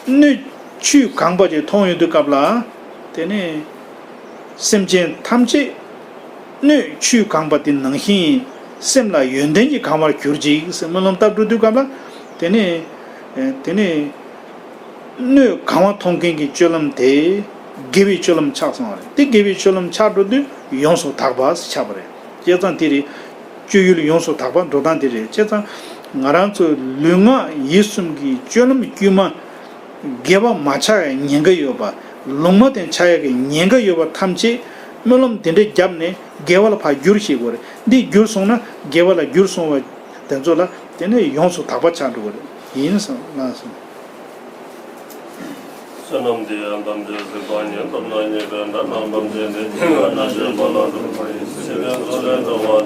སྣོད་ཆུས་གང་པ་ཅིག་མཐོང་ཡོང་དུས་སྐབས་ལ་དེ་ནི་སེམས་ཅན་ཐམས་ཅད་སྣོད་ཆུས་གང་པ་དེ་ནང་བཞིན་སེམས་ལ་ཡོན་ཏན་གྱིས་གང་བར་གྱུར་ཅིག་ཟེར་སྨོན་ལམ་བཏབ་འགྲོ་དུས་སྐབས་ལ་དེ་ནི་དེ་ནི་སྣོད་གང་བ་མཐོང་མཁན་གྱི་སྤྱོད་ལམ་དེ་དགེ་བའི་སྤྱོད་ལམ་ཆགས་སོང་བ་རེད། དེ་དགེ་བའི་སྤྱོད་ལམ་ཆགས་འགྲོ་དུས་ཡོངས་སུ་དག་པ་ཆགས་པ་རེད། བྱས་ཙང་དེ་རེད། སྤྱོད་ཡུལ་ཡོངས་སུ་དག་པ་འགྲོ་སྟངས་དེ་རེད། བྱས་ཙང་ང་རང་ཚོ་ལུས་ངག་ཡིད་གསུམ་གྱི་སྤྱོད་ལམ་དཀྱུས་མ་དགེ་བ་མ་ཆགས་ཡ་ཉེན་ཁ་ཡོད་པ། ལུང་མ་བསྟན་ཆགས་ཡ་གི་ཉེན་ཁ་ཡོད་པ་ཐམས་ཅད་སྨོན་ལམ་དེ་འདྲ་བརྒྱབ་ནས་དགེ་བ་ལ་ཕར་བསྒྱུར་ཤེས་དགོས་རེད། འདི་བསྒྱུར་སོང་ན་དགེ་བ་ལ་བསྒྱུར་སོང་བ་དེ་ཚོ་ལ་དེ་ནས་ཡོངས་སུ་དག་པ་ཆགས་འགྲོ་གི་རེད། ཡིན་སོང་ལགས་སོ། བསོད་ནམས་འདི་ཡང་དམ་ཆོས་སྲིད་པ་ཉིད། ཐོབ་ནས་ཉེས་པའི་དགྲ་རྣམས་ཕམ་བྱས་ནས། སྐྱེ་རྒ་ན་འཆིའི་རྦ་རླབས་འཁྲུགས་པ་ཡི། ཞི་བའི་མཚོ་ལས་འགྲོ་བ།